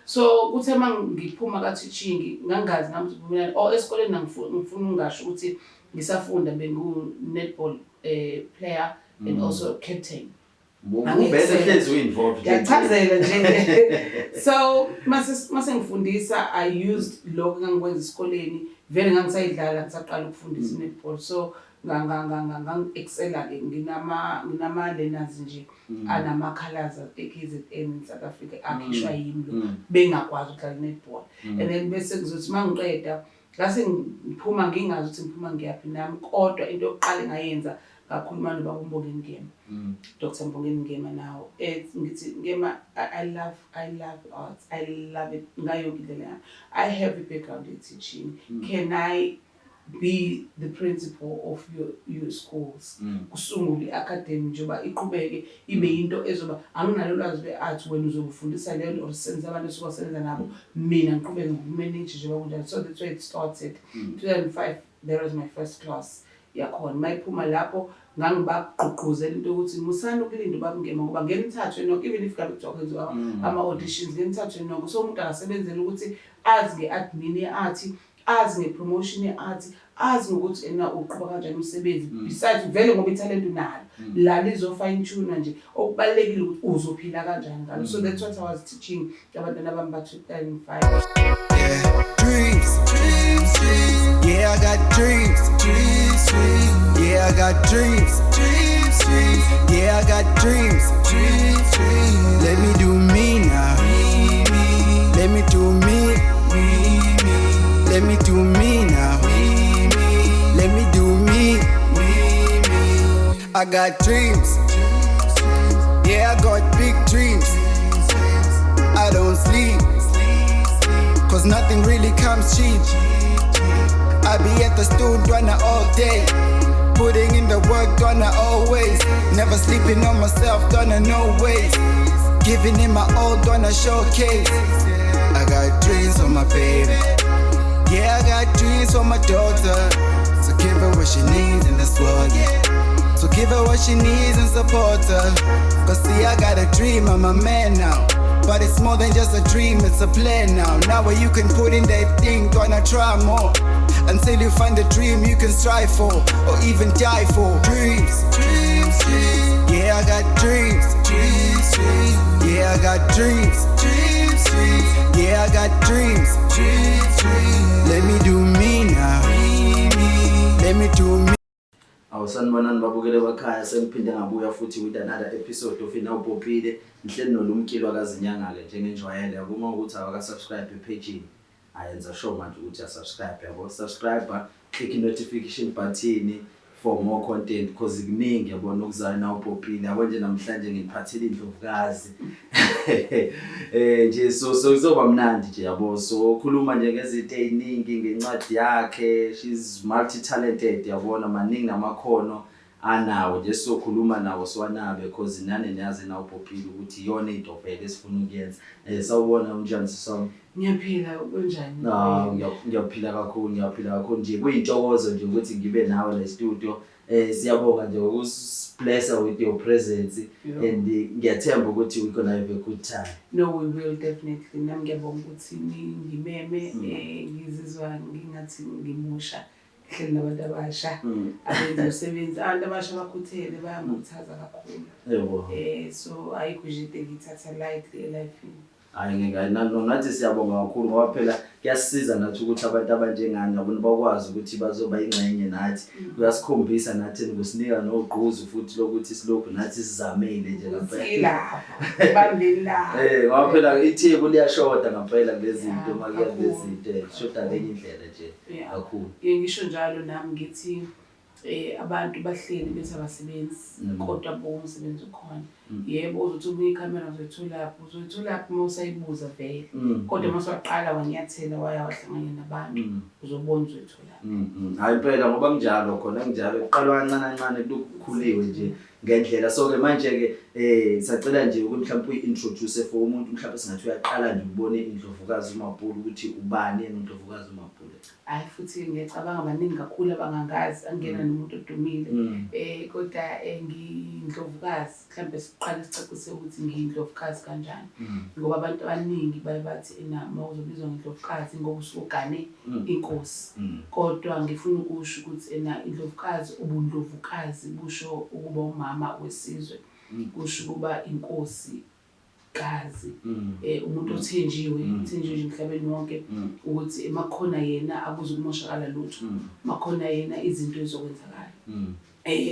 So kuthe uma ngiphuma ka-teaching, ngangazi nami ukuthi ngiphumelani or esikoleni. Ngifuna ukungasho ukuthi ngisafunda bengu-netball player and also captain. Uvele hlezi u-involved. Ngiyachazela nje. So mase ngifundisa, I used lokho engangikwenza esikoleni. Vele ngangisayidlala ngisaqala ukufundisa i-netball, so ngangi-excela-ke, nginama-learners nje anama-colours e-KZN in South Africa akhishwa yimi lo, bengakwazi ukudlala i-netball. And then bese ngizothi uma ngiqeda, ngase ngiphuma ngingazi ukuthi ngiphuma ngiyaphi nami, kodwa into yokuqala engayenza, ngakhuluma nobaba uMbongeni Ngema, Dr Mbongeni Ngema nawo, ngithi, "Ngema, I love arts, I love it ngayo yonke indlela yami. I have a background in teaching. Can I be the principal of your schools? Kusungule i-academy njengoba iqhubeke ibe yinto ezoba, anginalo ulwazi lwe-art, wena uzokufundisa leyo nto or senze abantu esukasebenza nabo, mina ngiqhubeke ngokumanage njengoba kunjalo." So that's where it started, 2005. That was my first class yakhona. Mayiphuma lapho, ngangibagqugquzela into yokuthi musani ukulinda ubaba Ngema, ngoba ngeke nithathwe nonke, even if ngabe kuthiwa kwenziwa ama-auditions, ngeke nithathwe nonke. So umuntu akasebenzele ukuthi azi nge-admin ye-art, azi nge-promotion ye-art, azi ngokuthi ena uqhuba kanjani umsebenzi, besides vele ngoba ithalente unalo la, lizo-fine tune nje. Okubalulekile ukuthi uzophila kanjani ngalo. So that's what I was teaching abantwana bami ba-2005. Yeah, dreams, dreams, dreams. Yeah, I got dreams, dreams, dreams. Yeah, I got dreams, dreams, dreams. Yeah, I got dreams, dreams, dreams. Let me do me now. Let me do me, me, me. Let me do me now. Let me do me, me, me. I got dreams. Yeah, I got big dreams. I don't sleep, 'cause nothing really comes cheap. I be at the studio all day. Putting in the work, done always. Never sleeping on myself, done no ways. Giving in my all, done showcase. I got dreams for my baby. Yeah, I got dreams for my daughter. So give her what she needs in this world, yeah. So give her what she needs and support her. 'Cause see, I got a dream, I'm a man now. But it's more than just a dream, it's a plan now. Now where you can put in that thing, gonna try more. Until you find the dream you can strive for, or even die for. Dreams, dreams, dreams. Yeah, I got dreams, dreams, dreams. Yeah, I got dreams, dreams, dreams. Yeah, I got dreams, dreams, dreams. Let me do me now. Let me do me. Awusanibonani babukele bakhaya, sengiphinde ngabuya futhi with another episode of Inawupopile. Ngihleli noLumkile wakaZinyanga-ke njengenjwayelo, yabo. Uma ukuthi awaka-subscribe epage, ayenza sure manje ukuthi uyasubscribe, yabo. Subscribe, click i-notification button for more content, because kuningi, yabona, okuzayo Nawupopile, yabo. Nje namhlanje ngiphathele indlovukazi nje, so kuzoba mnandi nje, yabo. So khuluma nje ngezinto ey'ningi, ngencwadi yakhe. She's multi talented, yabona, maningi namakhono anawo nje. Sizokhuluma nawo siwanabe, because nane niyazi Nawupopile ukuthi iyona into vele esifuna ukuyenza. Sawubona, unjani sisami? Ngiyaphila, kunjani? No, ngiyaphila kakhulu, ngiyaphila kakhulu nje. Kuyintokozo nje ukuthi ngibe nawe la studio. Siyabonga nje ukusiblessa with your presence and ngiyathemba ukuthi we gonna have a good time. No, we will definitely. Nami ngiyabonga ukuthi ningimeme. Ngizizwa ngingathi ngimusha, ngihleli nabantu abasha abenza umsebenzi. Abantu abasha bakhuthele, bayangikhuthaza kakhulu. So ayikho nje into engiyithatha lightly elifini. Hayi ngeke, hayi nathi siyabonga kakhulu, ngoba phela kuyasisiza nathi ukuthi abantu abanjengani, yabona, bakwazi ukuthi bazoba ingxenye nathi. Kuyasikhombisa nathi, kusinika nogqozi futhi lokuthi silokhu nathi sizamile nje ngampela. Ilapho ibambeni la. Ngoba phela iTheku liyashoda ngampela kulezi zinto, uma kuya kakhulu. Kulezi zinto lishoda ngenye indlela nje kakhulu. Ngike ngisho njalo nami, ngithi abantu bahleli bethi abasebenzi, kodwa buka umsebenzi ukhona. Yebo, uzothi ubuye ikhamera, uzoyitholaphi? Uzoyitholaphi uma usayibuza vele? Kodwa uma usaqala wanyathela, waya wahlangana nabantu, uzobona uzoyitholaphi. Hayi impela, ngoba kunjalo khona, kunjalo, kuqalwa kancane kancane, kulokhu kukhuliwe nje ngendlela. So ke manje ke Sacela nje ukuthi mhlawumbe uyi-introduce for umuntu mhlawumbe singathi uyaqala nje ukubona indlovukazi uMapule ukuthi ubani yena uNdlovukazi uMapule. Hhayi, futhi ngiyacabanga baningi kakhulu abangangazi, angiyena nomuntu odumile. Kodwa ngiyindlovukazi, mhlawumbe siqale sicacise ukuthi ngiyindlovukazi kanjani. Ngoba abantu abaningi baye bathi ena uma uzobizwa ngendlovukazi ngoba usuke ugane inkosi. Kodwa ngifuna ukusho ukuthi ena indlovukazi, ubundlovukazi busho ukuba umama wesizwe, kusho ukuba inkosi kazi, umuntu othenjiwe, othenjiwe nje emhlabeni wonke ukuthi emakhona yena akuzukumoshakala lutho, makhona yena izinto ezizokwenzakala.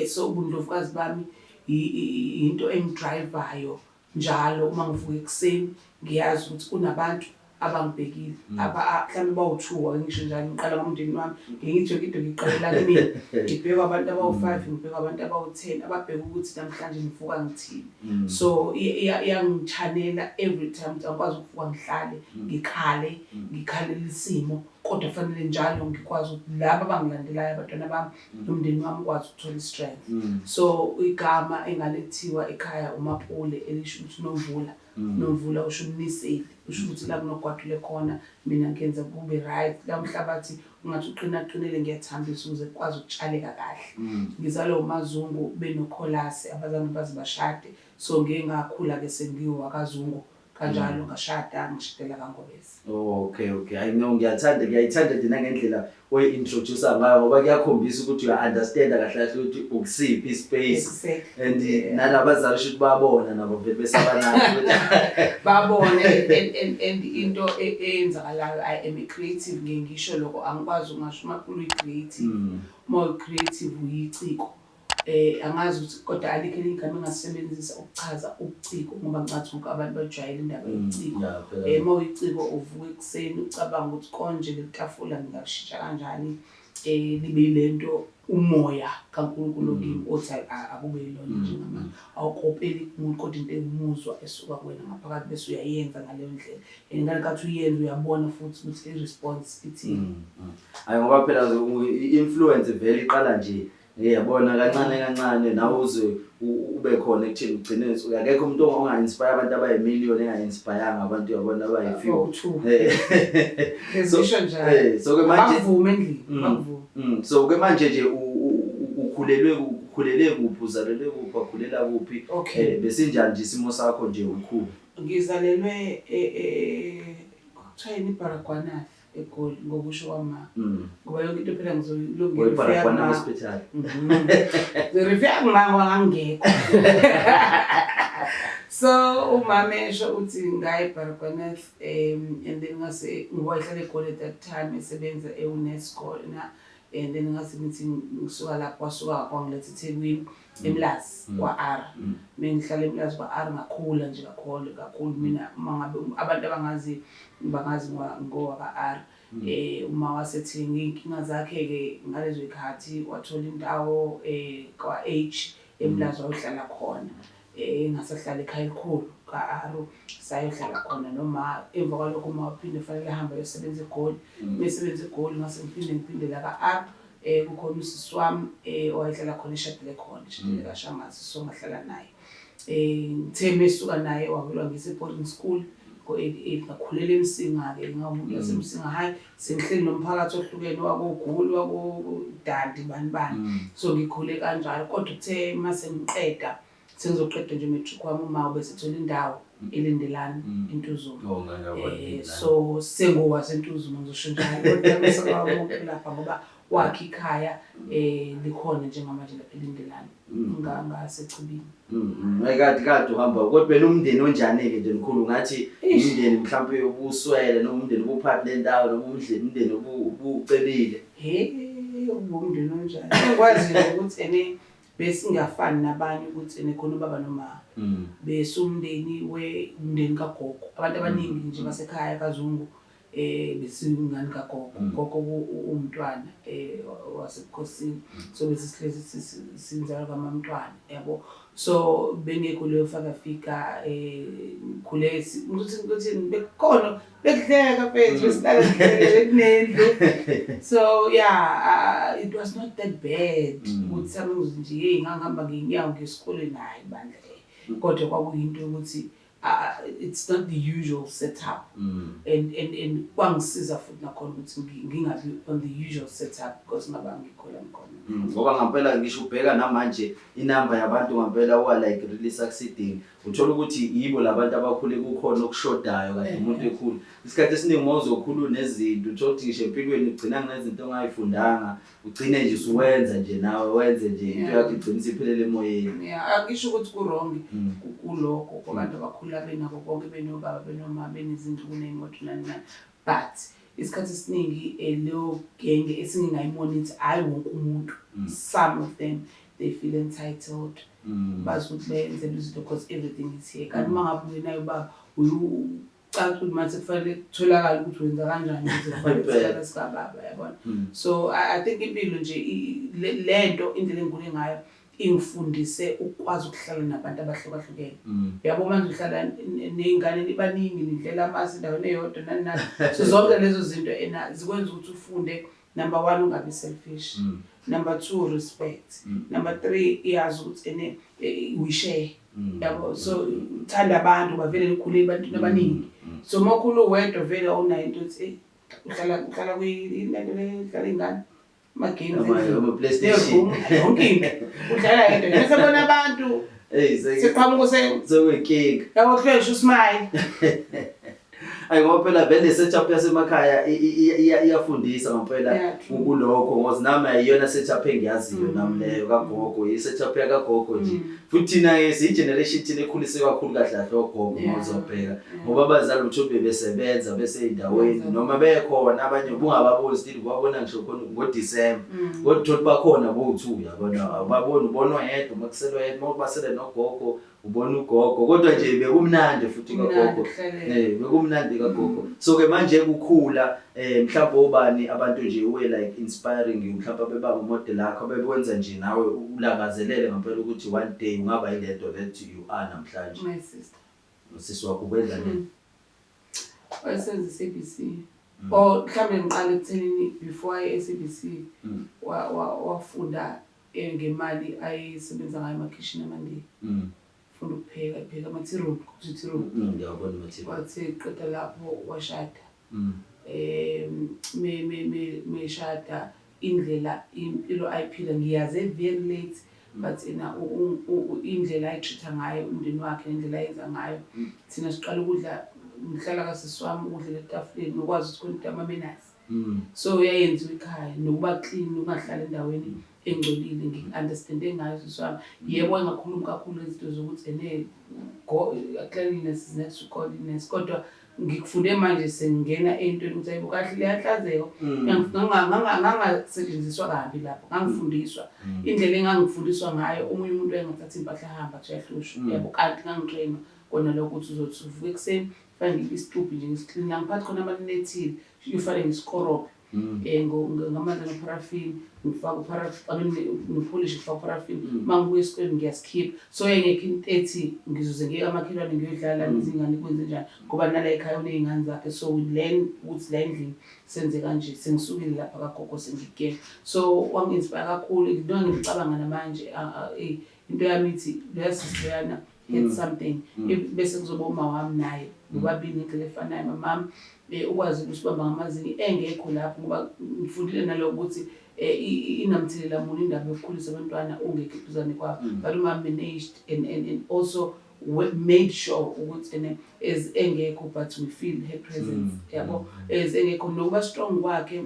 So ubundlovukazi bami into engidrivayo njalo uma ngivuka ekuseni, ngiyazi ukuthi kunabantu abangibhekile, mhlawumbe bawu-two, ake ngisho njalo, ngiqala ngomndeni wami, ngike ngithi yonke into ngiyiqalela kumina, ngibhekwa abantu abawu-5, ngibhekwa abantu abawu-10, ababheka ukuthi namhlanje ngivuka ngithini. So iyangichanela every time ukuthi angikwazi ukuvuka ngihlale ngikhale, ngikhalele isimo, kodwa fanele njalo ngikwazi ukuthi laba abangilandelayo, abantwana bami nomndeni wami, ukwazi ukuthola i-strength. So igama engalethiwa ekhaya uMapule, elisho ukuthi nomvula. Nomvula usho umniseli, usho ukuthi la kunogwadule khona mina ngiyenza kube right, la umhlabathi ungathi uqina qinile ngiyathambisa ukuze kukwazi ukutshaleka kahle. Ngizalwa uMazungu benoKholasi, abazange baze bashade, so ngiye ngakhula-ke sengiwakaZungu kanjalo, ngashada ngishadela kaNgobese. Oh, okay. Hayi no, ngiyathanda, ngiyayithanda nje nangendlela oyi-introduce ngayo ngoba kuyakhombisa ukuthi uya-understand kahle kahle ukuthi ukusiphi i-space. And nalabazali shuthi babona nabo vele besabanalo ukuthi babone and into eyenzakalayo, I am a creative, ngiye ngisho lokho, angikwazi ukungasho uMapule uyi-creative. Uma uyi-creative uyiciko. Angazi ukuthi kodwa alikho elinye igama engasebenzisa ukuchaza ubuciko ngoba ngicathi wonke abantu bajwayele indaba yobuciko. Yeah, phela. Uma uyiciko uvuka ekuseni ucabanga ukuthi konje leli tafula ngingashintsha kanjani libe yilento umoya kaNkulunkulu okimi othi akube yilona njengamanje. Awukopeli kumuntu kodwa into ewumuzwa esuka kuwena ngaphakathi bese uyayenza ngaleyo ndlela. And ngalekathi uyenza uyabona futhi ukuthi i-response ithini. Hayi ngoba phela i-influence vele iqala nje, yabona, kancane kancane nawe uze ube khona ekutheni ugcine akekho umuntu onga-inspire abantu abayimiliyoni enga-inspiranga abantu, uyabona, abayi-few. Abawu-two. Ngisho njalo. So ke manje Bakuvume endlini, bakuvume. So ke manje nje ukhulelwe ukhulele kuphi, uzalelwe kuphi, wakhulela kuphi? Besinjani nje isimo sakho nje ukhula? Ngizalelwe kuthiwa yini, iBaragwanath eGoli, ngokusho kwama. Ngoba yonke into phela ngizoyilungisa. Oyi-Baragwanath Hospital. Ngirifika kuma ngoba ngangingekho. So umama esho uthi ngaye eBaragwanath, and then ngase ngoba ihlala eGoli at that time esebenza e-UNESCO na, and then ngase ngithi ngisuka lapho wasuka kwangiletha eThekwini, eMlazi kwa-R. Mengihlala eMlazi kwa-R ngakhula nje kakhulu kakhulu mina, uma ngabe abantu abangazi bangazi ngowaka-R. Uma wasethenga iy'nkinga zakhe-ke ngalezo y'khathi wathola indawo kwa-H eMlazi wayohlala khona. Engasahlala ekhaya elikhulu ka-R, sayohlala khona noma emva kwalokho uma waphinde fanele ahambe ayosebenza eGoli. Mesebenza eGoli ngase ngiphinde ngiphinde la ka-R, kukhona usisi wami owayehlala khona, eshadele khona, eshadele kaShangase, so ngahlala naye. Ngithe mesuka naye wavelwa ngise boarding school ngo-88, ngakhulela eMsinga-ke, ngawumuntu waseMsinga. Hhayi, sengihleli nomphakathi ohlukene wakoGulu, wakoDandi, bani bani. So ngikhule kanjalo, kodwa kuthe mase ngiqeda, sengizoqeda nje matric wami, uma ubesethola indawo eLindelani, eNtuzuma. Oh, ngangiyabona, Lindelani. So sengowaseNtuzuma ngizosho njalo, kodwa ngisaba wonke lapha ngoba wakhe ikhaya likhona njengamanje lapha eLindelani, ngaseChibini. Kade kade uhamba kodwa bena umndeni onjani-ke nje mkhulu, ngathi Eish. umndeni mhlawumbe ubuswele noma umndeni ubuphathi nendawo noma umndeni ubucebile? He, ubumndeni onjani, engikwazi nje ukuthi ene besingafani nabanye ukuthi ene khona ubaba noma besumndeni we umndeni kagogo, abantu abaningi nje basekhaya kaZungu, besingane kagogo. Gogo umntwana wasebukhosini, so bese sihlezi sinzalo kamamntwana, yabo, so bengekho leyo father figure. Ngikhule ukuthi bekukhona bekudleka mfethu, besihlala sihlekele kunendlu, so yeah, it was not that bad ukuthi sami nje hey ngangihamba ngeenyawo ngesikolweni, hayi bandla. Kodwa kwakuyinto yokuthi it's not the usual setup. And kwangisiza futhi nakhona ukuthi ngingabi on the usual setup because ngaba ngikho la ngikhona. Ngoba ngampela ngisho ubheka namanje inamba yabantu ngampela who are like really succeeding, uthola ukuthi yibo labantu abakhule kukhona okushodayo kade umuntu ekhula. Isikhathi esiningi uma uzokhula nezinto, uthola ukuthi ngisho empilweni ugcina ngezinto ongayifundanga, ugcine nje usuwenza nje nawe wenze nje into yakho igcine isiphelele emoyeni. Yeah, angisho ukuthi ku-wrong kulokho kwabantu abakhula benako konke, benobaba, benoma, benezindlu, kuney'moto, nani nani, but isikhathi esiningi leyo genge esingingayimonitha, hhayi wonke umuntu, some of them, they feel entitled. Bazi ukuthi bayenzela izinto because everything is here, kanti uma ngabe ungenayo ubaba ucaca ukuthi manje sekufanele kutholakale ukuthi wenza kanjani ukuze ufake isikhala sikababa, yabona. So I think impilo nje lento indlela engikhule ngayo ingifundise ukukwazi ukuhlala nabantu abahlukahlukene. Yabo, manje uhlala ney'ngane, nibaningi, nidlela amasi endaweni eyodwa, nani nani, so zonke lezo zinto ena zikwenza ukuthi ufunde, number one, ungabi selfish, number two, respect, number three, iyazi ukuthi ene we share, yabo. So uthanda abantu bavele nikhule ebantwini abaningi. So uma ukhula uwedwa vele awunayo into yokuthi uhlala kwilento le dlala iy'ngane ama-games endlini. Ama-PlayStation. Ne-room, yonke into udlala yedwa, bese bona abantu Hey, seqhamuka sekuyinkinga. Yabo, kuhlesha usmile. Ayi, ngoba phela vele setup yasemakhaya iyafundisa ngempela. Yeah, true. Kulokho ngoba nami ayiyona setup engiyaziyo nami leyo kagogo, i-setup yakagogo nje. Futhi thina-ke siyi-generation thina ekhulise kakhulu kahle kahle ogogo uma uzobheka. Ngoba abazali utho bebesebenza besey'ndaweni noma bekhona abanye ubungababoni, still ubabona ngisho khona ngoDisemba. Kodwa uthole bakhona bowu-two, yabona, awubaboni, ubona oyedwa uma kusele oyedwa, uma basele nogogo ubona ugogo, kodwa nje bekumnandi futhi Kumnandi kagogo. kuhlaleka. Bekumnandi kagogo. So ke manje kukhula, mhlawumbe obani abantu nje we like inspiring you, mhlawumbe beba umodel akho, bebekwenza nje nawe ulangazelele ngempela ukuthi one day ungaba yilento that you are namhlanje? My sister. Usisi wakho ubedla nini? Wayesenza i-SABC or mhlawumbe ngiqale ekuthenini before aye e-SABC wafunda ngemali ayesebenza ngayo emakhishini amaNdiya. Funda ukupheka, epheka ama-tea roll, kuthiwa i-tea roll. Ngiyabona ama-tea roll. Wathi qeda lapho washada. Me me me meshada, indlela impilo ayiphila ngiyaze very late, but ena indlela ayitreat ngayo umndeni wakhe nendlela ayenza ngayo. Thina siqala ukudla ngihlala kasisi wami, ukudlela etafuleni, nokwazi ukuthi khona into ama-manners. So yayenziwa ekhaya nokuba clean, ungahlali endaweni engcolile, ngiku-understande ngayo sisi wami. Yebo, engakhulumi kakhulu izinto zokuthi ene go cleanliness is next to godliness, kodwa ngikufunde manje sengingena entweni ukuthi ayibo kahle leyanhlanzeko. Ngangasetshenziswa kabi lapho, ngangifundiswa indlela engangifundiswa ngayo. Omunye umuntu wayengathatha impahla ahamba athi uyahlushwa, yabo, kanti ngangitrainwa kona lokho ukuthi uzothi uvuka ekuseni, fanele ngibe isitubhi nje ngisiklina, ngiphathi khona amanethile, kufanele ngisikorobhe ngamanzi anopharafini, ngifake I mean nopholishi, ngifake upharafini. Uma ngibuya esikoleni ngiyasikhipha, so engekho into ethi ngizoze ngiye kamakhelwane ngiyodlala nezingane, kwenze njani, ngoba nala ekhaya uney'ngane zakhe. So we learn ukuthi la endlini senze kanje. Sengisukile lapha kagogo, sengikuyena, so wangi-inspire kakhulu. Into engicabanga namanje, into yami ithi loya sisi loyana had something. Bese kuzoba uma wami naye, bobabili ngendlela efanayo. Mamami ukwazi ukusibamba ngamazinyo engekho lapho, ngoba ngifundile naloko ukuthi inamthelela muni indaba yokukhulisa abantwana ungekho eduzane kwabo. But uma managed and also made sure ukuthi ene as engekho but we feel her presence, yabo, as engekho nokuba strong kwakhe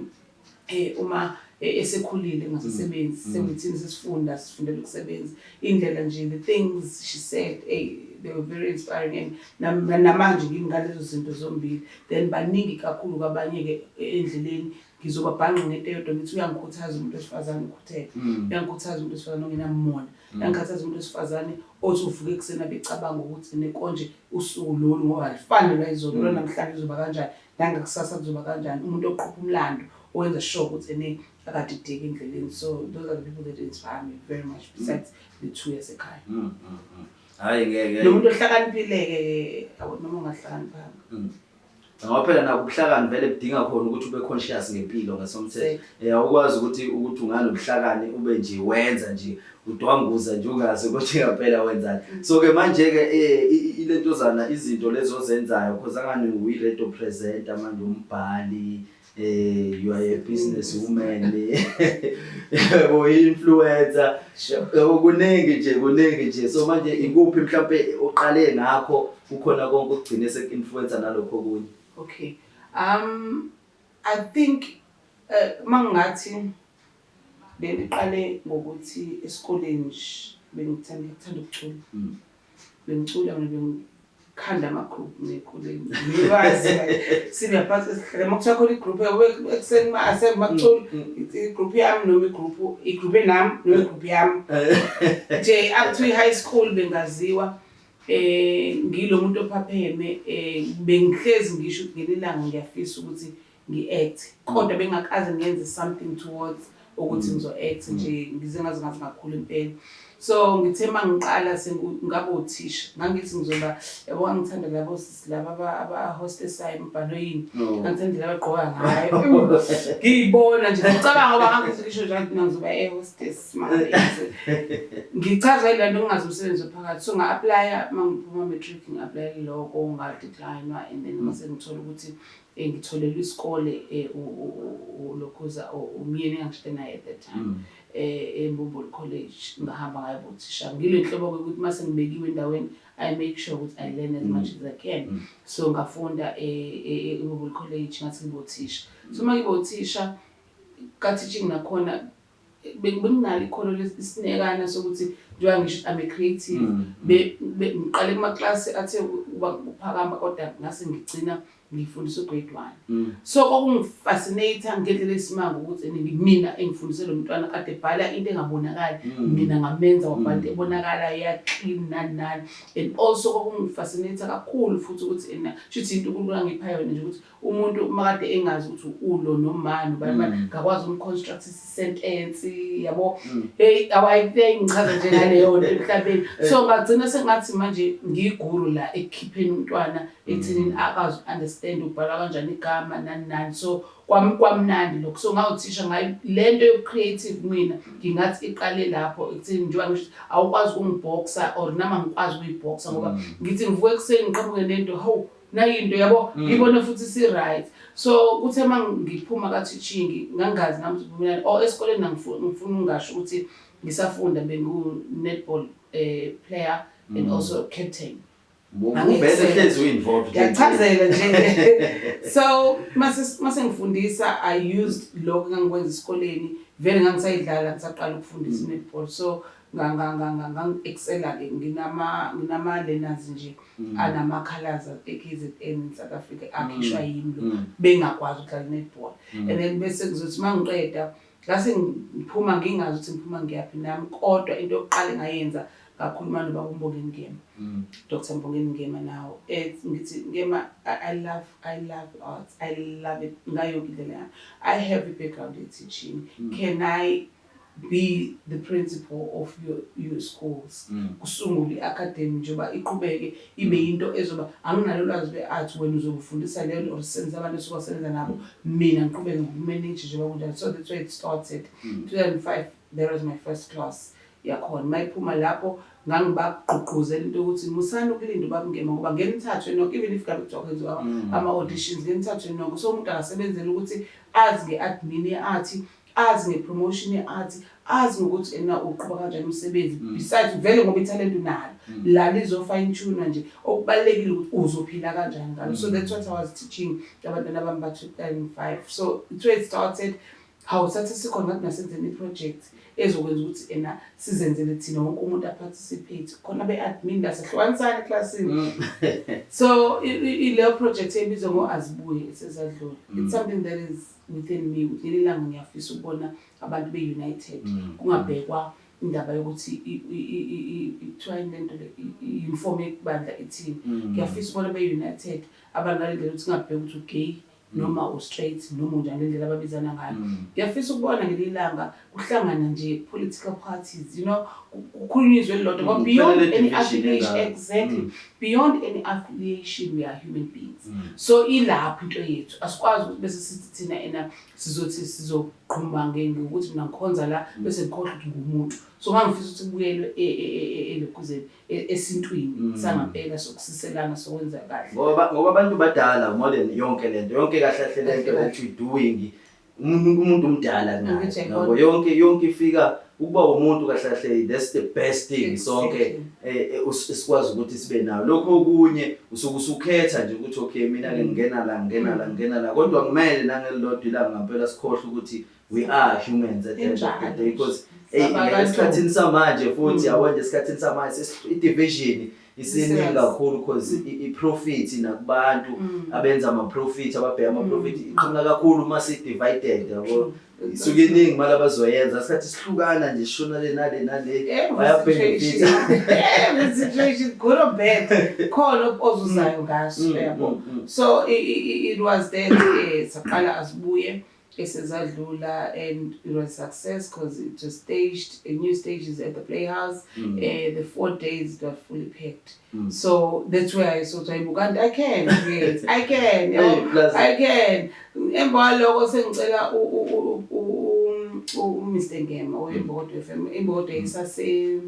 uma esekhulile engasasebenzi, sekuthini sesifunda, sifundela ukusebenza, indlela nje, the things she said, they were very inspiring and namanje ngingalezo zinto zombili. Then baningi kakhulu kwabanye-ke endleleni, ngizobabhanqa ngento eyodwa, ngithi uyangikhuthaza umuntu wesifazane ukhuthele, uyangikhuthaza umuntu wesifazane ongenamona, uyangikhuthaza umuntu wesifazane othi uvuke ekuseni abecabanga ukuthi nekonje usuku lolu ngoba alifani lwayizolo, lwanamhlanje kuzoba kanjani, nangakusasa kuzoba kanjani, umuntu oqopha umlando, owenza sure ukuthi ene akadideki endleleni. So those are the people that inspire me very much besides the two yasekhaya. Hayi, ngeke. Lo muntu ohlakaniphile-ke, noma ungahlakaniphanga. Ngoba phela nakho ubuhlakani vele budinga khona ukuthi ube conscious ngempilo ngesomthetho. Awukwazi ukuthi unganobuhlakani ube nje wenza nje. Udwanguza nje ungazi ukuthi ngampela wenzani. So ke manje ke ilentozana, izinto lezo ozenzayo, because angani uyi-radio presenter manje, umbhali, you are a business woman, yabo, influencer. Yabo, kuningi nje, kuningi nje. So manje ikuphi mhlambe oqale ngakho kukhona konke okugcine seku-influencer nalokho okunye? Okay, I think mangingathi bengiqale ngokuthi esikoleni nje bengithanda, ngithanda ukucula. Bengicula mina, bengikhanda ama-group ney'koleni. Ngibazi senior phansi esihlale uma kuthiwa khona i-group ekuseni ma-assembly makucula i-group yami noma i-group enami noma i-group yami nje up to i-high school bengaziwa. Ngilo muntu ophapheme, bengihlezi ngisho ukuthi ngelinye ilanga ngiyafisa ukuthi ngi-act, kodwa bengakaze ngenze something towards ukuthi ngizo-act nje ngize ngaze ngaze ngakhula impela. So ngithe uma ngiqala ngaba uthisha, ngangithi ngizoba, yabo, ngangithanda labo sisi laba aba-hostessayo emabhanoyini. Ngangithanda indlela abagqoka ngayo, ngiyibona nje ngicabanga, ngoba ngangithi ngisho njalo mina ngizoba e-hostess manje. Ngichazwa yile nto, ngingazi umsebenzi ophakathi. So nga-applya uma ngiphuma matric, ngi-applyele loko, nga-decline-wa, and then mase ngithola ukuthi ngitholelwe isikole ulokhuza umyeni engangishade naye at that time eMbumbulu College. Ngahamba ngayaba uthisha. Ngile nhlobo-ke ukuthi uma sengibekiwe endaweni, I make sure ukuthi I learn as much as I can. So ngafunda eMbumbulu College, ngathi ngibe uthisha. So uma ngibe uthisha ka-teaching nakhona benginalo ikhono lesinekana sokuthi njengoba ngisho I'm a creative. Ngiqale kumaklasi athe ukuba kuphakama, kodwa ngase ngigcina ngifundisa u-grade 1. So kwakungi-fascinate ngendlela eyisimanga ukuthi ene mina engifundise lo mntwana kade ebhala into engabonakali, mina ngamenza wabhala into ebonakalayo, ya-clean, nani nani. And also kwakungi-fascinate kakhulu futhi ukuthi ena shuthi into uNkulunkulu angipha yona nje ukuthi umuntu uma kade engazi ukuthi ulo nomani ubani bani, ngakwazi ukum-construct isentence, yabo. Hey, awayingichaza nje ngaleyo nto emhlabeni. So ngagcina sengathi manje ngiyiguru la ekukhipheni umntwana ekuthenini akwazi uku-understand ubhalwa kanjani igama, nani nani. So kwamnandi lokho. So ngawuthisha ngayo le nto yobu-creative. Mina ngingathi iqale lapho ekutheni njengoba ngisho awukwazi ukungi-boxa or nami angikwazi ukuyi-boxa, ngoba ngithi ngivuka ekuseni ngiqhamuke nento, hawu, nayinto, yabo, ngibone futhi si-right. So kuthe uma ngiphuma ka-teaching, ngangazi nami ukuthi ngiphumelani or esikoleni ngifuna ungasho ukuthi ngisafunda bengu-netball player and also captain. Uvele hlezi u-involved. Ngiyachazela nje. So mase ngifundisa, I used lokho engangikwenza esikoleni. Vele ngangisayidlala ngisaqala ukufundisa i-netball, so ngangi-excela-ke, nginama-learners nje anama-colours e-KZN, South Africa, akhishwa yimi lo, bengakwazi ukudlala i-netball. And then bese kuzothi uma ngiqeda, ngase ngiphuma ngingazi ukuthi ngiphuma ngiyaphi nami, kodwa into yokuqala engayenza, ngakhuluma nobaba uMbongeni Ngema, Dr Mbongeni Ngema nawo, ngithi, "Ngema, I love arts, I love it ngayo yonke indlela yami. I have a background in teaching. Can I be the principal of your schools? Kusungule i-academy njengoba iqhubeke ibe yinto ezoba, anginalo ulwazi lwe-art, wena uzobufundisa leyo nto or sisebenzise abantu esukasebenza nabo, mina ngiqhubeke ngoku-manage njengoba kunjalo." So that's where it started, 2005. That was my first class yakhona. Mayiphuma lapho, ngangibagqugquzela into yokuthi musani ukulinda ubaba Ngema, ngoba ngeke nithathwe nonke, even if ngabe kuthiwa kwenziwa ama-auditions, ngeke nithathwe nonke. So umuntu akasebenzele ukuthi azi nge-admin ye-art, azi nge-promotion ye-art, azi ngokuthi ena uqhuba kanjani umsebenzi, besides vele ngoba ithalente unalo la, lizo-fine tune nje. Okubalulekile ukuthi uzophila kanjani ngalo. So that's what I was teaching abantwana bami ba-2005. So it's where it started. Hawu, sathi sikhona ngathi nasenzeni i-project ezokwenza ukuthi ena sizenzele thina, wonke umuntu a-participate khona, be-admin la, sehlukanisana eklasini. So ileyo project ebizwa ngo-Azibuye esezadlula. It's something that is within me ukuthi ngelinye ilanga ngiyafisa ukubona abantu be-united, kungabhekwa indaba yokuthi kuthiwa yini lento le, i-uniform yebandla ithini. Ngiyafisa ukubona be-united abantu ngale ndlela ukuthi kungabhekwa ukuthi u-gay noma u-straight noma unjani, le ndlela ababizana ngayo. Ngiyafisa ukubona ngelinye ilanga kuhlangana nje political parties, kukhulunywa izwi elilodwa, ngoba beyond Kuphele le any division affiliation engaka. Exactly. Beyond any affiliation, we are human beings. So ilapho into yethu, asikwazi ukuthi bese sithi thina ena sizothi sizoqhuma ngokuthi mina ngikhonza la bese ngikhohlwa ukuthi ngumuntu. So ngangifisa ukuthi kubuyelwe elokhuzeni, esintwini sangampela sokusiselana, sokwenza kahle. Ngoba abantu badala more than yonke lento, yonke kahle kahle lento that you doing, umuntu umdala naye. Ukuthi Yabo, ayibona. yonke ifika ukuba umuntu kahle kahle, that's the best thing sonke esikwazi ukuthi sibe nayo. Lokho okunye usuke usukhetha nje ukuthi okay, mina ke ngingena la, ngingena la, ngingena la, kodwa kumele nangelilodwa ilanga ngempela sikhohle ukuthi we are humans at the end of the day, because hey, Sabantu. esikhathini samanje futhi, yabo nje, esikhathini samanje i-division isiningi Serious. kakhulu, because i-profit nakubantu abenza ama-profit, ababheka ama-profit, iqhamuka kakhulu uma si-divided, yabo. Isuke iningi imali abazoyenza isikhathi sihlukana nje, sishona le nale nale. Every Baya-benefit. situation, every situation, good or bad, khona ozuzayo ngaso, yabo. So it was that saqala asibuye esezadlula, and it was success because it was staged, a new stages at the Playhouse. The 4 days it was fully packed. So that's where I saw hayibo, kanti I can create, I can, Hey, yabo, I can. Emva kwaloko sengicela u-Mr Ngema oyiMbokodo FM, iMbokodo isase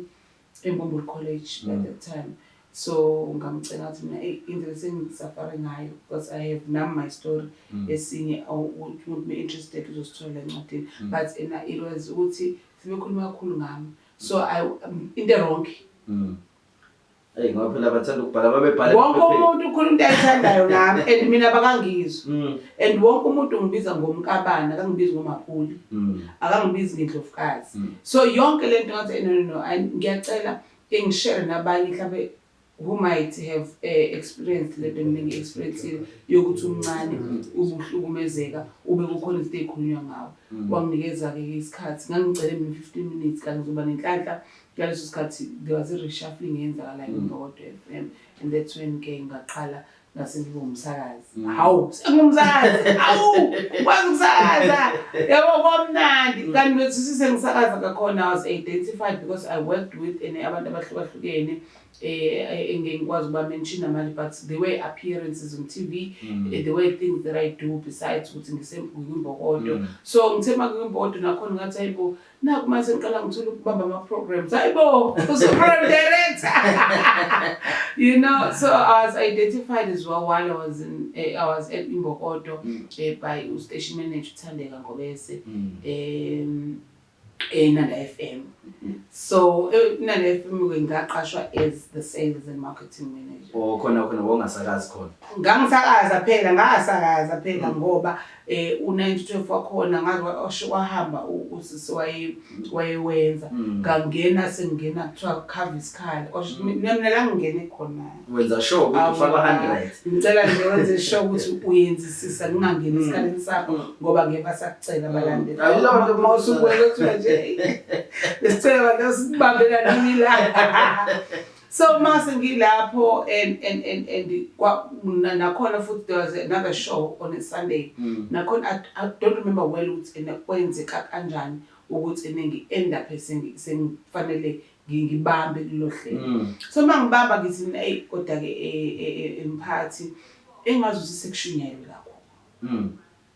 eMbumbulu College by that time. So ngamcela ngathi mina, eyi, indlela sengisafare ngayo, because I have nami my story esinye, ukuthi umuntu interested uzosithola encwadini, but ena it was ukuthi sebekhuluma kakhulu ngami, so I into wrong. Hey, ngoba phela bathanda ukubhala, babebhala Wonke ephepheni. umuntu ukhuluma into ayithandayo ngami, and mina bakangizwa. And wonke umuntu ungibiza ngomkabani, akangibizi ngomaphuli, akangibizi ngendlovukazi. So yonke lento ngathi, "Eh, no, no, no, ngiyacela ke ngishare nabanye mhlawumbe who might have experienced lento mina ngi-experience yokuthi umncane ubuhlukumezeka, ube kukhona izinto ey'khulunywa ngawe." Wanginikeza-ke isikhathi, ngangicele mina 15 minutes, kanti ngizoba nenhlanhla ngaleso sikhathi there was i-reshuffling eyenzakalayo kwiMbokodo FM, and that's when ke ngaqala ngase ngibe umsakazi. Hawu, sengumsakazi, hawu, kwazi ukusakaza, yabo, kwamnandi. Kanti nothi sengisakaza kakhona, I was identified because I worked with ene abantu abahlukahlukene, engeke ngikwazi ukuba mention manje, but there were appearances on TV, there were things that I do besides ukuthi ngisemkwiMbokodo. So ngithe makwiMbokodo nakhona ngathi, hayibo, naku mase ngiqala ngithola ukubamba ama-programs, hayibo, usu-program director. So I was identified as well while I was at Imbokodo by station manager uThandeka Ngobese eNanda FM. So eNanda FM ke ngaqashwa as the sales and marketing manager. Oh, khona khona wongasakazi khona? Ngangisakaza phela, ngasakaza phela, ngoba u9 to 12 wakhona ngaze wahamba usisi wayewenza, ngangena sengingena kuthiwa cover isikhala, kwasho ukuthi mina la ngingene khona. Wenza sure ukuthi ufaka 100. Ngicela nje wenze sure ukuthi uyenzisisa, ngingangeni esikhaleni sakho, ngoba ngeke basakucela abalandeli. Ayi, loo nto. Uma usubuye kuthiwa nje besicela abantu sibambela nini la. So mase ngilapho and nakhona futhi there was another show on a Sunday. Nakhona I don't remember well ukuthi ene kwenzeka kanjani ukuthi ene ngi-end up sengifanele ngibambe kulelo hlelo. So mangibamba ngithi mina, eyi, kodwa ke emphathi engazi ukuthi sekushunyayelwe kakhulu.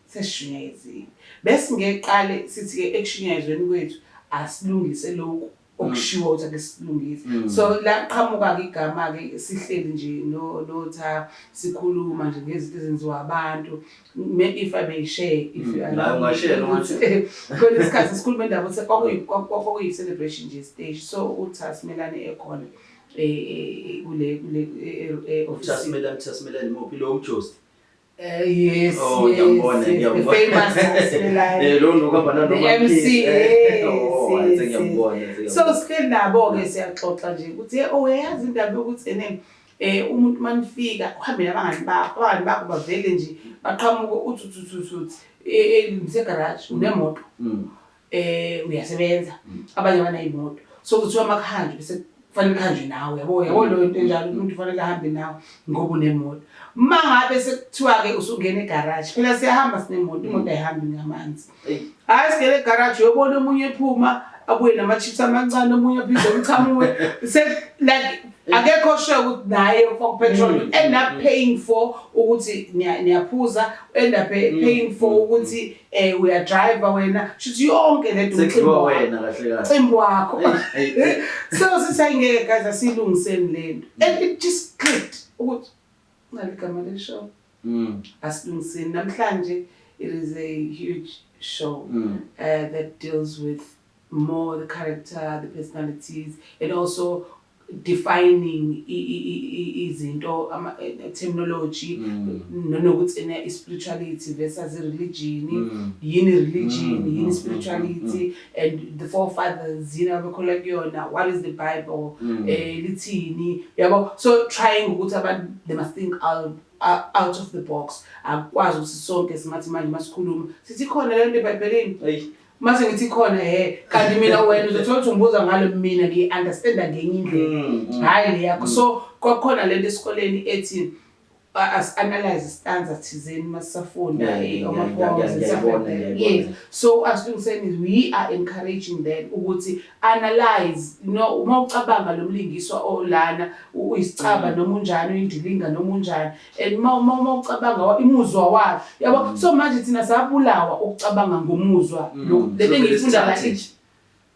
Sesishunyayezile, bese ngeqale sithi ke ekushunyayezweni kwethu asilungise lokhu okushiwo ukuthi ake silungise. So la qhamuka ke igama ke, sihleli nje no notha sikhuluma nje ngezinto ezenziwa abantu. If I may share, if you allow Hayi, me. ungashare, ungashare. Khona isikhathi sikhuluma indaba ukuthi kwakuyi celebration nje stage, so uTha Simelane ekhona kule office. Uthasimelane, Uthasimelane muphi, lo umjosti? Yes. Oh, Yes, ngiyambona, yes, the ngiyambona. famous Simelane. Lo nokuhamba The nanoma MC, yes, Oh, yes, sengiyambona, So sengiyambona. sihleli nabo-ke siyaxoxa nje ukuthi, "Eh, oh, uyayazi indaba yokuthi ene umuntu manifika uhambe nabangani bakho, abangani bakho bavele nje baqhamuke uthi uthi uthi uthi uthi ngisegaraji unemoto, uyasebenza, abanye abanayimoto, so kuthiwa makuhanjwe bese kufanele kuhanjwe nawe, yabo, yabo, leyo nto enjalo, umuntu kufanele ahambe nawe ngoba unemoto. Uma ngabe sekuthiwa-ke usungena egaraji, phela siyahamba sinemoto, imoto ayihambi ngamanzi. Eyi. Hhayi, singena egaraji uyobona omunye ephuma abuye nama-chips amancane, omunye aphinde umchamuwe, like Akekho sure ukuthi naye ufaka petrol, end up paying for ukuthi niyaphuza, end up paying for ukuthi uya driver wena, shuthi yonke lento umcimbi Sekudliwa wakho. Wena kahle kahle. Umcimbi wakho. Hey, hey, hey. So sithi ayingeke guys, asilungiseni lento, and it just clicked ukuthi naligama le show, Asilungiseni. Namhlanje it is a huge show that deals with more the character, the personalities, and also defining izinto, terminology, nokuthi ena i-spirituality versus i-religion, yini religion, yini spirituality, and the forefathers, yini abekholwa kuyona, what is the Bible, lithini, yabo. So trying ukuthi abantu, they must think out of the box. Akukwazi ukuthi sonke singathi manje masikhuluma sithi khona le nto eBhayibhelini. Eyi. Mase ngithi khona, he, kanti mina wena uzothola ukuthi ungibuza ngalo, mina ngiyi-understanda ngenye indlela, hhayi le yakho. So kwakukhona lento esikoleni ethi as-analyze stanza thizeni masisafunda, ama-poems and stuff like that. Ngiyayibona. Yes, so Asilungiseni, we are encouraging them ukuthi analyze, no, uma ucabanga lo mlingiswa olana uyisicaba noma unjani, uyindilinga noma unjani, and uma ucabanga imuzwa wakhe, yabo. So manje thina sabulawa ukucabanga ngomuzwa. Lento engiyifunda la Sivele sithathe.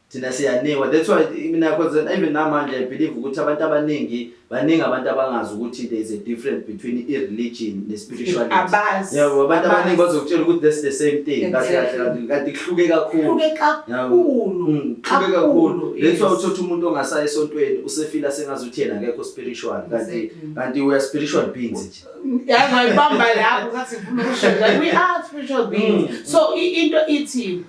Thina siyanikwa. That's why mina, cause even namanje I believe ukuthi abantu abaningi, baningi abantu abangazi ukuthi there is a difference between i-religion ne-spirituality. Abazi. Yabo, abantu abaningi Abazi. bazokutshela ukuthi that's the same thing kahle kahle, kanti kuhluke kakhulu. Hluke kakhulu. Kuhluke kakhulu. That's why uthola umuntu ongasayi esontweni usefila sengazuthi yena akekho spiritual, kanti kanti we are spiritual beings nje. Yazi wayibamba lapho, sathi ngifuna ukusho njalo, we are spiritual beings. So into ithi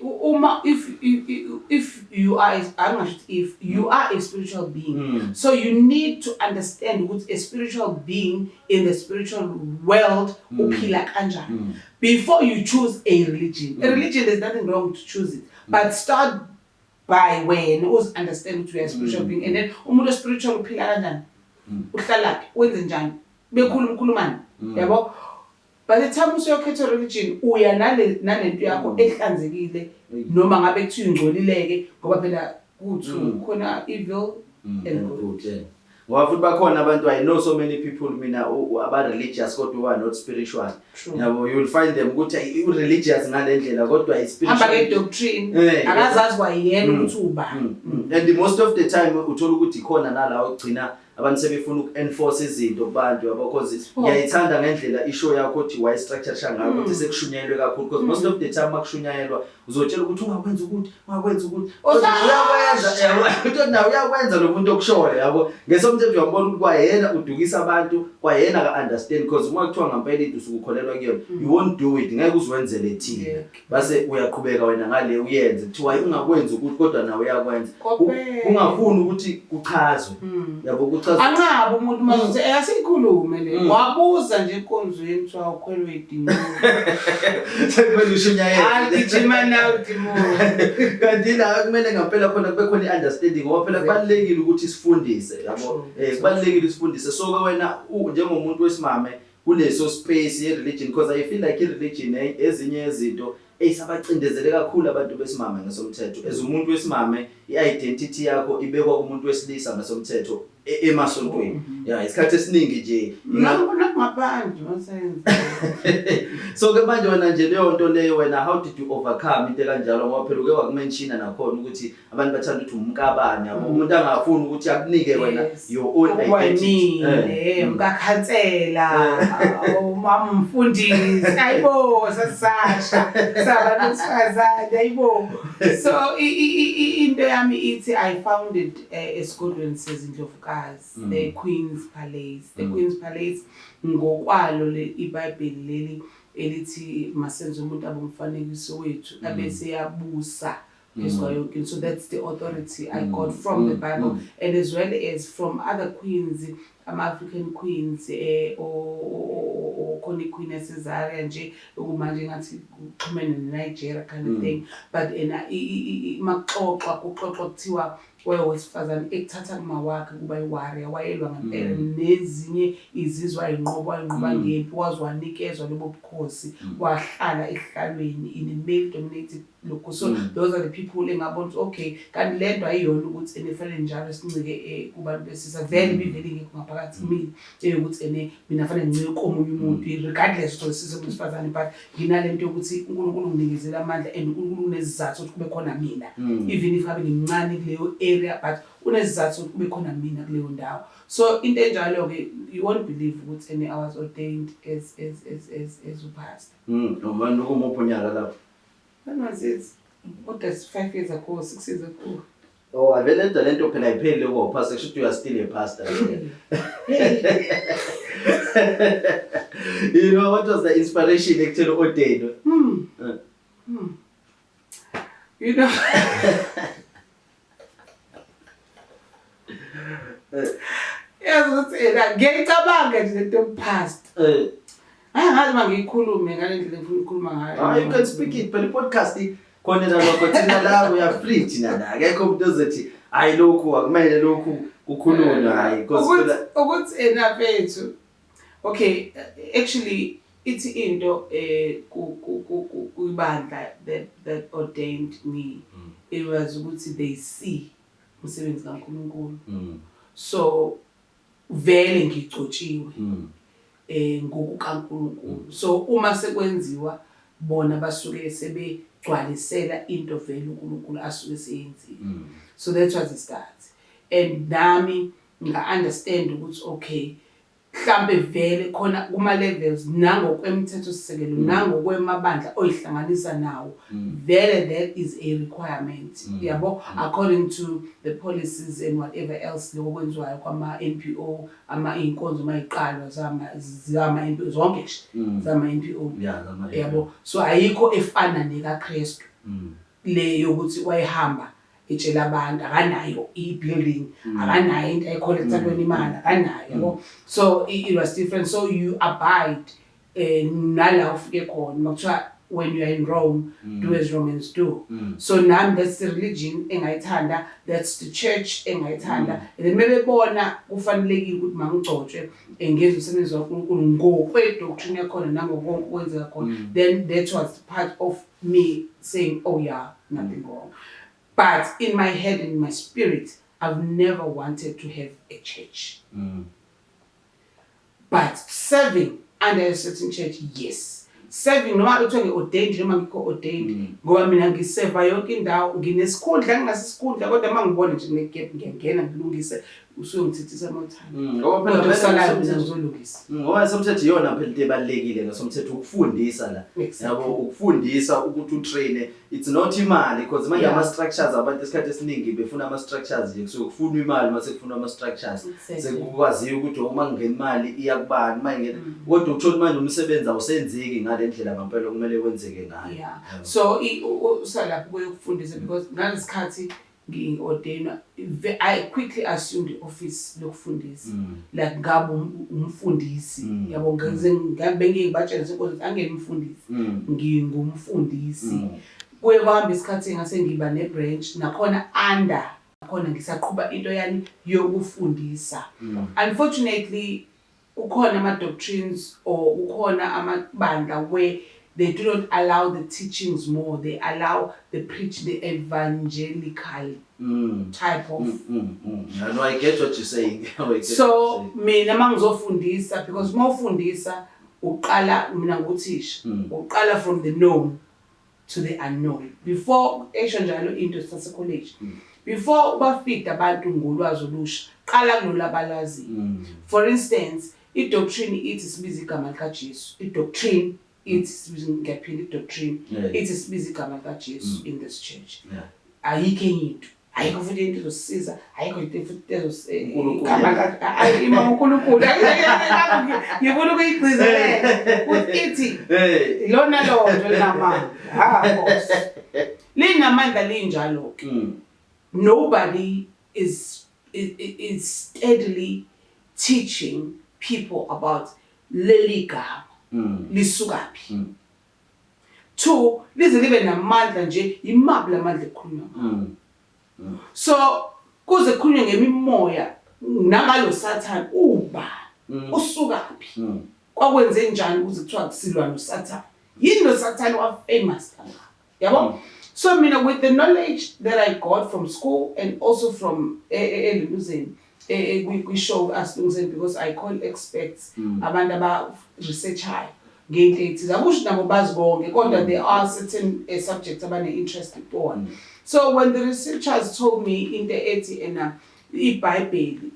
uma if you are, angasho ukuthi if you are a spiritual being, so you need to understand ukuthi a spiritual being in the spiritual world uphila kanjani before you choose a religion. A religion, there's nothing wrong to choose it, but start by wena uzi-understand ukuthi uya spiritual being, and then umuntu o-spiritual uphila kanjani, uhlalaphi, wenze njani, bekhuluma ukhulumani, yabo. By the time usuyokhetha religion, uya nalento yakho ehlanzekile, noma ngabe kuthiwa ingcolileke, ngoba phela kuthu khona evil and good. Good, yeah. Ngoba futhi bakhona abantu, I know so many people mina aba-religious kodwa who are not spiritual. True. Yabo, you will find them ukuthi u-religious ngale ndlela kodwa Hamba i-spiritual nge-doctrine, akazazi kwayena ukuthi ubani. And most of the time uthola ukuthi khona nala ogcina abantu sebefuna uku-enforce izinto kubantu, yabo, cause ngiyayithanda ngendlela ishow yakho ukuthi wayi-structure ngayo ukuthi sekushunyayelwe kakhulu, because most of the time makushunyayelwa uzotshela ukuthi ungakwenza ukuthi, ungakwenza ukuthi. Uyakwenza, yabo, uthi nawe uyakwenza lo muntu okushoyo, yabo. Ngesomthetho uyambona ukuthi kwayena udukisa abantu, kwayena ka-understand, because uma kuthiwa ngampela into usuke ukholelwa kuyona, you won't do it, ngeke uziwenzele thina. Base uyaqhubeka wena ngale uyenze, kuthiwa ungakwenzi ukuthi, kodwa nawe uyakwenza. Kopela. Ungafuni ukuthi kuchazwe, yabo, kuchazwe. Anqabe umuntu mazothi asikhulume le, wabuza nje enkonzweni kuthiwa ukhwelwe idimoni. Sekumele ushunyayele. Hayi, gijima nawe dimoni. Kanti la kumele ngampela khona kube khona i-understanding, ngoba phela kubalulekile ukuthi sifundise, yabo. Kubalulekile sifundise. So ke wena njengomuntu wesimame kuleso space ye-religion, because I feel like i-religion ezinye izinto eyisabacindezele kakhulu abantu besimame ngesomthetho. As umuntu wesimame, i-identity yakho ibekwa kumuntu wesilisa ngesomthetho emasontweni, ya, isikhathi esiningi nje Nakungaphandle masenza. So ke manje wena nje leyo nto leyo, wena how did you overcome into kanjalo? Ngoba phela uke wakumentiona nakhona ukuthi abantu bathanda ukuthi umkabani, yabo, umuntu angafuni ukuthi akunike wena your own identity. Ukwanile mkakhansela, umama umfundisi, ayibo, sasasha sabantu besifazane, ayibo. So into yami ithi I founded esigodlweni sezindlovukazi, the Queen's Palace. The Queen's Palace ngokwalo le iBhayibheli leli elithi masenze umuntu abomfanekiso wethu, abese yabusa phezu kwayo yonke into. So that's the authority I got from the Bible and as well as from other queens, ama-African queens, khona i-queen yaseZaria nje okumanje ngathi kuxhumene ne-Nigeria kind of thing, but ena makuxoxwa kuxoxwa kuthiwa wayewesifazane ekuthatha kuma wakhe kuba i-warrior, wayelwa ngempela nezinye izizwe, ayinqoba, wayinqoba ngempi, waze wanikezwa lobo bukhosi, wahlala ehlalweni in a male dominated lokhu. So those are the people engabona ukuthi okay, kanti le nto ayiyona ukuthi ene fanele njalo sincike kubantu besilisa. Vele ibivele ingekho ngaphakathi kumina eyokuthi ene mina fanele ngincike komunye umuntu, regardless ukuthi wesilisa noma wesifazane, but nginale nto yokuthi uNkulunkulu unginikezele amandla and uNkulunkulu unesizathu sokuthi kube khona mina, even if ngabe ngimncane kuleyo area, but unesizathu sokuthi kube khona mina kuleyo ndawo. So into enjalo-ke, you won't believe ukuthi ene I was ordained as upastor. Ubani ukumuphi unyaka lapho? When was it? Kodwa it's 5 years ago, 6 years ago. Oh, avele lento lento phela ayipheli kuba upastor, kusho ukuthi you are still a pastor. You know, what was the inspiration ekutheni ordain? Yazi ukuthi ena ngiyayicabanga nje lento yobupastor. Hayi, ngazi uma ngiyikhulume ngale ndlela engifuna ukukhuluma ngayo. Ah, you can speak it, but i-podcast khona la lokho, thina la we are free, thina la. Akekho umuntu ozothi hayi, lokhu akumele lokhu kukhulunywe, hayi, because Ukuthi phela ukuthi ena fethu, okay, actually ithi into kwibandla that ordained me, it was ukuthi they see umsebenzi kaNkulunkulu. So vele ngigcotshiwe ngokukaNkulunkulu, so uma sekwenziwa, bona basuke sebegcwalisela into vele uNkulunkulu asuke seyenzile. So that was the start, and nami nga-understand ukuthi okay, mhlambe vele khona kuma levels nangokwemthetho sisekelo nangokwemabandla oyihlanganisa nawo, vele that is a requirement, yabo, according to the policies and whatever else lokho kwenziwayo kwama NPO, ama inkonzo mayiqalwa zama NPO zonke nje, zama NPO. Yeah, zama. Yabo, so ayikho efana nekaKristu le yokuthi wayehamba etshela abantu, akanayo i-building, akanayo into ayicollecta kuyona imali, akanayo, yabo. So it was different. So you abide nala ufike khona, makuthiwa when you are in Rome, do as Romans do. So nami that's the religion engayithanda, that's the church engayithanda, and then mebebona kufanelekile ukuthi mangigcotshwe, ngenze umsebenzi waNkulunkulu ngokwe-doctrine yakhona nangokonke okwenzeka khona, then that was part of me saying, "Oh yeah, nothing wrong." But in my head and in my spirit, I've never wanted to have a church, but serving under a certain church, yes. Serving noma kuthiwa ngi-ordained noma ngikho ordained, ngoba mina ngiseva yonke indawo, nginesikhundla, ngingasisikhundla, kodwa uma ngibona nje kune-gap, ngiyangena ngilungise, usuyongithethisa uma uthanda. Ngoba phela Kodwa vele kusalayo mina ngizolungisa. Ngoba somthetho iyona phela into ebalulekile ngesomthetho, ukufundisa la. Yabo, ukufundisa ukuthi utrain, it's not imali, because manje ama structures, abantu isikhathi esiningi befuna ama structures nje, kusuke kufunwa imali, mase kufunwa ama structures sekukwaziyo ukuthi uma kungena imali iya kubani, uma ingena, kodwa uthola manje umsebenzi awusenzeki ngale ndlela ngempela okumele wenzeke ngayo. Yeah, so usalapho kuyokufundisa, because ngalesikhathi ngi-ordainwa, I quickly assumed i-office lokufundisa, like ngabe umfundisi, yabo. Ngize ngabe ngeke ngibatshele nsenkonzo ukuthi angeke umfundisi, ngingumfundisi. Kuye kwahamba isikhathi, ngase ngiba ne-branch nakhona, under khona ngisaqhuba into yani yokufundisa. Unfortunately kukhona ama-doctrines or kukhona amabandla where they do not allow the teachings more, they allow the preach, the evangelical type of No, I get what you're saying. I get what So you're saying. mina mangizofundisa, because uma ufundisa uqala, mina nguthisha, uqala from the known to the unknown before esho njalo into sase-college, before ubafida abantu ngolwazi olusha, qala kulolu abalwaziyo. For instance, i-doctrine ithi sibiza igama likaJesu. I-doctrine ithi sibiza, ngiyaphinda, i-doctrine ithi sibiza igama likaJesu in this church. Ayikho enye into, ayikho futhi into ezosisiza, ayikho into futhi uNkulunkulu. Ima uNkulunkulu, ngifuna ukuyigcizelela ukuthi ithi Hey. lona lonto linamandla, ha boss, linamandla, linjalo-ke. Nobody is steadily teaching people about leli gama lisukaphi. Two, lize libe namandla nje, imaphi lamandla ekukhulunywa ngawo? So kuze kukhulunywe ngemimoya nangalo Sathane, ubani, usukaphi, kwakwenze njani ukuze kuthiwa silwa noSathane? Yini lo Sathane wa-famous kangaka, yabo? So mina, with the knowledge that I got from school and also from eliluzeni, kwi-show Asilungiseni, because I call experts, abantu aba-researchayo ngento ethize. Akusho nabo bazi konke, kodwa there are certain subjects abane-interest kubona. So when the researchers told me into ethi ena iBhayibheli,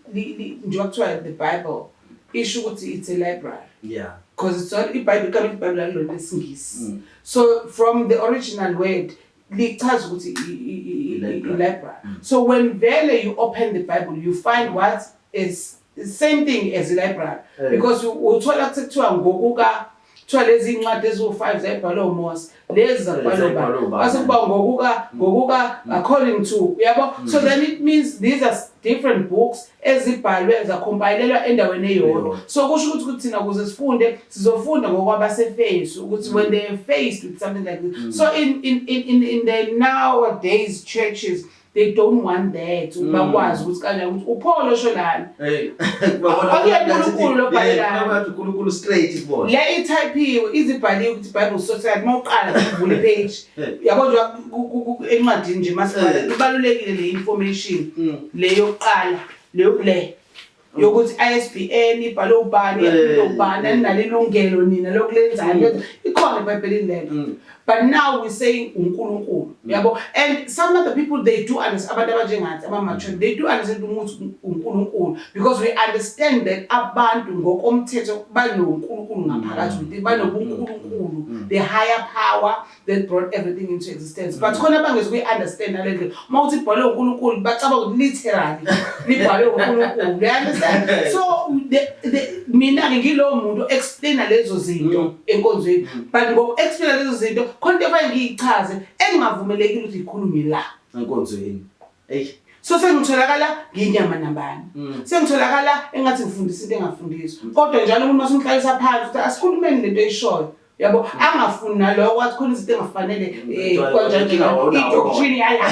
njengoba kuthiwa the Bible isho ukuthi it's a library, because it's not iBhayibheli, igama iBhayibheli alilona lesiNgisi. So from the original word lichaza ukuthi I-library. I-library. So when vele you open the Bible, you find what is the same thing as a library, because uthola kuthiwa ngokuka, kuthiwa lezi incwadi eziwu-5 zayibhalwe uMose, lezi zabhalwe Zayibhalwe ubani, ubani. kwase kuba ngokuka according to, yabo. So then it means these are different books ezibhalwe zacompilelwa endaweni eyodwa. Eyodwa. So kusho ukuthi thina ukuze sifunde, sizofunda ngokwabasefesu, ukuthi when they are faced with something like this. So in the nowadays churches, they don't want that, bakwazi ukuthi kanjani ukuthi uPaul osho lana. Hey. Akuyena uNkulunkulu lo bhalelayo. Ngathi uNkulunkulu straight kubona. Le itypiwe, izibhaliwe ukuthi iBible Society, uma uqala uvula ipage, yabo nje encwadini nje masibhala, ibalulekile le information, le yokuqala, le yokuthi ISBN ibhalwe ubani, yaphinde ubani, aninalo ilungelo nina lokulenzani, ikhona eBhayibhelini lelo. But now we're saying uNkulunkulu, yabo. And some other people, they do understand, abantu abanjengathi ama-mature, they do understand ukuthi uNkulunkulu, because we understand that abantu ngokomthetho banoNkulunkulu ngaphakathi within, banobuNkulunkulu, the higher power that brought everything into existence. But khona abangezi kuyi-understand nale ndlela. Uma uthi ibhalwe uNkulunkulu, bacabanga ukuthi literally libhalwe uNkulunkulu, you understand? So mina-ke ngilowo muntu explaina lezo zinto enkonzweni, but ngoku-explaina lezo zinto khona into efanele ngiyichaze engingavumelekile ukuthi ikhulunywe la Enkonzweni. Ey. So sengitholakala ngiyinyama nabani, sengitholakala engathi ngifundisa into engafundiswa, kodwa njalo umuntu masumhlalisa phansi ukuthi asikhulumeni lento eyishoyo, yabo, angafuni naloko, wathi khona izinto engafanele kanjani. Inkinga wawunawo. I-doctrine yala,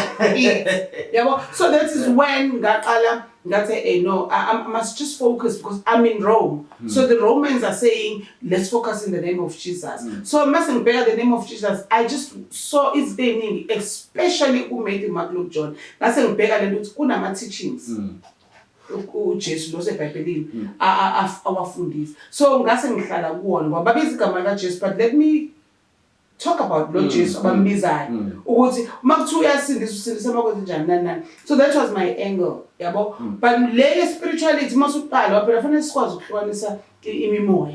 yabo. So that is when ngaqala ngathi, no, I must just focus because I'm in Rome. So the Romans are saying, let's focus in the name of Jesus. So mase ngibheka the name of Jesus, I just saw izinto ey'ningi, especially uMatthew, Mark, Luke, John. Ngase ngibheka lento ukuthi kunama-teachings uJesu lo seBhayibhelini awafundisa. So ngase ngihlala kuwona ngoba babiza igama likaJesu, but let me talk about lo Jesu abambizayo, ukuthi uma kuthiwa uyasindisa, usindisa uma kwenze njani, nani nani. So that was my angle, yabo. But le spirituality, uma usuqala phela fanele sikwazi ukuhlukanisa imimoya.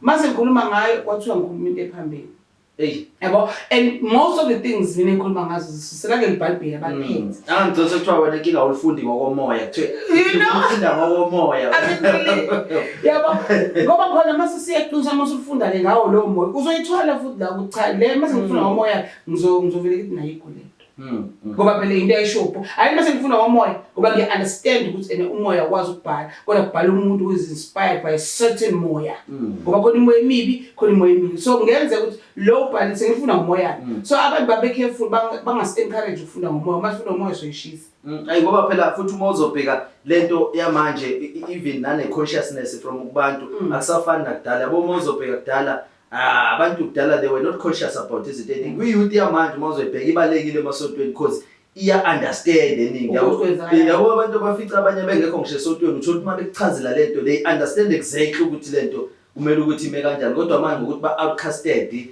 Mase ngikhuluma ngayo, kwathiwa ngikhuluma into ephambili, yabo. And most of the things mina engikhuluma ngazo zisusela ke iBhayibheli abaliphethe. Ah, ngicela sekuthiwa wena inkinga ulifundi ngokomoya. Kuthiwe You know? ufunda ngokomoya. I mean, really, yabo, ngoba khona mase siyeqinisa, uma usufunda le ngawo lowo moya, uzoyithola futhi la ukuthi cha, le mase ngifunda ngomoya ngizovele ngithi nayikho lento, ngoba phela into ayishopho hayi. Mase ngifunda ngomoya, ngoba ngiya-understand ukuthi ene umoya ukwazi ukubhala, kodwa kubhala umuntu who is inspired by a certain moya, ngoba khona imoya emibi, khona imoya emibi. So kungenzeka ukuthi lo ubhalile sengifunda ngomoya. So abantu babe careful, bangasi-encourage ukufunda ngomoya. Uma sifunda ngomoya soyishisa. Ayi, ngoba phela futhi uma uzobheka lento yamanje, even nane consciousness from kubantu akusafani nakudala, yabo. Uma uzobheka kudala, abantu kudala they were not conscious about izinto eningi. Kwi-youth yamanje uma uzoyibheka ibalekile emasontweni because iya-understand eningi, yabo. Ukuthi kwenzakalani. Yabo, abantu abafica abanye bengekho ngisho esontweni, uthola ukuthi uma bekuchazela lento, they understand exactly ukuthi lento kumele ukuthi ime kanjani. Kodwa manje ngokuthi ba-outcasted,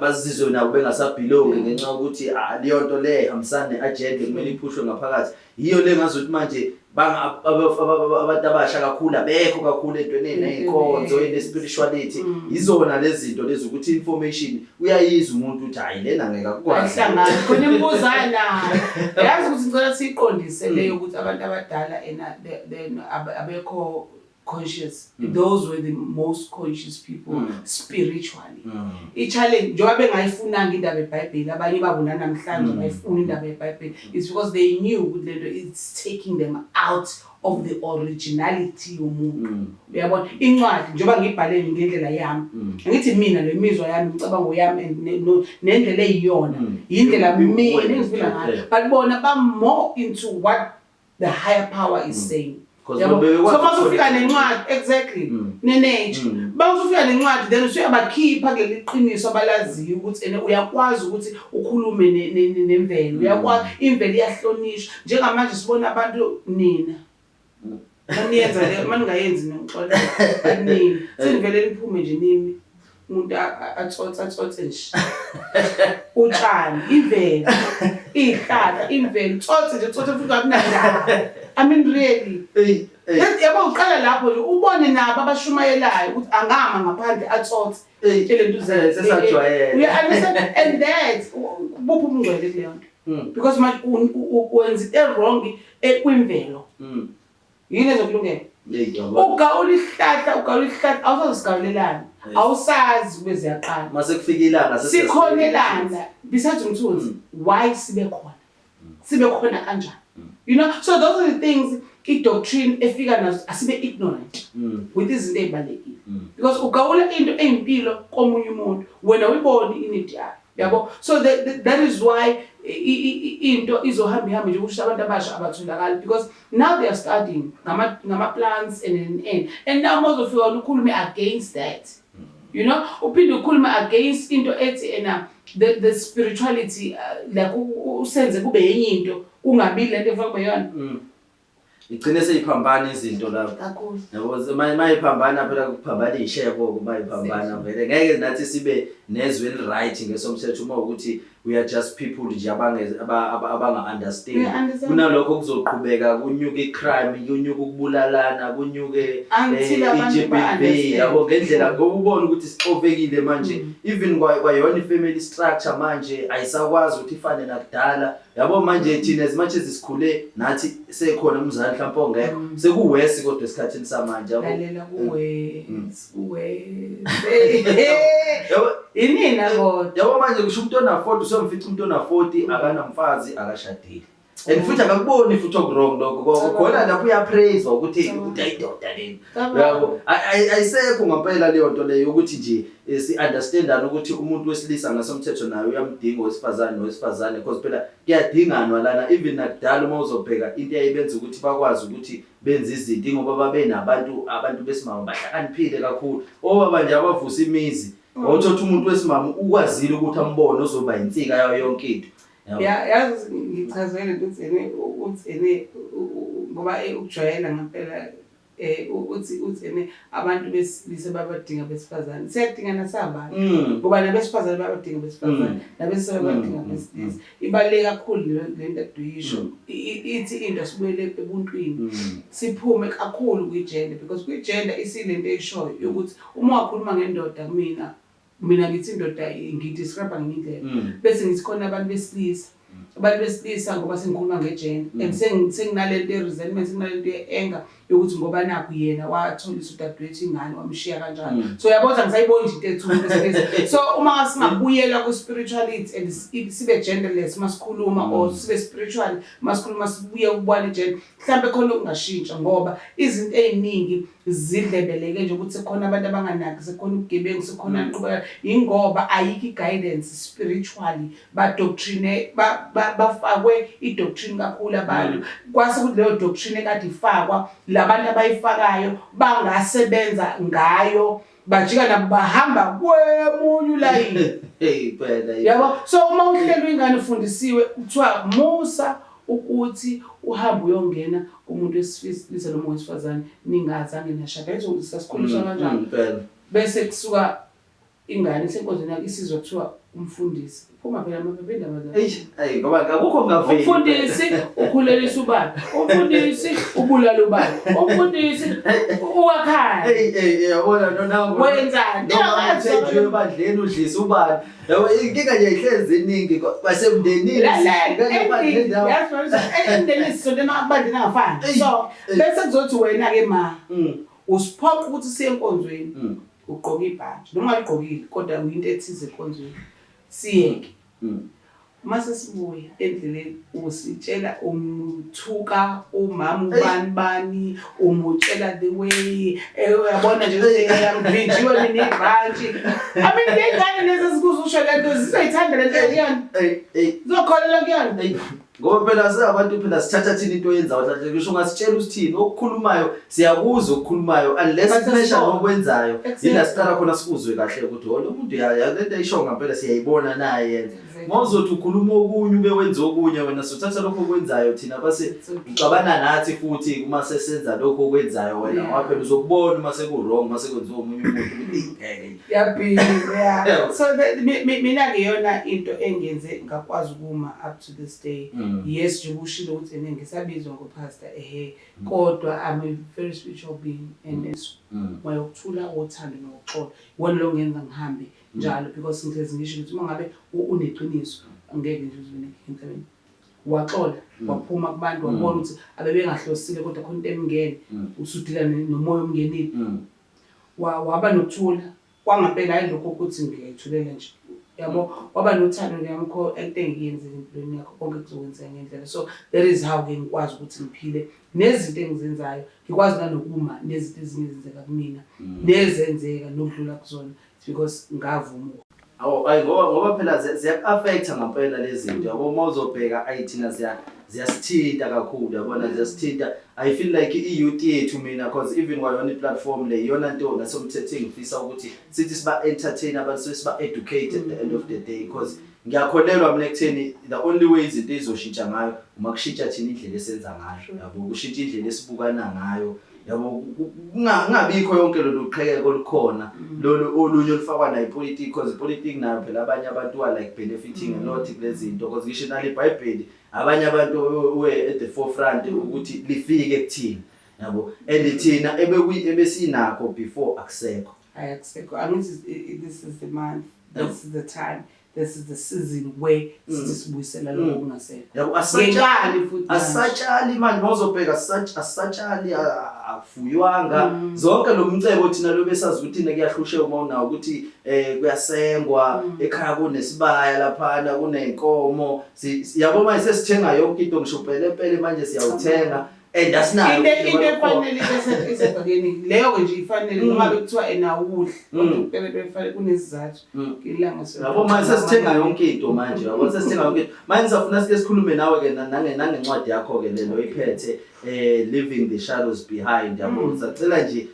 bazizwe nabo bengasabelongi ngenxa yokuthi leyo nto le ihambisana ne-agenda kumele iphushwe ngaphakathi, yiyo le ngazuthi manje abantu abasha kakhulu abekho kakhulu entweni ney'nkonzo ne-spirituality. Yizona lezi zinto lezi ukuthi information uyayizwa umuntu ukuthi hayi, lena ngeke akukwazi. Ayihlangani khona imibuzo anayo, yazi ukuthi ngicela siyiqondise leyo ukuthi abantu abadala ena then abekho conscious. Those were the most conscious people spiritually. I-challenge, njengoba bengayifunanga indaba yeBhayibheli, abanye babo nanamhlanje bayifuna indaba yeBhayibheli, it's because they knew ukuthi lento it's taking them out of the originality yomuntu, uyabona. Incwadi njengoba ngiyibhale ngendlela yami, angithi mina le mizwa yami, imicabango yami and nendlela eyiyona, yindlela mina engifila ngayo, but bona ba more into what the higher power is saying. Because Yabo. bebekwazi So mase ufika ukuthola- nencwadi, exactly, ne-nature, uma usufika nencwadi, then usuyabakhipha kuleli qiniso abalaziyo ukuthi ene uyakwazi ukuthi ukhulume nemvelo, uyakwazi, imvelo iyahlonishwa. Njengamanje sibona abantu, nina maniyenza le, maningayenzi ningixolela, but nina senivele niphume nje nimi, umuntu atsotse, atsotse nje utshani, imvelo, iy'hlahla, imvelo, tsotse nje, tsotse futhi akunandaba. I mean, really. Eyi, eyi. Yabo, uqala lapho nje ubone nabo abashumayelayo ukuthi angama ngaphandle atsotse. Eyi, Tshele nto uze- sesajwayele. You understand? And that buphi ubungcwele kuleyo nto? Because manje wenza into e-wrong kwimvelo. Yini ezokulungela? Eyi, yabo. Ugawula isihlahla, ugawula isihlahla, awusazi sigawulelana. Yes. Awusazi kube ziyaqala. Mase kufika ilanga Sikhonelana. Besides umthunzi, why sibe khona? Sibe khona kanjani? So those are the things i-doctrine efika nazo, asibe ignorant with izinto ey'balulekile. Because ugawula into eyimpilo komunye umuntu, wena uyiboni i-need yayo. Yabo? So that is why into izohamba ihambe nje ukuthi abantu abasha abatholakali, because now they are studying ngama plants and and and and now mawuzofika ukhulume against that. Uphinde ukhulume against into ethi ena the spirituality, like usenze kube yenye into, kungabi lento efuna kube yona. Igcine seyiphambana izinto lapho. Kakhulu. Yabo, mayiphambana phela kuphambana ishebo, mayiphambana vele ngeke nathi sibe nezwe eli-right ngesomthetho uma ukuthi we are just people nje abanga-understand. We understand. Kunalokho kuzoqhubeka kunyuke i-crime, kunyuke ukubulalana, kunyuke Until abantu i-GBV, ba-understand. yabo, ngendlela ngoba ubone ukuthi sixovekile manje, even kwayona i-family structure manje ayisakwazi ukuthi ifane nakudala. Yabo, manje thina as much as sikhule nathi sekhona umzali mhlawumbe ongekho, sekuwesi kodwa esikhathini samanje, yabo. Lalela, kuwesi, kuwesi. Yabo. Inina kodwa. Yabo, manje kusho umuntu ona-40, usuyamfica umuntu ona-40 akanamfazi, akashadile. And futhi akakuboni futhi oku-wrong lokho. Khona lapho uyapraise ukuthi ukuthi ayindoda lena. Yabo, ayisekho ngempela leyo nto leyo ukuthi nje si-understandane ukuthi umuntu wesilisa ngasomthetho naye uyamdinga owesifazane nowesifazane, because phela kuyadinganwa lana. Even nakudala uma uzobheka into eyayibenza ukuthi bakwazi ukuthi benze izinto, ingoba babe nabantu, abantu besimame bahlakaniphile kakhulu, obaba nje abavusa imizi. Wawuthola umuntu wesimame ukwazile ukuthi ambone ozoba insika yayo yonke into. Yabo. Ya, yazi ngichazele ukuthi ene uthi ene ngoba ukujwayela ngempela, uthi ene abantu besilisa babadinga besifazane. Siyadingana sabantu. Ngoba nabesifazane babadinga besifazane, nabesilisa babadinga besilisa. Ibaluleke kakhulu le nto ekuyisho. Ithi into sibuyele ebuntwini. Siphume kakhulu kwi-gender, because kwi-gender isilento eyishoyo yokuthi uma wakhuluma ngendoda kumina, mina ngithi indoda ngidescribe ngenye indlela. Bese ngithi khona abantu besilisa. Abantu besilisa ngoba sengikhuluma nge-gender and senginalento ye-resentment, senginalento ye-anger yokuthi ngoba nakhu yena watholisa udadewethu ingane, wamshiya kanjalo. So uyabona ngisayiboni nje into ethi umuntu wesilisa. So uma singabuyela ku-spirituality and sibe genderless masikhuluma, or sibe spiritual masikhuluma, sibuye ukubona i-gender, mhlambe khona okungashintsha, ngoba izinto ey'ningi zidlebeleke nje ukuthi sekukhona abantu abanganaki, sekukhona ubugebengu, sekukhona inqubeka, yingoba ayikho i-guidance spiritually. Badoctrine, bafakwe i-doctrine kakhulu abantu, kwase kuthi leyo doctrine ekade ifakwa labantu abayifakayo bangasebenza ngayo, bajika nabo bahamba kwemunye ulayini. Hey phela. Yabo, so uma uhlelwe ingane ufundisiwe, kuthiwa musa ukuthi uhambe uyongena kumuntu wesilisa noma wesifazane ningazange nashada, yizo sasikhuliswa kanjani. Phela. Bese kusuka ingane isenkonzweni yakhe, isizwa kuthiwa umfundisi, phuma phela amaphepha indaba zakhe. Eish, ayi ngoba akukho ngaveli. Umfundisi ukhulelisa ubaba, umfundisi ubulala ubaba, umfundisi uwakhaya. Hey hey, yabona no nawo. Wenzani? Noma uthenjiwe ebandleni udlisa ubani. Yabo, inkinga nje ihlezi iningi kwasemndenini. Emndenini sisonto emabandleni angafani, so bese kuzothi wena-ke ma usiphoqa ukuthi siye enkonzweni, ugqoke ibhantshi noma ungaligqokile, kodwa uyinto ethize enkonzweni, siyeke. Uma sesibuya endleleni usitshela umthuka umama ubani bani, umutshela the way, uyabona nje ngivinjiwe mina ibhantshi. I mean, ley'ngane lezi ezikuzusho le nto zizoyithanda le nto kuyona, Hey hey. zizokholelwa kuyona. Hey. Ngoba phela singabantu phela sithatha thina into oyenzayo hlahle ngisho ungasitshela usithini okukhulumayo siyakuzwa okukhulumayo unless But kumesha asibone. nokwenzayo. Yila siqala khona sikuzwe kahle ukuthi oh lo muntu ya lento ayisho ngempela siyayibona naye yenza. Mawuzothi ukhuluma okunye ube wenza okunye wena sothatha lokho okwenzayo thina base It's okay. uxabana nathi futhi uma sesenza lokho okwenzayo wena ngoba phela uzokubona uma seku-wrong uma sekwenziwa omunye umuntu ukuthi "Eyi, ngeke." Yaphila, yeah. Yebo. So mina-ke yona into engenze ngakwazi ukuma up to this day. Yes, nje ushilo ukuthi ene ngisabizwa ngopastor ehe, kodwa I'm a very spiritual being and moya wokuthula, wothando nokuxola. Iwona lo ngenza ngihambe njalo because ngihlezi ngisho ukuthi uma ngabe uneqiniso angeke nje uze unenkinga emhlabeni. Waxola, waphuma kubantu, wabona ukuthi abebengahlosile kodwa khona into emngene, usudila nomoya omngenile. Waba nokuthula kwangampela, hayi lokho ukuthi ngiyayithulela nje yabo, waba nothando ngamkho into engiyenzile empilweni yakho konke kuzokwenzeka ngendlela. So that is how ke ngikwazi ukuthi ngiphile nezinto engizenzayo, ngikwazi nanokuma nezinto ezinye ezenzeka kumina nezenzeka nokudlula kuzona. It's because ngavuma. Awu ayi ngoba phela ziyaku-affecta ngampela lezi zinto yabo. Uma uzobheka ayi thina ziyasithinta kakhulu yabona, ziyasithinta. I feel like i-youth yethu mina, cause even kwayona i-platform le iyona nto nasomthetho engifisa ukuthi sithi siba-entertain abantu, siba-educate at the end of the day, because ngiyakholelwa mina ekutheni the only way izinto ey'zoshintsha ngayo uma kushintsha thina indlela esenza ngayo yabo, kushintsha indlela esibukana ngayo yabo, kungabikho yonke lolu qhekeko olukhona lolu olunye olufakwa nayo ipolitiki, because ipolitiki nayo phela abanye abantu are like benefiting a lot kulezi zinto, because ngisho nalo iBhayibheli abanye abantu were at the forefront ukuthi lifike kuthina yabo, and thina ebesinakho before akusekho. Hayi, akusekho. Angithi this is the month, this is the time, this is the season where sithi sibuyisela lokho okungasekho. Yabo, asatshali. Ngenkani futhi manje. Asatshali manje, mawuzobheka asatshali, akufuywanga zonke lo mcebo thina lo besazi ukuthi thina kuyahlusheka uma unawo ukuthi kuyasengwa ekhaya, kunesibaya laphana, kunenkomo. Yabo, manje sesithenga yonke into, ngisho pelepele manje siyawuthenga and asinayo Into imali efanele isegcekeni leyo nje ifanele noma bekuthiwa enawudla kodwa upelepele kufanele kunesizathu ilanga. Yabo, manje sesithenga yonke into manje, yabo, sesithenga yonke into manje. Safuna sike sikhulume nawe ke nangencwadi yakho ke lelo iphethe Leaving the Shadows Behind yabo. Sacela nje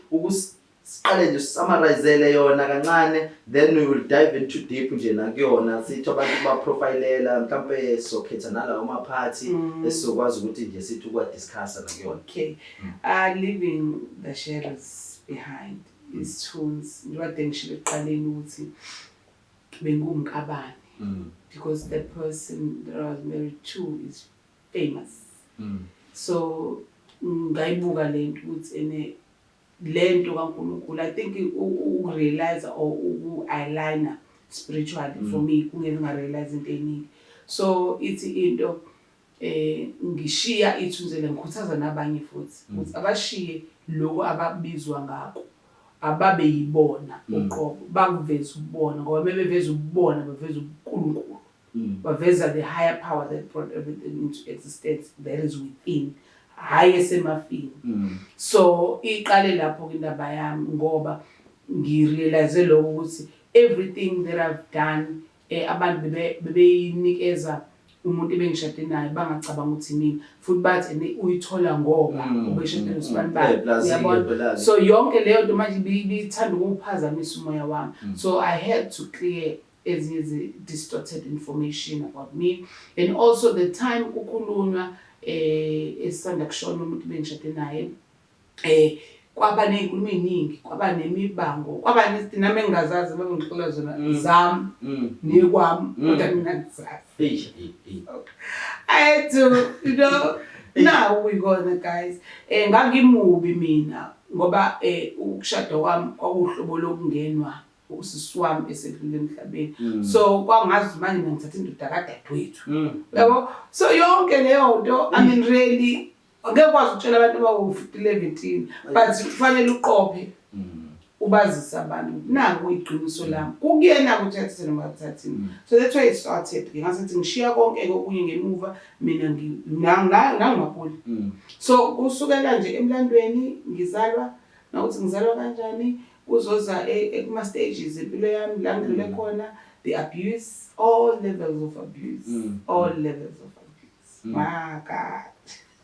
siqale nje summarizele yona kancane, then we will dive into deep nje nakuyona, sithi abantu baprofilela mhlambe sokhetha nalawo maphathi esizokwazi ukuthi nje sithi ukuwadiscussa nakuyona. Okay, Leaving the Shadows Behind, isithunzi, njengoba ngishilo ekuqaleni ukuthi bengiwumkabani because the person that I was married to is famous. So ngayibuka lento ukuthi ene lento kaNkulunkulu, I think ukurealize or uku-aligna spiritually for me kungeke ngarealize into eningi. So ithi into ngishiya ithunzela, ngikhuthaza nabanye futhi ukuthi abashiye lokho ababizwa ngako, ababe yibona uqobo, bakuveze ubona, ngoba mebeveza ubona baveza uNkulunkulu, baveza the higher power that brought everything into existence that is within, hhayi esemafini. So iqale lapho indaba yami ngoba ngirealize lokho ukuthi everything that I've done abantu bebeyinikeza umuntu ebengishade naye, bangacabanga ukuthi mina futhi bathi ene uyithola ngoba ubeshade nosibani bani. Plus-ke uyabona phela-ke. So yonke leyo nto manje ibithanda ukuwuphazamisa umoya wami, so I had to clear ezinye distorted information about me. And also the time kukhulunywa esisanda kushona umuntu bengishade naye, kwaba ney'nkulumo ey'ningi, kwaba nemibango, kwaba nezinto nami engingazazi babengixolela zona zami nekwami, kodwa mina ngizazi. Eish, eish, eish. I had to, now we gonna guys. Ngangimubi mina ngoba ukushada kwami kwakuhlobo lokungenwa usisi wami esedlule emhlabeni. So kwangazi manje mina ngithatha indoda kadadewethu. Yabo? So yonke leyo nto, I mean, really angeke ukwazi ukutshela abantu abawu-11, but kufanele uqophe ubazise abantu naku iqiniso lami, kukuyena ukuthi athathe noma athathini. So that's why it started. Ngingasethi ngishiya konke okunye ngemuva mina nangimapuli. So kusukela nje emlandweni ngizalwa nokuthi ngizalwa kanjani, kuzoza kuma stages empilo yami la ngidlule khona, the abuse, all levels of abuse, all levels of abuse. My God.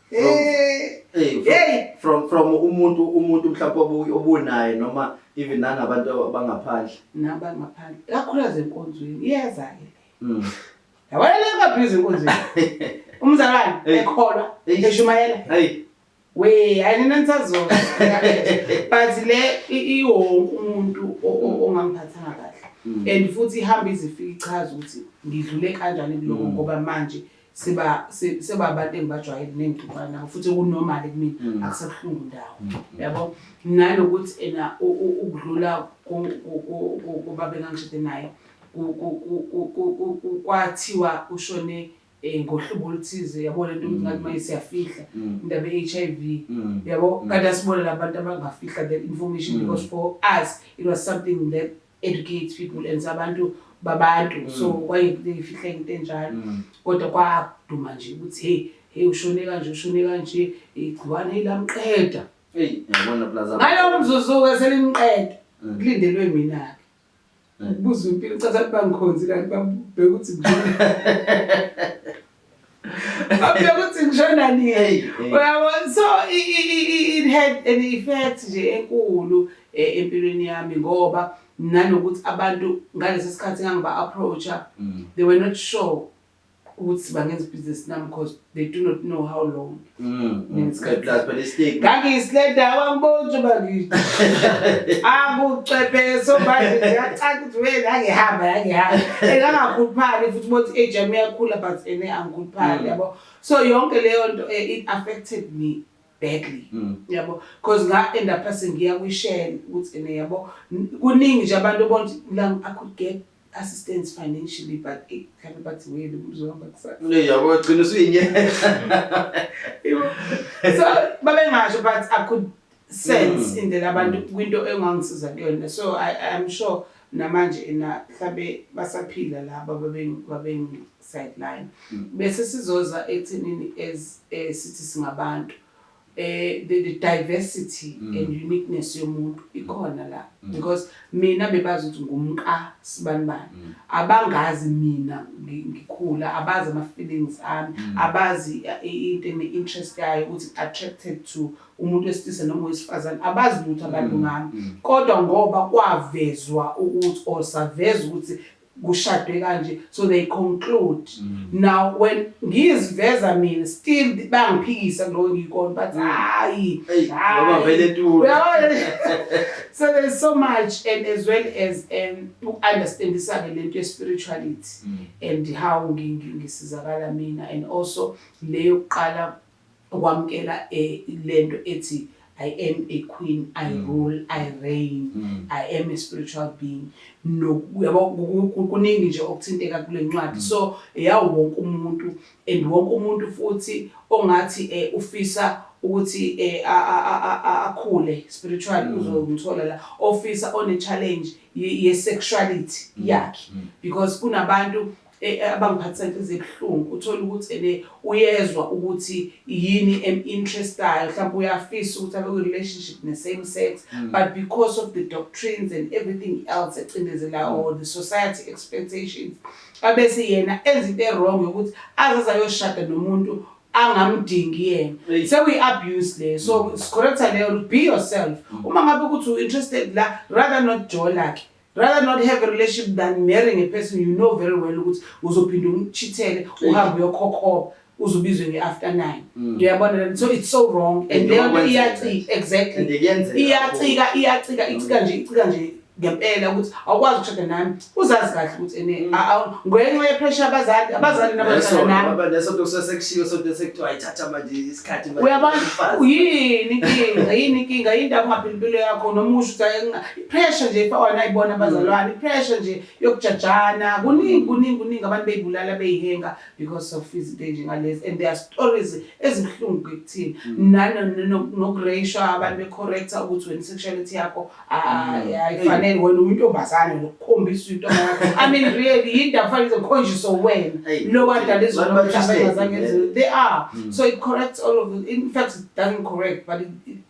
Hey. Hey, from, Hey. from umuntu mhlawumbe obunaye noma even nangabantu abangaphandle. Nabangaphandle, kakhulukazi enkonzweni, iyeza-ke le. Yabona le ngaphizi enkonzweni, umzalwane Hey. ekholwa, Hey. eshumayela. Hey. We, hayi, nina nisazona, but le iwonke umuntu ongangiphathanga kahle. And futhi ihamba izifika ichaza ukuthi ngidlule kanjani kuloko, ngoba manje seba abantu engibajwayele nengixoxa nabo, futhi ku-normal kumina, akusabuhlungu ndawo, yabo. Nanokuthi ena ukudlula kubaba engangishade naye, kwathiwa ushone ngohlobo oluthize, yabo, lento ukuthi ngathi manje siyafihla indaba ye-HIV, yabo. Kanti asibone labantu abangafihla that information, because for us it was something that educates people and sabantu babantu, so kwayifihla into enjalo. Kodwa kwaduma nje ukuthi, "Hey, hey, ushone kanje, ushone kanje, igciwane lamqeda." Hey, yabona plaza. Ngalowo mzuzu-ke selimqeda, kulindelwe mina-ke ukubuza impilo. Ucathi abantu bangikhonzi kanti babheka ukuthi ngishona, babheka ukuthi ngishona nini. Hey, hey. Uyabona, so it had an effect nje enkulu empilweni yami, ngoba nanokuthi abantu ngalesi sikhathi ngangiba-approacha, they were not sure ukuthi bangenza ibhizinisi nami because they do not know how long. Ngesikhathi. Plus phela i-stigma. Ngangiyislenda, wangibona njengoba ngisho akucwepheshe manje, ziyacaca ukuthi wena yangihamba yangihamba, engangakhuluphali futhi ubona ukuthi age yami iyakhula, but ene angikhuluphali, yabo. So yonke leyo nto, it affected me badly, yabo, because nga-end up sengiya kwi-shell ukuthi ene, yabo, kuningi nje abantu obona ukuthi la I could get assistance financially, but mhlawumbe bathi, "Wena uzohamba kusasa." Hey, yabo, gcina usuyinyela. So babengasho, but I could sense indlela abantu kwinto engangisiza kuyona. So I'm sure namanje ena mhlambe basaphila laba babengi sideline. Bese sizoza ekuthenini as sithi singabantu, the diversity and uniqueness yomuntu ikhona la, because mina bebazi ukuthi ngumka sibanibani, abangazi mina ngikhula, abazi ama feelings ami, abazi into ene interest yayo ukuthi attracted to umuntu wesilisa noma wesifazane, abazi lutho abantu ngami. Kodwa ngoba kwavezwa ukuthi or saveza ukuthi kushadwe kanje, so they conclude. Now when ngiziveza mina, still bangiphikisa kuloko ngikona, but hayi. Hey, ngoba vele tulo. Uyabona? So there's so much, and as well as uku-understandisa-ke lento ye-spirituality and how ngisizakala mina, and also le yokuqala ukwamukela lento ethi I am a queen, I rule, I reign, I am a spiritual being. No, uyabo, kuningi nje okuthinteka kule ncwadi. So yawo wonke umuntu, and wonke umuntu futhi ongathi ufisa ukuthi akhule spiritually uzomthola la, ofisa one challenge ye sexuality yakhe, because kunabantu abangiphathisa inhliziyo ebuhlungu. Uthola ukuthi ene uyezwa ukuthi yini em-interestayo, mhlawumbe uyafisa ukuthi abe kwi-relationship ne-same sex, but because of the doctrines and everything else ecindezelayo or the society expectations, abese yena enza into e-wrong yokuthi azaze ayoshada nomuntu angamdingi yena. Hey. Sekuyi-abuse leyo, so si-correcta leyo. Be yourself. Uma ngabe ukuthi u-interested la, rather not jola ke, rather not have a relationship than marrying a person you know very well ukuthi uzophinda umchithele, uhambe uyokhokhoba, uzubizwe nge-after 9, uyabona le? So it's so wrong, and And leyo nto noma kwenzeka. iyacika, exactly. And kuyenzeka. Iyacika, iyacika, icika nje, icika nje ngempela ukuthi awukwazi ukushada nami uzazi kahle ukuthi ene ngenxa ye-pressure abazali nabazala nami. Ngoba leso nto sekushiwo, sonto sekuthiwa ayithatha manje isikhathi manje Uyabona? umfazi. Yini inkinga? Yini inkinga? Yini indaba ungaphila impilo yakho noma usho ukuthi i-pressure nje ifakwa nayibona abazalwane, i-pressure nje yokujajana, kuningi, kuningi, kuningi, abantu beyibulala, beyihenga because of izinto ey'njengalezi. And there are stories ezibuhlungu ekuthini nokureyishwa, abantu be-correcta ukuthi wena i-sexuality yakho ayifanele, wena uyintombazane, nokukhombisa uyintombazane. I mean, really, yini ndaba kufanele ize kukhonjiswe wena Hey, lo wadala izulu abantu mhlawumbe ba-twisted, engazange yeah. enziwe? They are. So it corrects all of it. In fact, it doesn't correct, but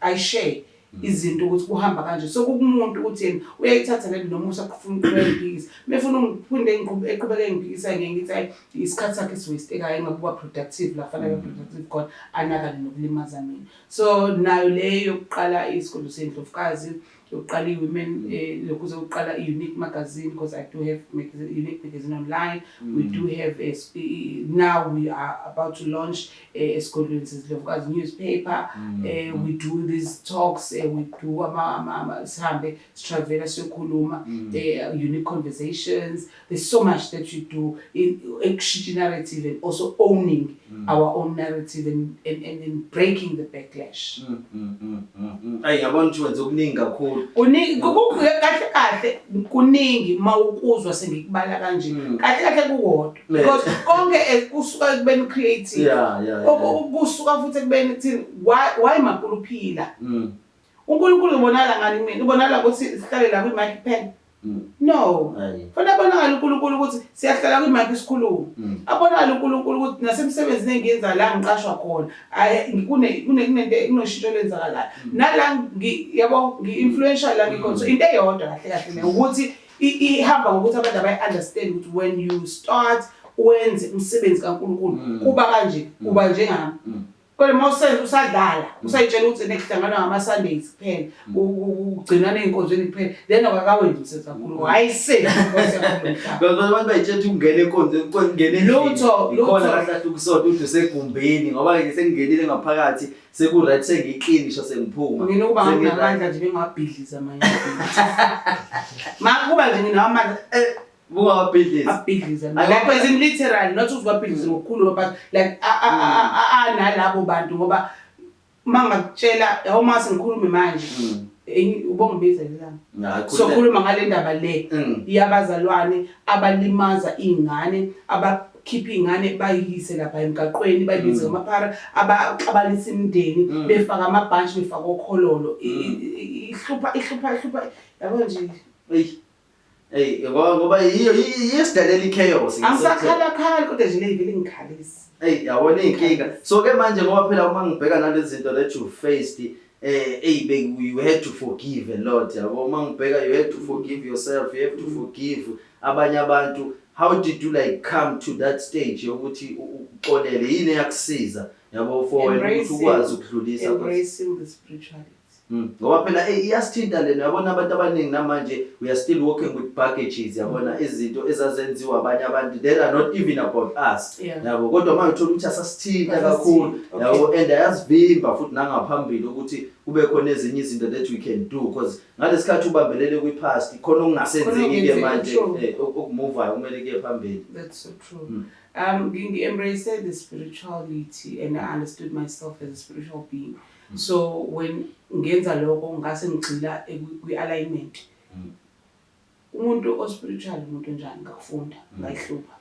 I share. Izinto ukuthi kuhamba kanje, so kukumuntu ukuthi yena uyayithatha lento noma usafuna ukuqhubeka ngiphikisa. Mefuna ngiphinde eqhubeke ngiphikisa, ngiye ngithi hayi, isikhathi sakhe esiwastekayo, engakuba productive la fanele abe productive khona, anakane nokulimaza mina. So nayo leyo yokuqala isigodlo sendlovukazi, yokuqala i-women, lokhu zokuqala i-Unique Magazine, because I do have magazine, Unique Magazine online. We do have a, now we are about to launch esigodlweni sezindlovukazi newspaper. We do these talks, we do sihambe sitravela siyokhuluma, unique conversations. There's so much that you do in ekushintsha narrative and also owning our own narrative and breaking the backlash. Ayi, ngiyabona ukuthi wenza okuningi kakhulu. Kuningi, kahle kahle kuningi mawukuzwa sengikubala kanje. Kahle kahle kukodwa. Because konke kusuka ekubeni creative. Kusuka futhi ekubeni kuthini, why makulu uphila? UNkulunkulu ubonakala ngani kumina? Ubonakala ukuthi sihlale la kwi-mic pen? No. Ayi. Fanele abonakale uNkulunkulu ukuthi siyahlala kwi-mic sikhulume. Abonakale uNkulunkulu ukuthi nasemsebenzini engiyenza la ngiqashwa khona, ayi, kune kune kunento kunoshintsho olwenzakalayo. Nala yabo ngi-influential la ngikhona. So into eyodwa kahle kahle le ukuthi ihamba ngokuthi abantu abayi-understand ukuthi when you start wenze umsebenzi kaNkulunkulu kuba kanje, uba njengami. Kodwa uma usenza usadlala, usayitshela ukuthi nekuhlanganwa ngama-Sundays kuphela, ugcinana ey'nkonzweni kuphela, then awukakawenzi umsebenzi kaNkulunkulu. Ayisebenzi inkosi yakho lomhlaba. Because abantu bayitshela ukuthi ungena enkonzweni, ungena endlini. Lutho, Ikhona lutho. kahle kahle ukusonta ukuthi usegumbini ngoba ke sengingenile ngaphakathi seku-right, sengiyi-clean ngisho sengiphuma. Mina ukuba Sengi-right. nginamandla nje bengingawabhidliza amanye amabhilidi. Makuba nje nginawo amandla, Bungawabhidlizi. Abhidliza. Ayikho- Like as in literally, not ukuthi wabhidliza ngokukhuluma, but like analabo bantu, ngoba mangakutshela yabo mase ngikhulume manje, ubongibiza ilanga. Hayi, So khuluma ngale ndaba le yabazalwane abalimaza iy'ngane, abakhipha iy'ngane bayiyise lapha emgaqweni, bayibize ngamaphara, abaxabanisa imindeni, befaka amabhantshi, befaka okhololo. Ihlupha, ihlupha, ihlupha yabo nje. Eyi. Eyi, ngoba yiyo esidalela i-chaos. Angisakhalakhala kodwa nje le ivele ingikhalisa. Eyi, yabona iy'nkinga. So ke manje ngoba phela uma ngibheka nalezi zinto that you faced, eyi, you had to forgive a lot, yabo. Uma ngibheka, you had to forgive yourself, you have to forgive abanye abantu. How did you like come to that stage yokuthi uxolele? Yini eyakusiza, yabo, for wena ukuthi ukwazi ukudlulisa? Embracing the spirituality. Ngoba phela iyasithinta lena, yabona abantu abaningi namanje we are still working with baggages, yabona, izinto ezazenziwa abanye abantu that are not even about us. Yabo, kodwa manje uthola ukuthi asasithinta kakhulu, yabo, and ayasivimba futhi nangaphambili ukuthi kube khona ezinye izinto that we can do, because ngalesikhathi ubambelele kwi-past khona okungasenzeki ke manje, okumuvayo kumele kuye phambili. That's so true. Ngi-embrace the spirituality and I understood myself as a spiritual being. So when ngenza lokho ngase ngigxila kwi-alignment. Umuntu o-spiritual umuntu onjani, ngakufunda, ngayihlupha.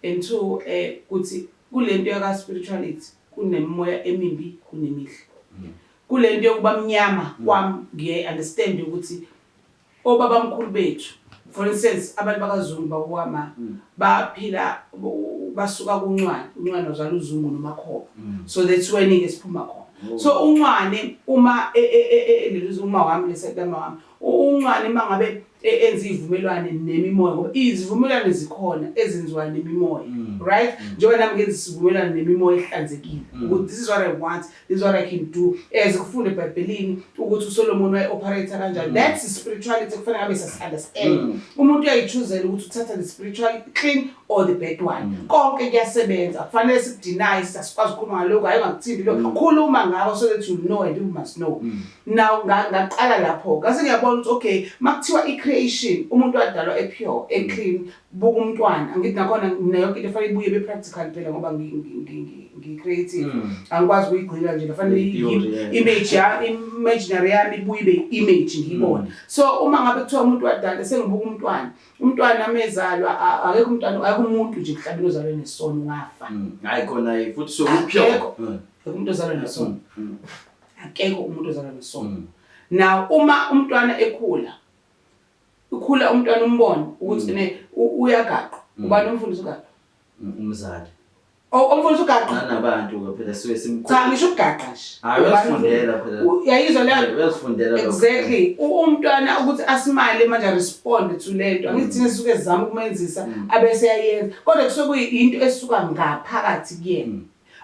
And two, kuthi kulento yaka spirituality kunemimoya emimbi, kunemihle. Kulento yokuba mnyama kwami ngiye understand ukuthi obabamkhulu bethu, for instance, abantu bakaZungu bakwama baphila basuka kuNcwane, uNcwane wazala uZungu noMakhoba. So that's when ke siphuma khona. So uNcwane uma leli uma wami lesetama wami, uNcwane mangabe enza izivumelwane nemimoya, ngoba izivumelwane zikhona ezenziwa nemimoya, right? Njengoba nami ngenza isivumelwano nemimoya ehlanzekile ukuthi this is what I want, this is what I can do, as kufunda eBhayibhelini ukuthi uSolomon waye-operate kanjani. That's the spirituality kufanele ngabe sasi-understand. Umuntu uyayichoosela ukuthi uthatha the spiritual clean or the bad one. Konke kuyasebenza, kufanele sikudeny, sasikwazi ukukhuluma ngalokho, hayi ungakuthinti lokho, khuluma ngakho so that you know and you must know. Now ngaqala lapho ngase ngiyabona ukuthi okay, makuthiwa i-creation, umuntu wadalwa e-pure, e-clean. Buka umntwana, angithi nakhona nayo yonke into efanele ibuye ibe practical phela, ngoba ngi-creative, angikwazi ukuyigcina nje, kufanele I-theory, yeah. Image ya imaginary yami ibuye ibe image ngiyibone. So uma ngabe kuthiwa umuntu wadala, sengibuka umntwana, umntwana amezalwa, akekho umntwana, akekho umuntu nje emhlabeni ozalwe nesono, ungafa. Hayi khona futhi sokupure. Akekho. Akekho umuntu ozalwe nesono. Akekho umuntu ozalwe nesono. Now uma umntwana ekhula, ukhula umntwana umbone ukuthi ne uyagaqa. Ubani umfundisi ugaqa? Umzali. Omfundisa ugaqa. Nanabantu ke phela suke simkhulu. Cha, ngisho ukugaqa nje. Hayi, uyazifundela phela. Uyayizwa leyo? Uyazifundela lokho. Exactly. Umntwana ukuthi asimale manje, respond to lento. Angithi thina sisuke sizama ukumenzisa, abese yayenza. Kodwa kusuke kuyinto esuka ngaphakathi kuyena.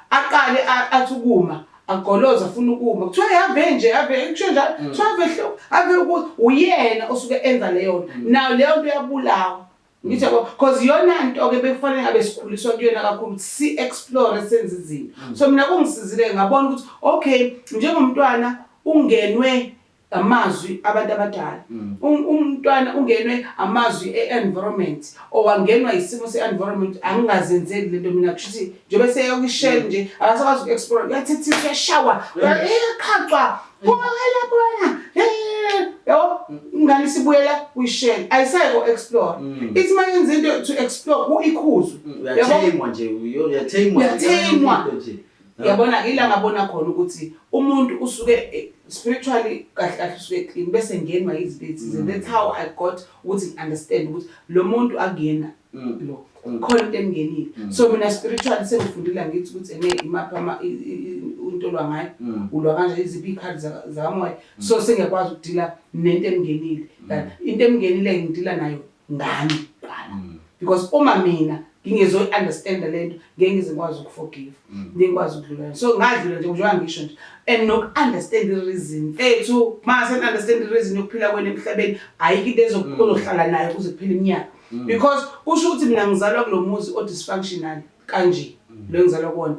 Aqale athi ukuma, agoloza, afuna ukuma. Kuthiwa yave nje, ave kusho njalo. Kuthiwa ave hlo, ave ukuthi uyena osuke enza leyo nto. Now leyo nto iyabulawa. Ngithi yabo, because iyona nto ke bekufanele ngabe sikhuliswa kuyona kakhulu, si explore, senze izinto. So mina kungisizile, ngabona ukuthi okay, njengomntwana ungenwe amazwi abantu abadala, umntwana ungenwe amazwi e-environment, owangenwa isimo se-environment, angingazenzeli lento mina. Kusho ukuthi njengoba seya kwi-shell nje, akasakwazi uku-explore, uyathethiswa, uyashawa, uyaqhaqwa, lapho yabo, ingane isibuyela kwi-shell, ayisayi ko-explore. Ithi uma yenza into to explore, ku-ikhuzwe. Uyathemwa nje, uyathemwa. Uyathemwa. Into nje. Yabona, ila ngabona khona ukuthi umuntu usuke spiritually kahle kahle usuke clean, bese ngenwa izinto ezithize. That's how I got ukuthi ngi-understand ukuthi lo muntu akuyena lo, khona into emngenile. So mina spiritually sengifundile, ngithi ukuthi ene imaphi ama into olwa ngayo, ulwa kanje, iziphi iy'khathi zakamoya. So sengiyakwazi ukudila nento emngenile. Into emngenile ngidila nayo ngami kuqala, because uma mina ngingezoyi-understanda lento, ngeke ngize ngikwazi ukuforgive, ngeke ngikwazi ukudlula. So ngadlula nje, njengoba ngisho nje, and noku-understand i-reason, mfethu. Mase understand i-reason yokuphila kwena emhlabeni, ayikho into ozohlala nayo kuze kuphele iminyaka, because kusho ukuthi mina ngizalwa kulo muzi o-dysfunctional kanje, lo engizalwa kuwona,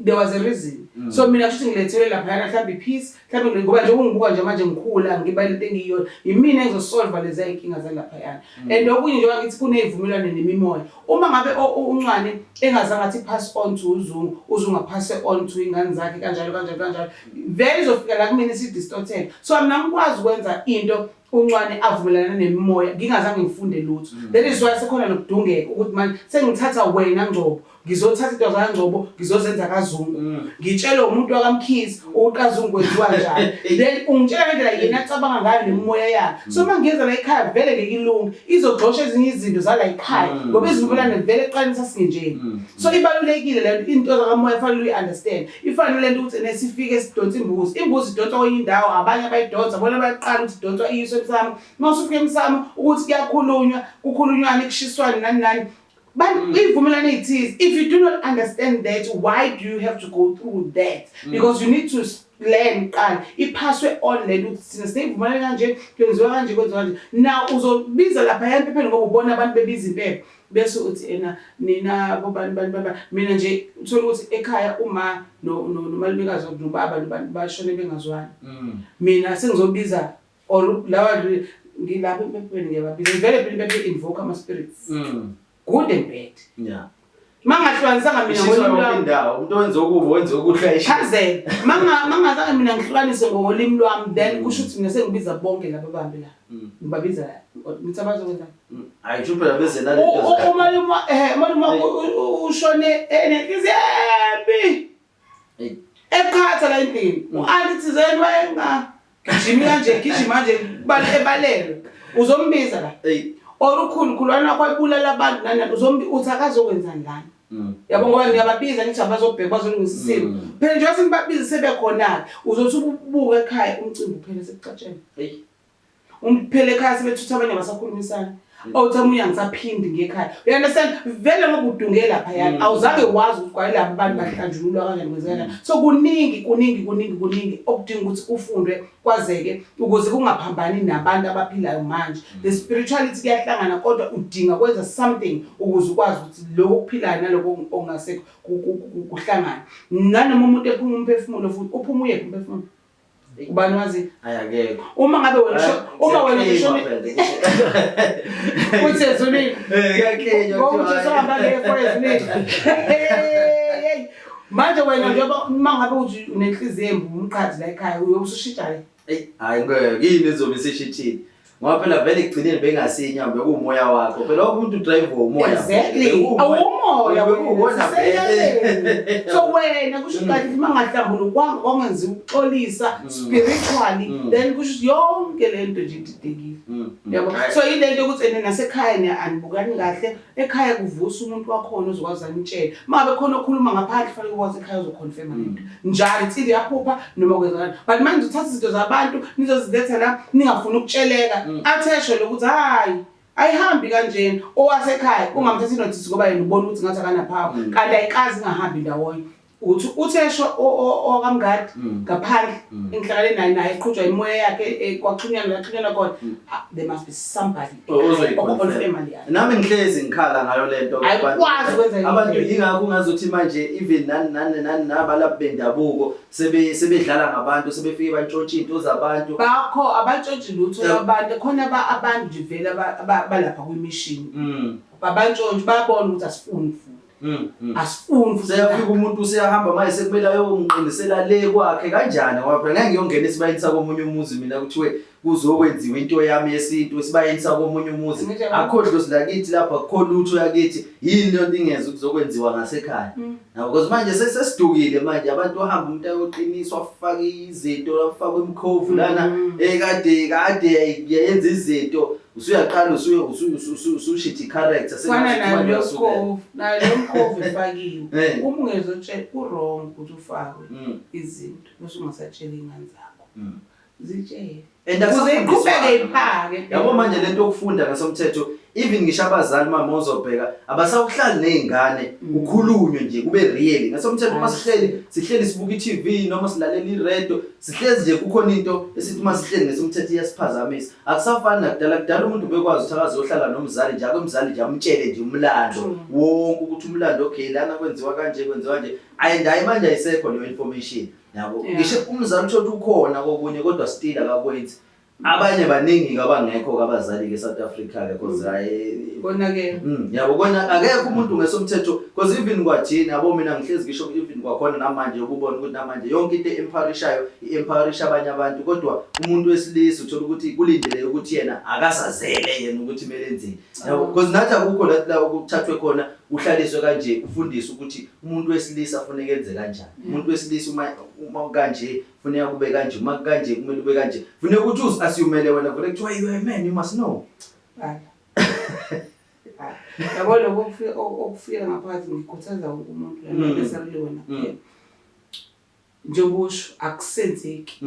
there was a reason. So mina kusho ukuthi ngilethelwe laphayana mhlawumbe i-peace, mhlawumbe ngoba nje ungibuka nje manje ngikhula, ngiba lento engiyiyona, yimina engizosolva lezi y'nkinga zalaphayana. And okunye, njengoba ngithi kuney'vumelwano nemimoya, uma ngabe uNcwane engazange athi pass on to uZungu, uZungu aphase on to iy'ngane zakhe, kanjalo kanjalo kanjalo, vele izofika la kumina isi-distorted. So mina ngikwazi ukwenza into uNcwane avumelana nemimoya ngingazange ngifunde lutho. That is why sekhona nokudungeka ukuthi manje sengithatha wena Ngcobo, ngizothatha into zakaNgcobo, ngizozenza kaZungu. Ngitshele umuntu wakaMkhize ukuthi kaZungu kwenziwa njani, then ungitshela ngendlela yena acabanga ngayo nemimoya yakhe. So uma ngiyenza la ekhaya, vele ngeke ilunge, izogxosha ezinye izinto zala ekhaya, ngoba izivumelwane vele ekuqaleni sasingenjeni. So ibalulekile le nto, into zakamoya fanele uyi-understand. Ifana le nto ukuthi nesifike sidonsa imbuzi, imbuzi idonswa kwenye indawo, abanye abayidonsa bona bayaqala ukuthi idonswa iyiswe emsamo. Uma usufika emsamo, ukuthi kuyakhulunywa, kukhulunywani, kushiswane, nani nani, but iy'vumelwano ey'thize. If you do not understand that, why do you have to go through that? Because you need to learn kuqala, iphaswe on le nto ukuthi thina siney'vumelwano kanje, kwenziwa kanje, kwenziwa kanje. Now uzobiza laphaya empepheni ngoba ubona abantu bebiza impepho, bese uthi ena nina bobani bani baba. Mina nje uthola ukuthi ekhaya uma nomalumekazi nobaba nobani bashone bengazwani, mina sengizobiza or lawa ngilapha empepheni ngiyababiza vele phela. Impepho invoke ama-spirits, good and bad. Mangahlukanisanga mina Ishiswa ngolimi yonke lwami. Indawo, umuntu owenza okubi wenza okuhle, ayishise. Chazela, mangazange mina ngihlukanise ngolimi lwami, then kusho ukuthi mina sengibiza bonke laba bambi la, ngibabiza ngithi abazokwenzani? Hayi, kusho phela beze nalento zakhe. Umalume, umalume ushone enenhliziyo embi, Eyi. eqhatha la endlini. U-anti thizeni wayenga gijimi kanje, gijima nje, ebalelwe, uzombiza la? Eyi. Or ukhulu khulwana wakho wayebulala abantu, nani nani, uthi akazokwenzani lana? Yabo, ngoba ngiyababiza, ngithi abazobheka, bazolungisa isimo. Phela njengoba senibabiza sebekhona-ke, uzothi ubuka ekhaya umcimbi uphele sekuxatshene. Eyi. Umphele ekhaya sebethutha, abanye basakhulumisana, awuthi omunye angisaphindi ngekhaya. You understand? Vele ngoba udunge laphayana, awuzange wazi ukuthi kwayilabo abantu bahlanjululwa kanjani, kwenzeka kanjani. So kuningi, kuningi, kuningi, kuningi okudinga ukuthi kufundwe, kwazeke, ukuze kungaphambani nabantu abaphilayo manje. The spirituality kuyahlangana, kodwa udinga kwenza something ukuze ukwazi ukuthi lokho okuphilayo naloko okungasekho kuhlangane. Nanoma umuntu ephuma umphefumulo, futhi uphuma uyephi umphefumulo, ubani wazi? Ayakekho. Uma ngabe wena uma wena ushone uthi ezulwini. Eh, kuyaklinywa. Ngoba uJesu wahamba ngekho ezulwini. Hey, manje wena njengoba uma ngabe uthi unenhliziyo embi, umqhathi la ekhaya, uyobe usushintsha le. Eyi, hayi ngeke, yini ezobe isishintshile? Ngoba phela vele ekugcineni bengasinyama, bekuwumoya wakho. Phela wonke umuntu drive umoya. Exactly. Bekuwumoya. Awumoya Bekuwuwona wena, vele. sisenyameni. So wena kusho ukuthi kanti uma ngahlambulukwanga kwangenziwa ukuxolisa spiritually, then kusho ukuthi yonke le nto nje ididekile. Yabo. Hhayi. So yile nto yokuthi ene nasekhaya anibukani kahle, ekhaya kuvusa umuntu wakhona ozokwazi anitshele. Uma ngabe khona okhuluma ngaphandle, fanele ukwazi ekhaya uzoconfirma lento. Njalo ithi iyaphupha noma kwenzakala. But manje uthatha izinto zabantu nizoziletha la ningafuni ukutsheleka. Atheshe lokuthi hayi, ayihambi kanjena. Owasekhaya ungamthathi notice ngoba yena ubona ukuthi ngathi akanaphawu. Kanti ayikazi ingahambi ndawonye. Uthi uthesho owakamngadi ngaphandle engihlangane naye, naye eqhutshwa imoya yakhe, kwaxhunyana laxhunyana khona. Ah, there must be somebody Ozoyiconfirm. oconfirma leya. Nami ngihlezi ngikhala ngayo lento. Ayikwazi ukwenza into. Abantu yingakho ungazothi manje even nani nani nani nabalaphi bendabuko sebedlala ngabantu, sebefike bantshontsha into zabantu. Bakho abantshontshe lutho abantu khona, abantu nje vele balapha kwimishini. Babantshontshe, bayabona ukuthi asifuni ukufunda. Asifuni futhi. Seyafika umuntu, useyahamba manje, sekumele ayongiqinisela le kwakhe kanjani, ngoba phela ngeke ngiyongena esibayeni sakomunye umuzi mina, kuthiwe kuzokwenziwa into yami yesintu esibayeni sakomunye umuzi. Ngisho- Akho dlozi lakithi lapha, akukho lutho yakithi, yini lento ingeze kuzokwenziwa ngasekhaya yabo? Because manje sesidukile manje, abantu bahamba, umuntu ayoqiniswa, afake izinto, afakwe imkhovu lana, kade kade yenza izinto, usuyaqala usushitha i-character. Fana Sengathi nayo manje leyo uyasukela. mkhovu, nayo leyo mkhovu ifakiwe. Uma ungezotshela ku-wrong ukuthi ufakwe izinto bese ungasatsheli iy'ngane zakho. Zitshele. And Ukuze akusafundiswana. iqhubeke iphake. Yabo, manje lento yokufunda ngasomthetho, even ngisho abazali, mama, uzobheka abasawuhlali ney'ngane, kukhulunywe nje, kube real ngasomthetho. Uma sihleli, sihleli sibuka i-TV noma silalela iredio, sihlezi nje kukhona into esithi uma sihleli ngesomthetho iyasiphazamisa. Akusafani nakudala. Kudala umuntu ubekwazi ukuthi akazohlala nomzali nje, ake umzali nje amtshele nje umlando wonke, ukuthi umlando, okay, lana kwenziwa kanje, kwenziwa kanje. And hayi, manje ayisekho leyo information, yabo. Ngisho umzali uthole ukhona kokunye, kodwa still akakwenzi. Abanye baningi-ke abangekho-ke abazali-ke e-South Africa-ke, cause hayi. Konakele. Yabo, kona akekho umuntu ngesomthetho, because even kwajini, yabo, mina ngihlezi ngisho, even kwakhona namanje ukubona ukuthi namanje yonke into e-empowerishayo i-empowerisha abanye abantu, kodwa umuntu wesilisa uthola ukuthi kulindeleke ukuthi yena akazazele yena ukuthi kumele enzeni, yabo, because nathi akukho la la ukuthathwe khona uhlaliswe kanje, ufundiswe ukuthi umuntu wesilisa funeka enze kanjani, umuntu wesilisa uma kanje funeka kube kanje, uma kanje kumele ube kanje, funeka ukuthi uzi-assumele wena vele kuthiwa you are a man, you must know. Bala. Bala. Yabo, lokho okufika ngaphakathi, ngikhuthaza wonke umuntu la, necessarily wena kuphela. Njengoba usho, akusenzeki.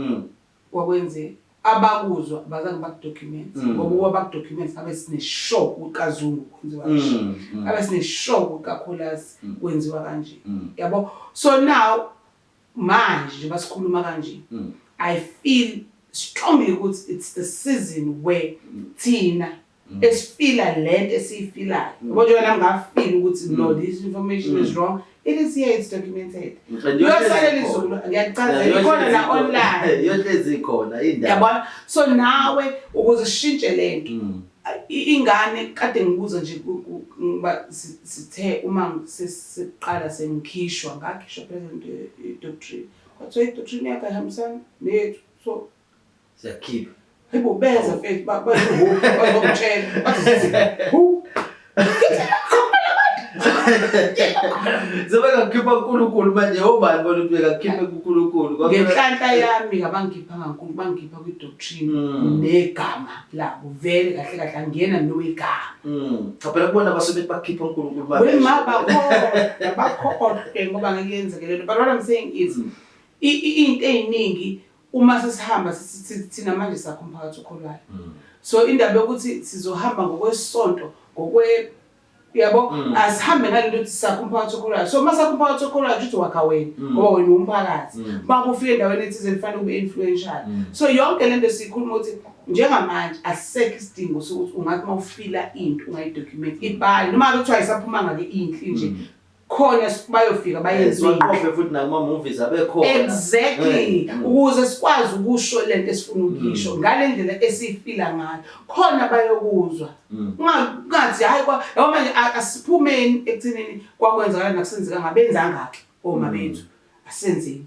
Kwakwenze abakuzwa abazange bakudocument, ngoba ukuba bakudocument ngabe sine-sure ukuthi kaZungu kwenziwa kanje, ngabe sine-sure ukuthi kaKholasi kwenziwa kanje, yabo. So now manje njengoba sikhuluma kanje, I feel strongly ukuthi it's the season where thina esifila lento esiyifilayo, yabo, njengoba nami ngafila ukuthi no, this information is wrong, it is here, it's documented. And Uyosalela iyohlezi izulu, ikhona. Ngiyakuchazela, ikhona la online. Iyohlezi ikhona indaba. Yabona, so nawe ukuze sishintshe lento, ingane kade ngibuza nje ngiba sithe uma sesiqala sengikhishwa, ngakhishwa president i-doctrine, kwathiwa i-doctrine yakhe ayihambisani neyethu, so Siyakhipha. Hayibo, beza mfethu, bazongitshela, bathi hu. Sebekakhipha uNkulunkulu manje, obani bona ukuthi bekakhiphe kuNkulunkulu? Ngenhlanhla yami ngabangikhipha ngaNkulunkulu, bangikhipha kwi-doctrine negama labo vele kahle kahle angiyena nowegama. Cha, phela kubona basuke bethi bakhipha uNkulunkulu. Wema, bakhohlwe, bakhohlwe, ngoba ngeke yenzeke lento. But what I'm saying is into ey'ningi uma sesihamba thina manje sakho umphakathi okholwayo, so indaba yokuthi sizohamba ngokwesonto, ngokwe, yabo, asihambe ngalento ukuthi sakho umphakathi okholwayo. So uma sakho umphakathi okholwayo, kusho ukuthi wakha wena, ngoba wena uwumphakathi. Uma kufika endaweni ethize kufanele ube influential. So yonke lento siyikhuluma ukuthi njengamanje asisekho isidingo sokuthi ungathi uma ufila into ungayidocument, ibhale, noma ngabe kuthiwa ayisaphumanga-ke inhle nje khona, bayofika bayenze. Siwaqophe futhi nakuma-movies abekhona. Exactly. Ukuze sikwazi ukusho lento esifuna ukuyisho ngale ndlela esiyifila ngayo, khona bayokuzwa. Ungathi hayi kwa, yabo, manje asiphumeni ekuthenini kwakwenzakala nakusenzeka ngabenzanga-ke oma bethu, asenzeni,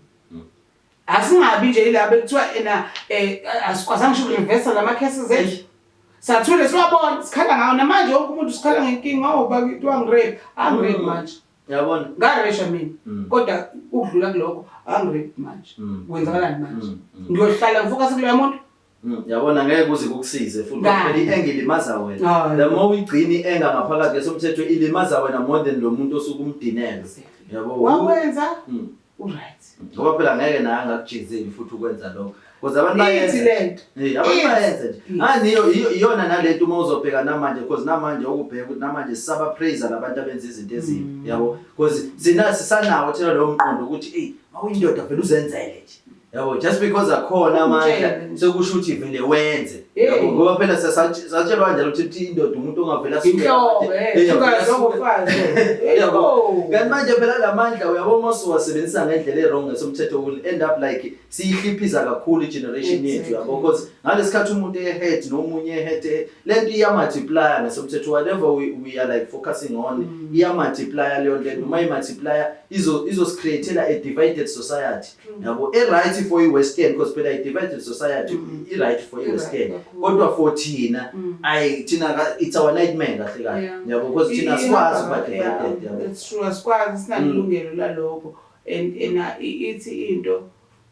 asingabi nje yilabo ekuthiwa ena asikwazanga ngisho ukureversa lama cases ethu. Sathule siwabona sikhala ngawo namanje wonke umuntu sikhala ngenkinga, oh bakithi wangi-rape, angi-rape manje. Yabona? Nga-rape mina. Kodwa ukudlula kulokho angi-rape manje. Kwenzakalani manje? Ngiyohlala ngi-focus kuloya muntu. Yabona ngeke kuze kukusize futhi Ngani? phela i-anger ilimaza wena. Hayi. The more uyigcina i-anger ngaphakathi ngesomthetho ilimaza wena more than lo muntu osuke umdinelwe. Exactly. Yabo? Wakwenza u-right. Ngoba phela ngeke naye angakujezeli futhi ukwenza lokho. Because abantu Ithi bayenza. lento. Abantu Ithi. bayenza nje. Yes. Ah niyo iyona nalento uma uzobheka namanje, because namanje ukubheka ukuthi namanje sisaba praise labantu abenza izinto ezimbi. Yabo? Because sina sisanawo thina lowo mqondo ukuthi hey, mawuyindoda vele uzenzele nje. Yabo, just because akhona amandla Utshele nje. sekusho ukuthi vele wenze. Hey. Yabo, ngoba phela satshelwa kanjalo ukuthi indoda umuntu ongavela asuke Inhloko, avele suka asuke. njengofazi. Yabo. Yebo. Kanti manje phela lamandla uyabo uma usuwasebenzisa ngendlela e-wrong ngesomthetho will end up like siyihliphiza kakhulu i-generation yethu, yabo, because ngalesikhathi umuntu e-head nomunye e-head, lento iya-multiplya ngesomthetho. Whatever we are like focusing on iya-multiplya leyo nto, uma i-multiplya izosicreatela a divided society, yabo, e-right for i-western, because phela i-divided society i-right for i-western, I-right kakhulu. kodwa for thina ayi, thina it's our nightmare kahle kahle, yabo, because thina asikwazi ukuba divided, yabo. It's true, asikwazi, sinalungelo lalokho and ithi into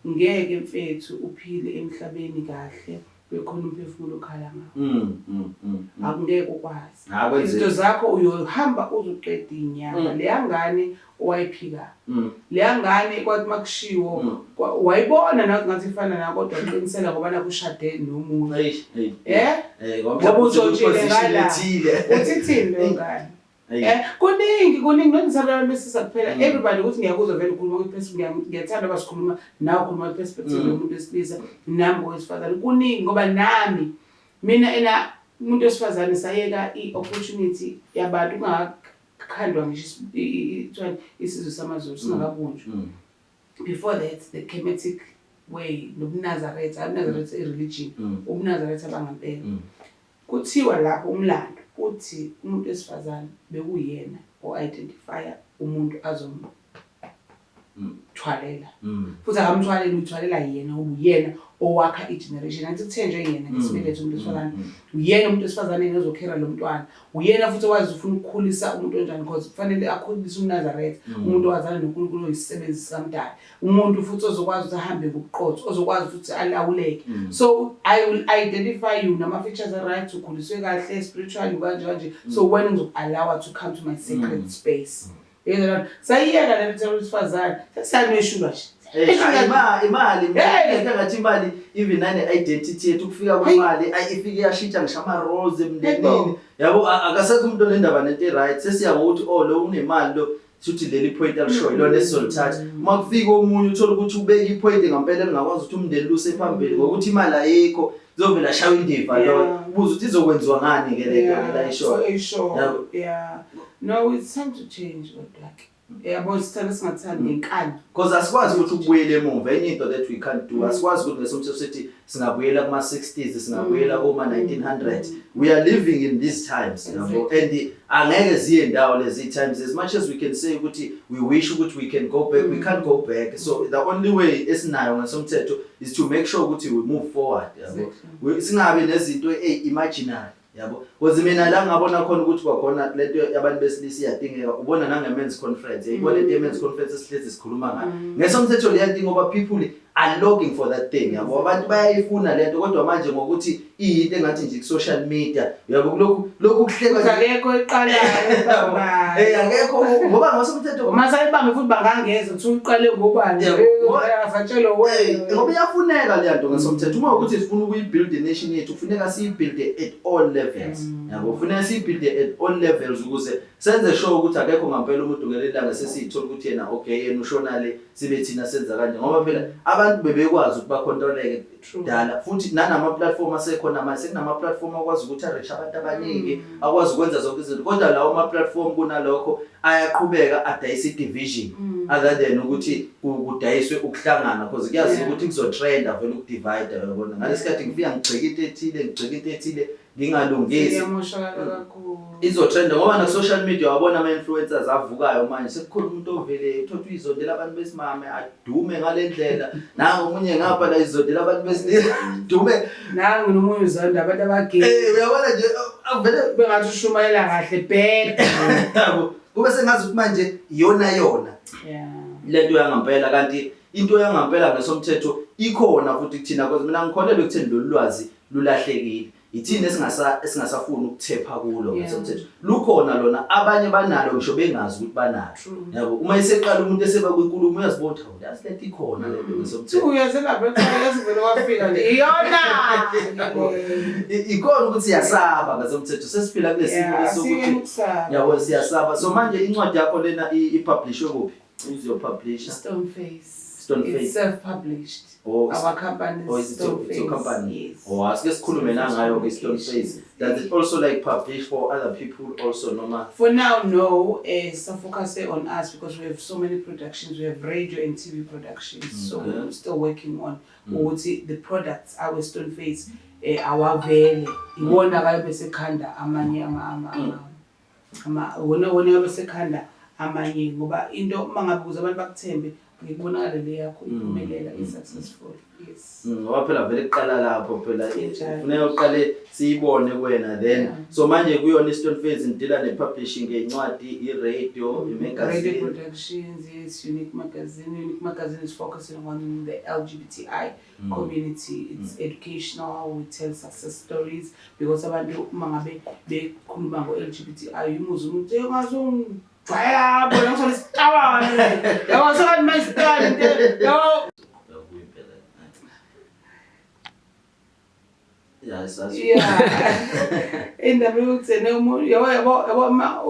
ngeke mfethu uphile emhlabeni kahle bekhona umphefumulo okhala ngawo. Akungeke ukwazi. Akwenzeki. Izinto zakho uyohamba uzuqeda inyanga. Leya ngane owayiphika, leya ngane kwathi makushiwo wayibona nawe ngathi ifana nawe, kodwa uqinisela ngoba nakho ushade nomunye. Eish, eish. Eh? Ngoba Ngoba mhlawumbe utshontshile position ngala. ethile. Uthi thini leyo ngane? Eish. Kuningi kuningi, nongisabela besisa kuphela everybody ukuthi ngiyakuzwa vele ukhuluma kwi-perspective, ngiyathanda ngoba sikhuluma nawe, ukhuluma kwi-perspective yomuntu wesilisa nami ngowesifazane. Kuningi ngoba nami mina ena umuntu wesifazane sayeka i-opportunity yabantu kungakhandwa ngisho kuthiwani, isizwe samaZulu singakabunjwa. Before that, the Kemetic way nobuNazaretha, ubuNazaretha i-religion, ubuNazaretha bangampela. Kuthiwa lapho umlando uthi umuntu wesifazane bekuyena o-identifya umuntu azomthwalela. Futhi akamthwaleli, uyithwalela yena ngoba uyena owakha i-generation. Angithi kuthenjwe yena ngesibeletho umuntu wesifazane. Uyena umuntu wesifazane yena ozokhera lo mntwana. Uyena futhi owazi ufuna ukukhulisa umuntu onjani, because kufanele akhulise umNazaretha, umuntu owazana noNkulunkulu, oyisisebenzi sikaMdali. Umuntu futhi ozokwazi ukuthi ahambe ngobuqotho, ozokwazi futhi alawuleke. So I will identify you nama-features a-right, ukhuliswe kahle spiritually kanje kanje. So wena ngizoku-allow to come to my sacred space. Yezwa, sayiyeka le nto wesifazane. Sesiyanweshulwa nje. Hayi, imali Hey! mina ngathi imali even nane identity yethu kufika kwemali, ayi, ifike yashintsha ngisho ama-roles emndenini, Yebo. yabo. Akasekho umuntu onendaba nento e-right, sesiya ngokuthi oh, lo unemali, lo shuthi leli point alishoyo lona esizolithatha. Uma kufika omunye uthola ukuthi ubeka i-point ngampela elingakwazi ukuthi umndeni luse phambili, ngokuthi imali ayikho izovela ashawe indiva lo. Ubuza ukuthi izokwenziwa ngani-ke le nto le ayishoyo. Ayishoyo. Yabo. Yeah. No, it's time to change kodwa ke. Yabo, sithanda singathandi ngenkani. Because asikwazi futhi ukubuyela emuva, enye into that we can't do, asikwazi ukuthi ngesomthetho sithi singabuyela kuma-60s, singabuyela kuma-1900. We are living in these times, yabo, and angeke ziye ndawo lezi times. As much as we can say ukuthi we wish ukuthi we can go back, we can't go back. So the only way esinayo ngesomthetho is to make sure ukuthi we move forward, yabo. Singabi nezinto ey-imaginary, yabo, because mina la ngabona khona ukuthi kwakhona lento yabantu besilisa iyadingeka, ubona nange-men's conference, yayibona lento ye-men's conference esihlezi sikhuluma ngayo ngesomthetho leyadinga, ngoba people are looking for that thing, yabo. Abantu bayayifuna lento, kodwa manje ngokuthi iyinto engathi nje ku-social media, yabo, kulokhu lokhu kuhlekwa Ukuthi akekho eqalayo. Akekho, ngoba ngosomthetho Uma sayibambe futhi bangangeza kuthiwa uqale ngobani. Yabo. Asatshelwe wena. Ngoba iyafuneka leya nto ngesomthetho. Uma ukuthi sifuna ukuyi-build i-nation yethu, kufuneka siyi-builde at all levels, yabo. Kufuneka siyi-builde at all levels ukuze senze sure ukuthi akekho ngampela umuntu ngelinye ilanga sesiyithola ukuthi yena, okay, yena ushona le, sibe thina senza kanje, ngoba phela abantu bebekwazi ukuthi ba-controleke dala. Futhi nanama-platform asekhona manje, sekunama-platform akwazi ukuthi a-reach abantu abaningi, akwazi ukwenza zonke izinto, kodwa lawo ma-platform kunalokho ayaqhubeka adayisa i-division other than ukuthi kudayiswe ukuhlangana, because kuyaziwa ukuthi kuzotrenda vele uku-divide, uyabona. Ngalesi sikhathi ngifika ngigxeka into ethile, ngigxeka into ethile. Ngingalungisi. Siyamoshakala kakhulu. Izotrenda ngoba na social media wabona ama influencers avukayo manje, sekukhona umuntu ovele uthothi uyizondela abantu besimame, adume ngalendlela, nangu omunye ngapha la izondela abantu besilisa, dume. Nangu nomunye uzonda abantu abagay. Uyabona nje avele bengathi ushumayela kahle bheda. Yabo, kube sengazi ukuthi manje iyona yona lento yangampela, kanti into yangampela ngesomthetho ikhona futhi kuthina, because mina ngikholelwa ekutheni lolu lwazi lulahlekile, ithina esingasafuni ukuthepha kulo. Ngesomthetho lukhona lona, abanye banalo ngisho bengazi ukuthi banalo. Yabo, uma eseqala umuntu eseba kwinkulumo uyazibona ukuthi, hawu, yazi lento ikhona lento ngesomthetho. Uyazelapha ekhaya, yasivele wafika nje iyona. Ikhona ukuthi siyasaba ngesomthetho, sesiphila kule simo lesokuthi asiyekeni ukusaba. Yabo, siyasaba. So manje incwadi yakho lena ipublishwe kuphi? Uzopublisha? Stoneface. Stoneface. It's self-published. Oh, Our company is oh, is it Stoneface. it's your company? Yes. Oh, asike sikhulume nangayo ke Stoneface. Does it also like publish for other people also noma? For now, no. So focus on us because we have so many productions. We have radio and TV productions. So we're still working on ukuthi the products our Stoneface awavele iwona kabe besekhanda amanye ama wona besekhanda amanye, ngoba into uma ngabe ukuze abantu bakuthembe ngikubonakala le yakho iphumelela, i-successful, yes. Ngoba phela vele kuqala lapho phela. Injalo. Kufuneka uqale siyibone kuwena then. So manje kuyona i-Stoneface nidila ne-publishing ngencwadi, i-radio, Radio i-magazine? Productions, yes, Unique Magazine. Unique Magazine is focusing on the LGBTI community. It's educational, we tell success stories because abantu uma ngabe bekhuluma ngo-LGBTI umuzwa umuntu engazongijwayela bona ngithola isitabane. Yabo, sokathi mayisitabane yabo. Kuyimpela. Ya, sazi. Yeah. Indaba yokuthi ene umuntu yabo ma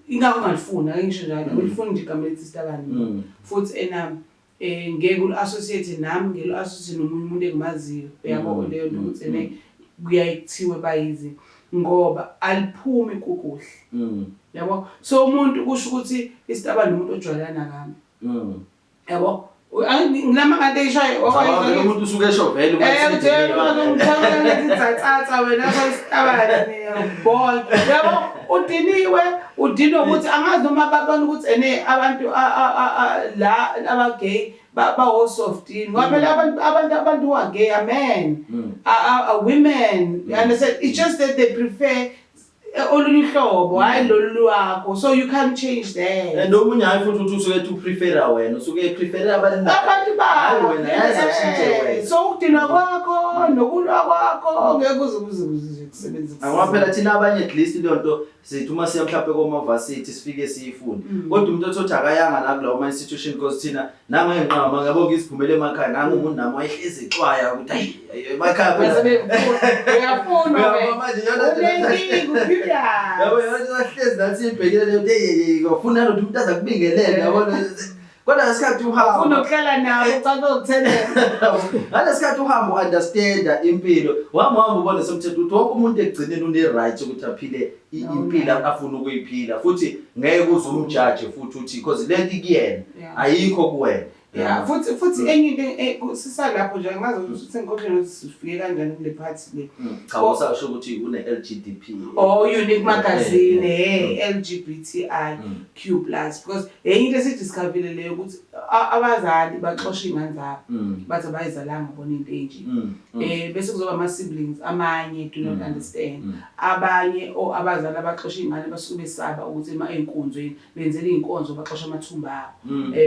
ingakho ungalifuni, ake ngisho njalo, ulifuni nje igama elithi isitabane. Futhi ena ngeke ulu-associate nami, ngeke ulu-associate nomunye umuntu engimaziyo, uyabo, leyo nto ukuthi ene kuyaye kuthiwe bayizi ngoba aliphumi kukuhle. Yabo, so umuntu kusho ukuthi isitabane umuntu ojwayelana nami. Yabo, ngilama ngante eshayo. Cabanga vele umuntu usuke esho vele uma esithi Uthi wena isitabane ball, yabo, udiniwe, udinwe ukuthi angazi noma babona ukuthi ene abantu la abagay bawo-soft yini, ngoba phela abantu who are gay are men, are women, you understand? It's just that they prefer olunye uhlobo, hhayi lolu lwakho, so you can't change that. And omunye hayi futhi uthi usuke ethi uprefera wena, usuke eprefera abantu abantu. Hayi wena, yazi ashintshe wena. So ukudinwa kwakho nokulwa kwakho ngeke kuze kusebenzise. Ngoba phela thina abanye at least leyo nto sithi uma siya mhlawumbe koma-varsity sifike siyifunde, kodwa umuntu othothi akayanga nakulawo ma-institution, because thina nangenqama ngiyabo ngiziphumele emakhaya, nangumuntu nami wayehlezi exwaya ukuthi ayi ayi, emakhaya phela. Uyafuna. Uyabona manje yona Unenkinga uphila. Yabo, yona sahlezi nathi siyibhekile leyo nto, hey, ufuna nalothi umuntu aza kubingelele, yabona, kodwa ngesikhathi uhamba Ufuna ukuhlala nabo, ucabanga ukuthelela. Ngalesikhathi uhamba u-understanda impilo, uhamba uhamba ubone somthetho ukuthi wonke umuntu ekugcineni une-right ukuthi aphile impilo afuna ukuyiphila, futhi ngeke uze umjaje futhi uthi because lento ikuyena, ayikho kuwena. Yeah, futhi enye into sisalapho nje, angazi ukuthi sengikhohlwe ukuthi sifike kanjani kule part le. Cha, usasho ukuthi une-LGDP. Oh, Unique Magazine, LGBTIQ+, because enye into esidiscoverile leyo ukuthi abazali baxosha iy'ngane zabo, bathi abayizalanga bona into enje. Bese kuzoba ama-siblings amanye do not understand. Abanye o abazali abaxosha iy'ngane basuke besaba ukuthi ema ey'nkonzweni benzela iy'nkonzo baxosha amathumba abo.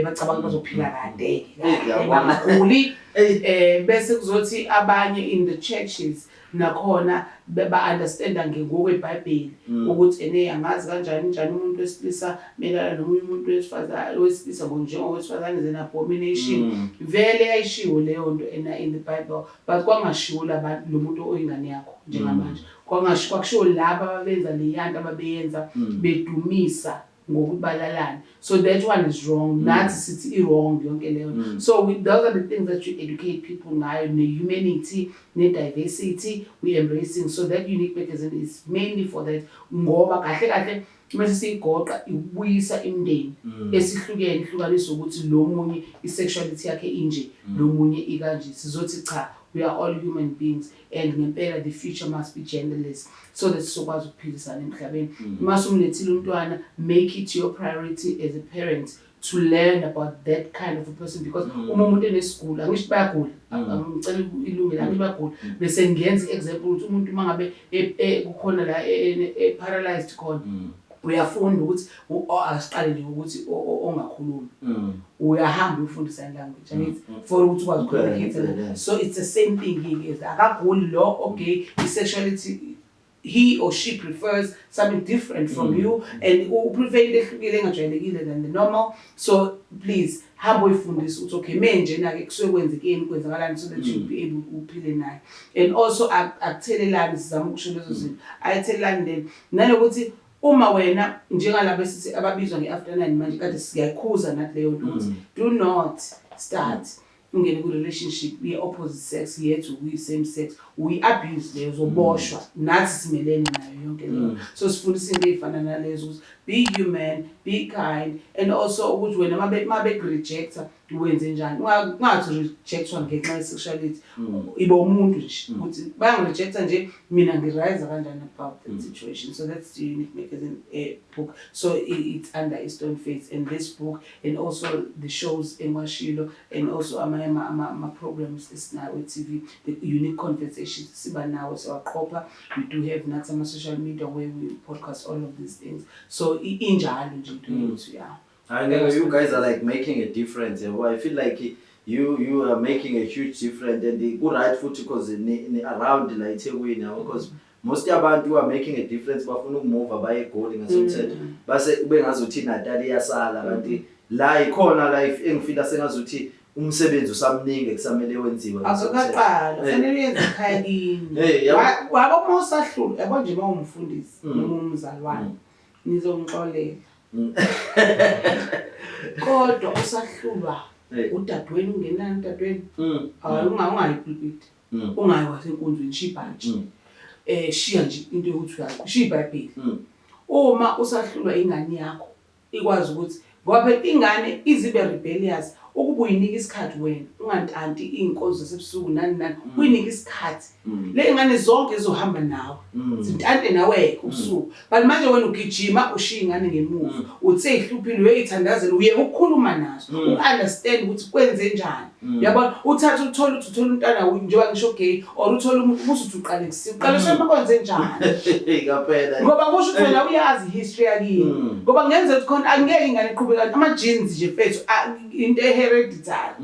Bacabanga bazophila kade kahle, Ngiyabona. bangaguli. Eyi. Bese kuzothi abanye in the churches nakhona ba-understanda ngokweBhayibheli ukuthi ene angazi kanjani njani umuntu wesilisa melana nomunye umuntu wesifazane wesilisa njengowesifazane is an abomination. Vele yayishiwo leyo nto ena in the Bible, but kwangashiwo labantu lo muntu oyingane yakho njengamanje. Kwakushiwo laba ababenza leyanto ababeyenza bedumisa ngokuthi balalane, so that one is wrong. Nathi sithi i-wrong yonke leyo. So those are the things that you educate people ngayo, ne-humanity, ne-diversity we embracing. So that Unique Magazine is mainly for that, ngoba kahle kahle mase siyigoqa ukubuyisa imindeni esihlukene ihlukaniswe ukuthi lo munye i-sexuality yakhe inje, lo munye ikanje, sizothi cha. We are all human beings, and ngempela the future must be genderless so that sizokwazi ukuphilisana emhlabeni. Mase umlethile umntwana, make it your priority as a parent to learn about that kind of a person, because uma umuntu enesigulo, angisho bayagula, ngicela ilungelo, angisho bayagula, bese ngiyenza i-example ukuthi umuntu uma ngabe kukhona la e-paralyzed khona, uyafunda ukuthi asiqale nje ukuthi ongakhulumi, uyahamba uyofunda sign language, angithi, for ukuthi ukwazi ukucommunicate. So it's the same thing ke, akaguli lo, okay, i-sexuality, he or she prefers something different from you and uprefer into ehlukile, engajwayelekile than the normal. So please, hamba uyifundise ukuthi okay, menjena-ke kusuke kwenzekeni, kwenzakalani, so that you'll be able uphile naye. And also akuthelelani, sizama ukusho lezo zinto, ayithelelani. Then nanokuthi uma wena njengalabo esithi ababizwa nge-after nine manje, kade siyayikhuza nathi leyo nto ukuthi do not start ungene ku-relationship ye-opposite sex yethu kuyi-same sex, uyi-abuse leyo, uzoboshwa. Nathi simelene nayo yonke leyo. So sifundisa into ey'fana nalezo ukuthi be human, be kind, and also ukuthi wena uma bekurejecta wenze njani. Ungathi rejectwa ngenxa ye-sexuality, ibe umuntu nje ukuthi bayangirejecta nje, mina ngi-rise kanjani about that situation. So that's the Unique Magazine book. So it's under Eastern Faith, and this book and also the shows engiwashilo and also amanye ama-programs esinawo e-TV, the Unique Conversations siba nawo, siyawaqopha. We do have nathi ama-social media where we podcast all of these things. So injalo nje into yethu, yeah. I know you guys are like making a difference, yabo. I feel like you are making a huge difference and ku right futhi because ni around la eThekwini, yabo, because most yabantu who are making a difference bafuna ukumove baye eGoli ngasomthetho, base ube ngazuthi iNatal iyasala, kanti la ikhona la engifila sengazuthi umsebenzi usamningi ekusamele wenziwe ngasomthetho. Akakaqala, kufanele uyenze ekhaya kini. Hey, yabo. Wabo uma usahlula, yabo nje, uma umfundisi noma umzalwane, nizongixolela, kodwa usahlulwa udadewenu, ungenani udadewenu, hayi, ungayi pulpit, ungayi kwasenkonzweni, shiya ibhantshi, shiya nje into yokuthi uyashiya iBhayibheli. Uma usahlulwa ingane yakho, ikwazi ukuthi, ngoba phela ingane izibe rebellious, ukuba uyinika isikhathi wena, ungantanti iy'nkonzo zasebusuku nani nani, uyinike isikhathi, le ngane zonke zizohamba nawe, zintante nawe-ke ubusuku. But manje wena ugijima ushiye ingane ngemuva, uthi seyihluphile, uyoyithandazela, uyeke ukukhuluma nazo, u-understand ukuthi kwenze njani, uyabona? Uthathe uthole ukuthi uthole umntwana, njengoba ngisho gay, or uthole umuntu, usuthi uqale kusiya uqale sema kwenze njani. Kaphela. Ngoba kusho ukuthi wena uyazi i-history yakini, ngoba kungenzeka ukuthi khona angeke ingane iqhubeka, ama-genes nje mfethu, into e-hereditary,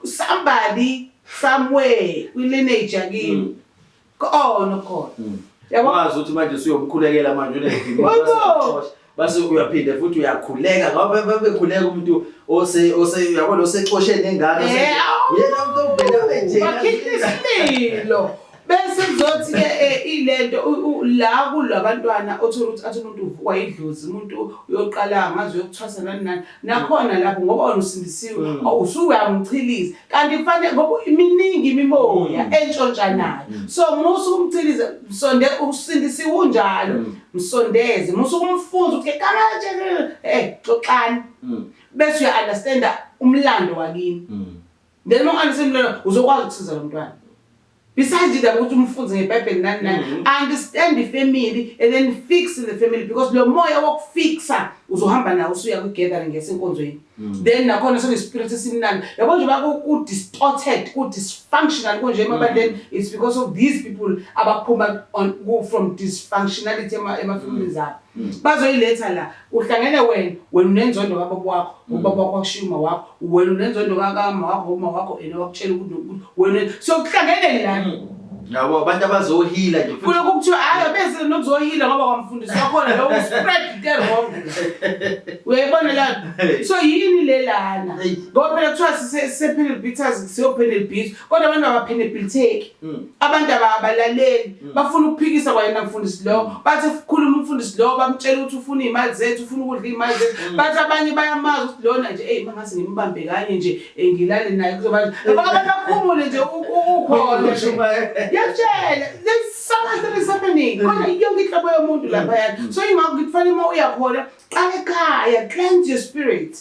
somebody somewhere kwi-lineage yakini khona khona, yabo. Wazi ukuthi manje usuyomkhulekela manje unedimoni. Yebo. Base uyaphinda futhi uyakhuleka, ngoba bekhuleka umuntu ose uyabona osexoshe nengane, uyena umuntu ovela abe nje. Bakhihla isililo, bese kuzothi-ke ilento la kulabantwana othola ukuthi athi umuntu uvukwa idlozi, umuntu uyoqala ngazi uyokuthwasa nani nani, nakhona lapho ngoba wena usindisiwe, usuyamchiliza, kanti kufanele, ngoba iminingi imimoya entshontshanayo. So musu ukumchiliza, msonde, usindisiwe unjalo, msondeze, musu ukumfunza ukuthi kanje, xoxani, bese uya-understanda umlando wakini. Then uma u-understand umlando, uzokwazi ukusiza lo mntwana. Besides indaba ukuthi umfunze ngeBhayibheli nani nani, understand i-family and then fix the family, because lo moya wokufixa uzohamba nawo usuya kwi-gathering yasenkonzweni. Then nakhona sekuyi-spirit esimnandi, yabo, nje ku-distorted, ku-dysfunctional kunje emabandleni. It's because of these people abaphuma from dysfunctionality ema-families abo, bazoyiletha la. Uhlangene wena, wena unenzondo kababa wakho, ubaba wakho wakushiya uma wakho, wena unenzondo kakama wakho, uma wakho ena wakutshela ukuthi nokuthi wena, so kuhlangene la. Yabo, abantu abazohila nje futhi. Kulokhu kuthiwa hayi, bese nokuzohila ngoba kwamfundisi wakhona lo spread into wrong, uyayibona la? So yini le lana? Hey. Ngoba phela kuthiwa sise-panel beaters, siyo-panel beat, kodwa abantu abapenabilitheki, abantu abalaleli, bafuna ukuphikisa kwayena mfundisi lo. Bathi khuluma umfundisi lo, bamtshela ukuthi ufuna iy'mali zethu, ufuna ukudla iy'mali zethu. Bathi abanye bayamazi ukuthi lona nje, eyi, mangase ngimbambe kanye nje, ngilale naye, kuzoba nje. Yabo, abantu bakhumule nje ukhona nje. Ngiyakutshela, there's so much that is happening khona, yonke inhlobo yomuntu laphayana. So ingakho kufanele uma uya khona. Qala ekhaya, cleanse your spirit,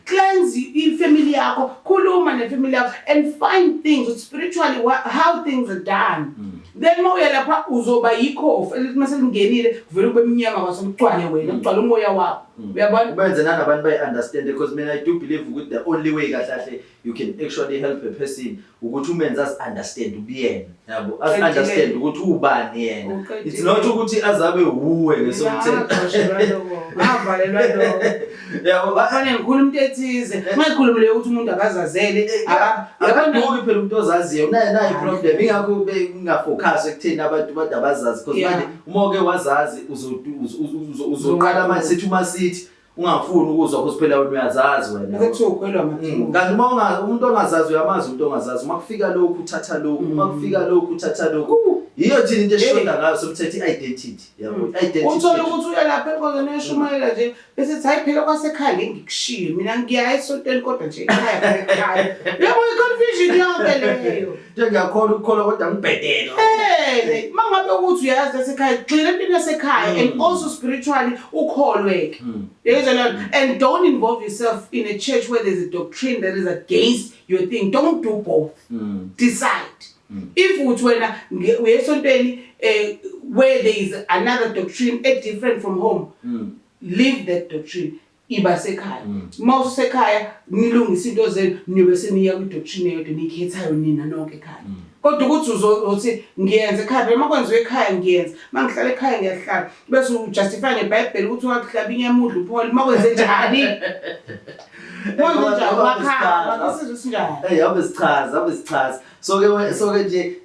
cleanse ifamily yakho, khuluma nefamily yakho and find things spiritually, how things are done. Then uma uya lapha uzoba yikhofi elithi mase lingenile kuvele kube mnyama kwaso, kugcwale wena, kugcwale umoya wakho, uyabona? Ubenze nanabantu bayi-understand, because mina I do believe ukuthi the only way kahle kahle you can actually help a person ukuthi umenze azi-understand ubuyena, yabo, azi-understand ukuthi ubani yena. It's not ukuthi azabe wuwe ngesomthetho. Ngavalelwa lokho. Yabo. Kufanele ngikhulume into ethize, ungayikhulumi leyo ukuthi umuntu akazazele. Yabona? Akaduki phela umuntu ozaziyo, unayo nayo i-problem, ingakho kungafocus ekutheni abantu bade abazazi, because manje uma uke wazazi uzoqala manje sithi uma sithi ungafuni ukuzwa, because phela wena uyazazi wena. Bese kuthiwa ukhwelwa Mm, amathuba. Kanti uma umuntu ongazazi, uyamazi umuntu ongazazi, uma kufika lokhu uthatha lokhu, uma kufika lokhu uthatha lokhu. Yiyo thina into esishoda ngayo somthetho, i-identity, yabo, i-identity. Uthole ukuthi uya lapha enkonzweni, uyashumayela nje, bese ethi, "Hayi phela kwasekhaya ngeke ngikushiye mina, ngiya esontweni, kodwa nje ekhaya phela ekhaya." Uyabo, i-confusion yonke leyo. Nje ngiyakholwa ukukholwa, kodwa ngibhedele. Uma ngabe ukuthi uyazi yasekhaya, gxila empilweni yasekhaya and also spiritually ukholwe-ke. Yezwa leyo nto? And don't involve yourself in a church where there's a doctrine that is against your thing. Don't do both. Decide. If uthi wena uye esontweni where there is another doctrine different from home, leave that doctrine, iba sekhaya. Uma usekhaya nilungise into zenu, niyobe seniya kwi-doctrine eyodwa niyikhethayo nina nonke ekhaya. Kodwa ukuthi uzothi ngiyenza ekhaya phela, uma kwenziwa ekhaya ngiyenza, uma ngihlala ekhaya ngiyahlala, bese ujustify ngeBhayibheli ukuthi wakuhlaba inyama udla uphole, uma kwenze njani, kwenze njani wakhaya wakho, isizwe sinjani? Hey, ave sichaza, ave sichaza. So ke nje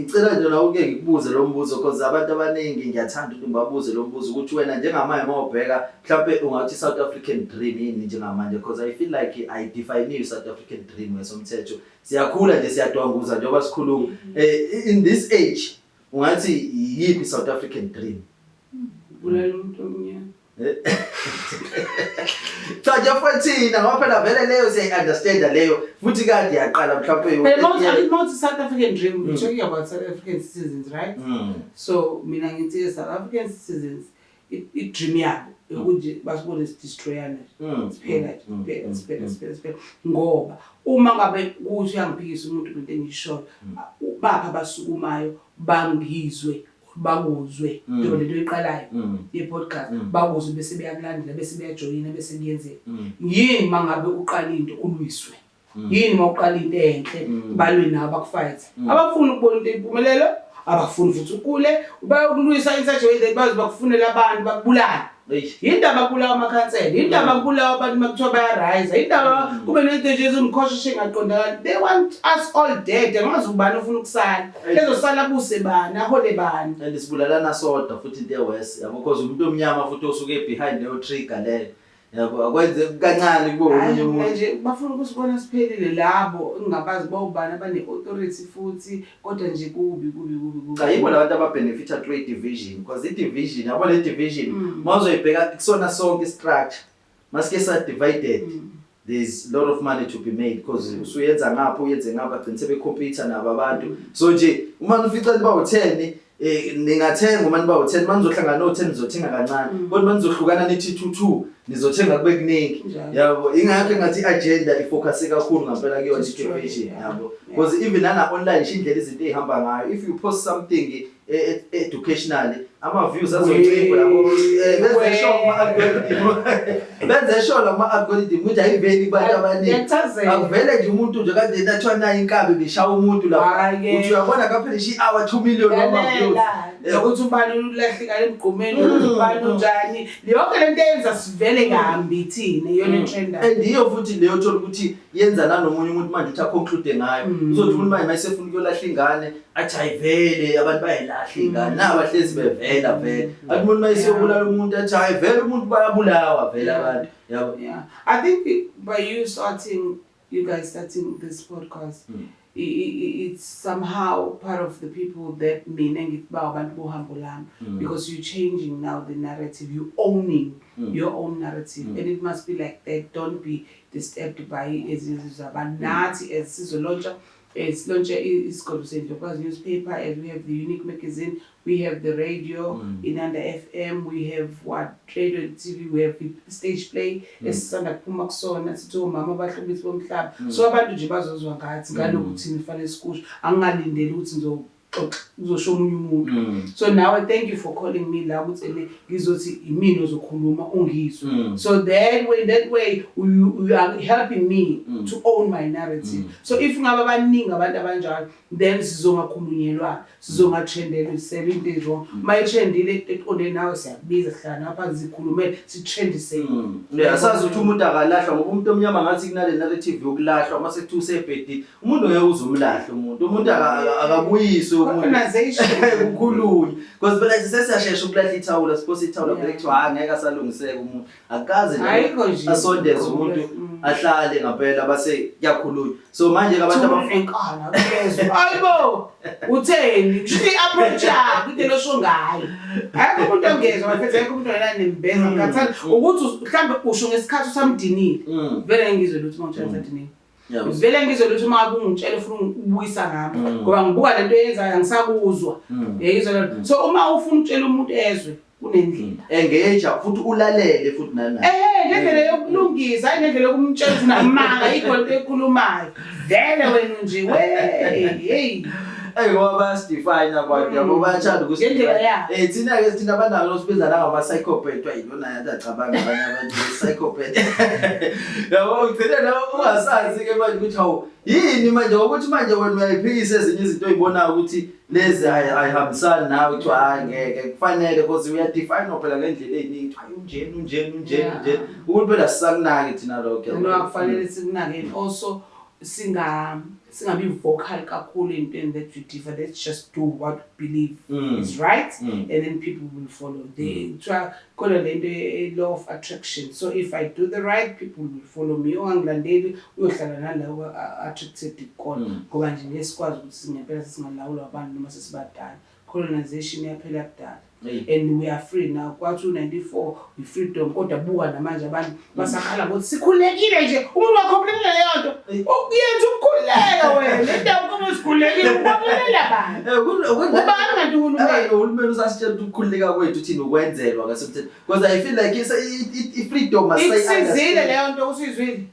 ngicela nje la uke ngikubuze lo mbuzo, because abantu abaningi ngiyathanda ukuthi ngibabuze lo mbuzo, ukuthi wena njengamanje mawubheka mhlawumbe ungathi South African dream yini njengamanje? Because I feel like I define South African dream ngesomthetho. Siyakhula nje, siyadwanguza njengoba sikhuluma. In this age ungathi yiphi South African dream? Bulala umuntu omnyama. Cha nje futhi ngoba phela vele leyo siyayi-understanda leyo, futhi kade yaqala mhlawumbe. Phela mawuthi South African dream, we're talking about South African citizens, right? So mina ngithi South African citizens, i-dream yabo ukuthi basibone sidestroyana nje. Siphela nje, siphela, siphela, siphela, siphela, ngoba uma ngabe kuthi uyangiphikisa umuntu ngento engiyishoyo, bapha abasukumayo bangizwe, bakuzwe njengoba lento oyiqalayo ye-podcast, bakuzwe bese beyakulandela, bese beyajoyina, bese kuyenzeka. Yini uma ngabe uqala into ulwiswe? Yini uma uqala into enhle balwe nawo, bakufight? Abafuni ukubona into eyimpumelelo, abafuni futhi ukule, bayokulwisa in such a way that baze bakufunela abantu bakubulale. Eish. Yindaba kubulawa amakhansela, yindaba kubulawa abantu makuthiwa bayarayisa, yindaba kube nento nje ezimkhosheshe engaqondakali. They want us all dead. Angazi ubani ofuna ukusala, ezosala buse bani, ahole bani. And sibulalana sodwa futhi, into ewes, yabo, because umuntu omnyama futhi osuke behind leyo trigger leyo, yabo, akwenze kancane kube omunye Hayi, mina umuntu. Nje bafuna ukusibona siphelile labo engingabazi bawubani abane-authority futhi, kodwa nje kubi, kubi, kubi, kubi. Cha, yibo labantu ababenefita through i-division, because i-division, yabo, le division uma uzoyibheka kusona sonke i-structure masike sa-divided, there's a lot of money to be made, because usuyenza ngapha, uyenze ngapha, gcina sebecompete nabo abantu. So nje uma nifica niba u-10, ningathenga, uma niba u-10, uma nizohlangana no-10 nizothenga kancane, kodwa uma nizohlukana nithi 2 2 nizothenga kube kuningi. Njalo. Yabo, ingakho engathi i-agenda ifocuse kakhulu ngampela kuyona Destroy, i-division, yabo, because even nana online nje, indlela izinto ey'hamba ngayo, if you post something educationally, ama-views azoncipha, yabo. Benze sure kuma-algorithm, benze sure kuma-algorithm ukuthi ayiveli kubantu abaningi. Ngiyachazela. Akuvele nje umuntu nje kade nathiwa nayo inkabi beshaya umuntu lapha, Hhayi-ke. uthi uyabona kaphela nje i-hour 2 million wama-views. Lalela ukuthi ubani ulahleka emgqomeni, ukuthi ubani unjani, yonke lento eyenza sivele kambi thina iyona etrendayo. And iyo futhi leyo thola ukuthi yenza nanomunye umuntu manje ukuthi aconclude ngayo. Uzothi umuntu manje mayesefuna ukuyolahla ingane athi, "Hayi vele abantu bayayilahla ingane, naba bahlezi bevela vele." Athi umuntu mayeseyobulala umuntu athi, "Hayi vele umuntu bayabulawa vele abantu," yabo. Yeah, I think by you guys starting this podcast, it's somehow part of the people that mina ngithi ba abantu bohambo lami, because you're changing now the narrative, you're owning your own narrative, and it must be like that. Don't be disturbed by ezizabantu. Nathi as sizolauncha Silaunche Isigodlo Sendlovukazi newspaper, as we have the Unique magazine, we have the radio, Inanda FM, we have what, radio and TV, we have the stage play esisanda kuphuma kusona, sithi Omama Abahlobisi Bomhlaba. So abantu nje bazozwa ngathi ngalokhu thina fanele sikusho, angingalindeli ukuthi ngizoxoxa kuzosho omunye umuntu. So nawe, thank you for calling me la ukuthi ene ngizothi imina ozokhuluma ungizwe. So that way you are helping me to own my narrative. So if ngabe abaningi abantu abanjalo, then sizongakhulunyelwa, sizongatrendelwa isele into e-wrong. Uma itrendile into eqonde nawe, siyakubiza, sihlala nawe phansi, sikhulumele, sitrendise. Yeah, asazi ukuthi umuntu akalahlwa, ngoba umuntu omnyama ngathi kunale narrative yokulahlwa. Mase kuthiwa usebhedile umuntu, ngeke uze umlahle umuntu. Umuntu akabuyiswe umuntu. Colonization. Kukhulunywe, because phela sesiyashesha ukulahla ithawula, siphose ithawula. Phela kuthiwa hayi, ngeke asalungiseka umuntu, akaze nje Ayikho nje. asondeze umuntu, ahlale ngampela, base kuyakhulunywa. So manje abantu Enkana kuyezwa, hayibo, utheni? Kusho i-approach yakho, into losho ngayo. Ayikho umuntu ongezwa bafethu, ayikho umuntu ongenanembeza. Ngikhathala ukuthi mhlawumbe usho ngesikhathi usamdinile. Vele ngizwe lutho uma ngitshela usadinile. Vele ngizwe lutho uma ngabe ungitshela ufuna ukubuyisa ngami, ngoba ngibuka lento eyenzayo, angisakuzwa. Yayizwa lento. So uma ufuna ukutshela umuntu ezwe, kunendlela. Engage futhi ulalele futhi nani. Ehe, ngendlela yokulungisa, hayi ngendlela yokumtshela ukuthi unamanga, ayikho lento ekhulumayo. Vele wena nje, we, hey. Ey, ngoba bayasidefine abantu, yabo, bayathanda Ngendlela yabo. Thina ke, thina abanako sibiza nangama psychopath, wayilona yathi acabanga abanye abantu psychopath. Yabo, ugcine nawe ungasazi ke manje ukuthi hawu, yini manje, ngokuthi manje wena uyayiphikisa ezinye izinto oyibonayo ukuthi lezi ayihambisani nawe, kuthiwa hayi, ngeke kufanele, because uyadefine phela ngendlela eziningi, hayi, unjeni, unjeni, unjeni, unjeni. Ukuthi phela sisakunaki thina lokho, yabo. No, akufanele sikunake, and also singabi vocal kakhulu entweni that we differ. Let's just do what we believe is right, and then people will follow. They kuthiwa khona lento law of attraction. So if I do the right, people will follow me. Ongangilandeli uyohlala nalawo attracted kukona, ngoba nje ngeke sikwazi ukuthi ngempela sesingalawulwa abantu noma sesibadala. Colonization yaphela kudala and we are free now. Kwathi u-94 i-freedom, kodwa buka namanje abantu basakhala ngokuthi sikhululekile nje. Umuntu wacomplainela leyo nto, ukuyenza ukukhululeka wena indaba kuba sikhululekile, ucomplainela bani? Ubani kanti uhulumeni? Uhulumeni usasitshela ukuthi ukukhululeka kwethu thina ukwenzelwa ngasemthethweni, because I feel like i-freedom Ikusizile leyo nto usuyizwile?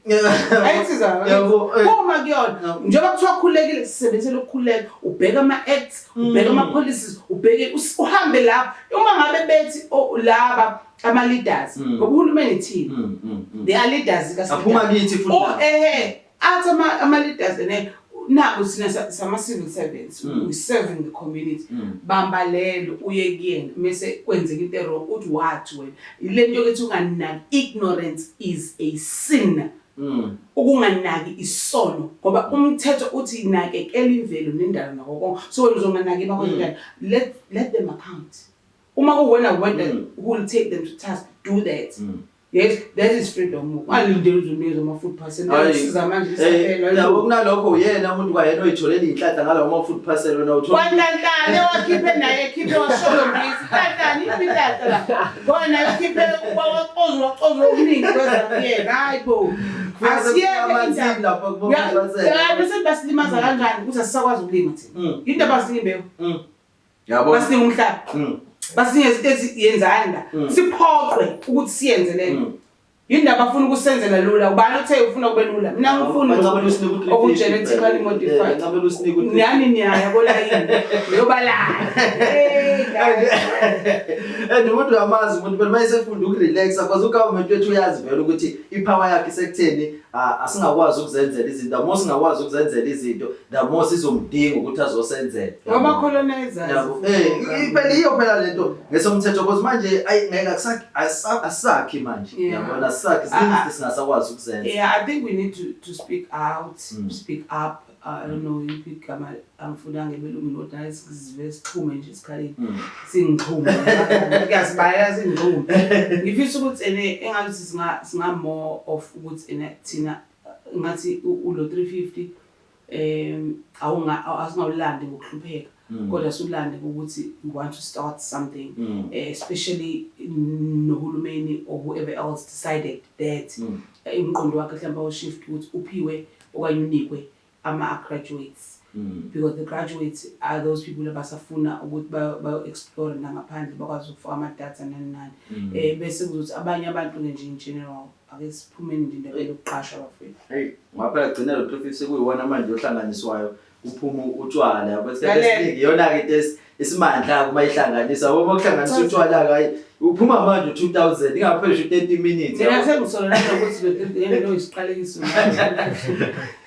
Ayikusiza. Yabo, Uma kuyona njengoba kuthiwa khululekile, sisebenzisele ukukhululeka, ubheke ama-acts, ubheke ama-policies, ubheke uhambe lapho uma ngabe bethi, oh, laba ama-leaders, ngoba uhulumeni thina, they are leaders. Aphuma kithi futhi Oh, nabo. Ehe, athi ama-leaders ene naku thina sama-civil servants, we serving the community. Bamba lelo uye kuyena mese kwenzeka into e-wrong, uthi wathi wena ile nto yokuthi unganaki, ignorance is a sin. Ukunganaki isono, ngoba umthetho uthi nakekela imvelo nendalo nako konke. So wena uzonganaki bakwenza, let them account. Uma kuwena wedwa who will take them to task, do that. Yes, that is freedom. Ungalindeli uzonikezwa ama-food parcel. Hayi. Siza manje Yabo, isaphela. kunalokho uyena umuntu kwayena oyitholela iy'nhlanhla ngalawo ma-food parcel, wena uthola Kwanhlanhlane wakhiphe naye, khiphe washolombisa inhlanhlane, iphi inhlanhla la? Ngoba naye ukhiphe wacoza, wacoza okuningi kweza kuyena. Hayi bo, asiyeke amanzini indaba. lapha kuma-food parcel. Ya, bese basilimaza kanjani ukuthi asisakwazi ukulima thina? Into abasinika imbewu, Yabo. basinika umhlaba, basinika izinto eziyenzani la, siphoqwe ukuthi siyenze lento. Yindaba afuna ukusenzela lula. Ubani othe ufuna kube lula? Mina ngifuni Bancamela usinika u-350. oku-genetically modified. Bancamela usinika u-350. Nani niyaya kolayini niyobalala. Hey, guys. And umuntu uyamazi umuntu phela mayesefunda ukurelaxa, because ugovernment wethu uyazi vele ukuthi ipower yakhe isekutheni, ah, asingakwazi ukuzenzela izinto. The more singakwazi ukuzenzela izinto, the more sizomdinga ukuthi azosenzela. Ama-colonizers. Yabo. Phela iyo phela lento ngesomthetho, because manje ayi, ngeke asakhi manje. Yabona, asakhi ziningi izinto singasakwazi ukuzenza. Yeah, I think we need to speak out, speak up. I don't know iphi igama, angifunanga ebelungwini, kodwa hayi, sizive sixhume nje esikhaleni. Singixhume. Kuyasibayela singixhume. Ngifisa ukuthi ene engathi singa more of ukuthi ene thina ngathi ulo 350 awunga asingawulandi ngokuhlupheka, kodwa sulande ukuthi we want to start something, especially nohulumeni or whoever else decided that, umqondo wakhe mhlawumbe awushift ukuthi uphiwe okanye unikwe. Ama-graduates, because the graduates are those people abasafuna ukuthi bayo-explore nangaphandle, bakwazi ukufaka ama-data nani nani. Bese kuzothi abanye abantu-ke nje in general, ake siphumeni nje indaba yokuqashwa, bafethu. Hey, ngoba phela gcina lo 350 sekuyiwona manje ohlanganiswayo, kuphuma utshwala, yabo, isikhathi Lalela. esiningi iyona-ke into isimandla uma ihlanganisa, uma kuhlanganisa utshwala-ke, hayi, uphuma manje u-2000 ingapheli 30 minutes. Mina Yabo. sengisola nanokuthi lo isiqalekiso,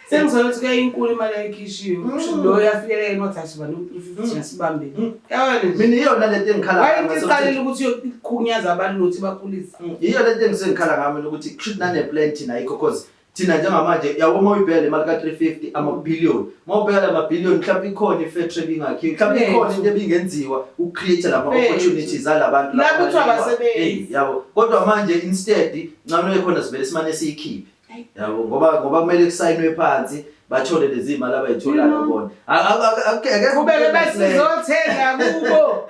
sengisola ukuthi kuyayinkulu imali ayikhishiwe. Lo yafikeleka enothi asiba no-350, thina sibambele, yabona nje. Mina iyona lento engikhala Why into ngayo. iqalile ukuthi ikhunyaza abantu nokuthi bakhulise. Yiyo lento engikhala ngayo mina, ukuthi kushuthi nane-plan thina ayikho, cause thina njengamanje, yabo, uma uyibheka le mali ka-350, amabhiliyoni, uma ubheka la mabhiliyoni, mhlawumbe ikhona i-factory ebingakhiwe, mhlawumbe ikhona Bethu. into ebingenziwa uku-create lama Bethu. opportunities alabantu. Labo kuthiwa abasebenzi. Hey, yabo, kodwa manje instead ncane khona sivele simane siyikhiphe, Ayi. yabo, ngoba kumele kusayinwe phansi, bathole lezi mali abayitholayo bona. Akekho Qhubeke besizothenga kubo.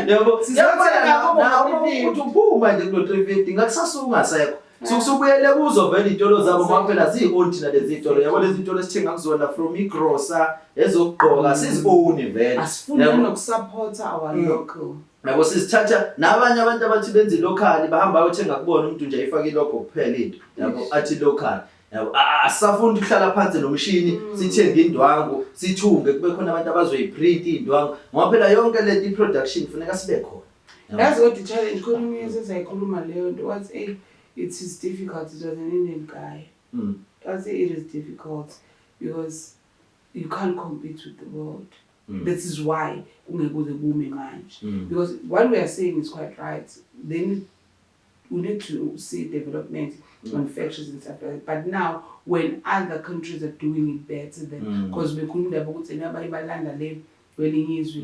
Yabo. Sizothenga kubo. Ukuthi uphuma nje kulo 350, ngakusasa ungasekho, sukusubuyele kuzo vele iy'tolo zabo, ngoba phela ziyi-own thina lezi y'tolo, yabo, lezi y'tolo esithenga kuzona from igrosa, ezokugqoka, sizi-own vele. Asifuni Yabo. nanokusupporta our local. Yabo, sizithatha nabanye abantu abathi benza i-local, bahamba bayothenga kubona umuntu nje ayifake i-logo kuphela into, yabo, athi local, yabo. Asisafuni ukuhlala phansi nomshini, sithenge indwangu, sithunge, kube khona abantu abazoyiprint iy'ndwangu, ngoba phela yonke lento i-production funeka sibe khona. Yabo. Yazi kodwa i-challenge khona, omunye sesayikhuluma leyo nto, wathi, "Ey, it is difficult." It was an Indian guy. Wathi it is difficult because you can't compete with the world. This is why kungeke kuze kume manje, because what we are saying is quite right. Then we need to see development on factories and stuff like that, but now when other countries are doing it better than, because bekhuluma indaba ukuthi ena abaye balanda le kwelinye izwe,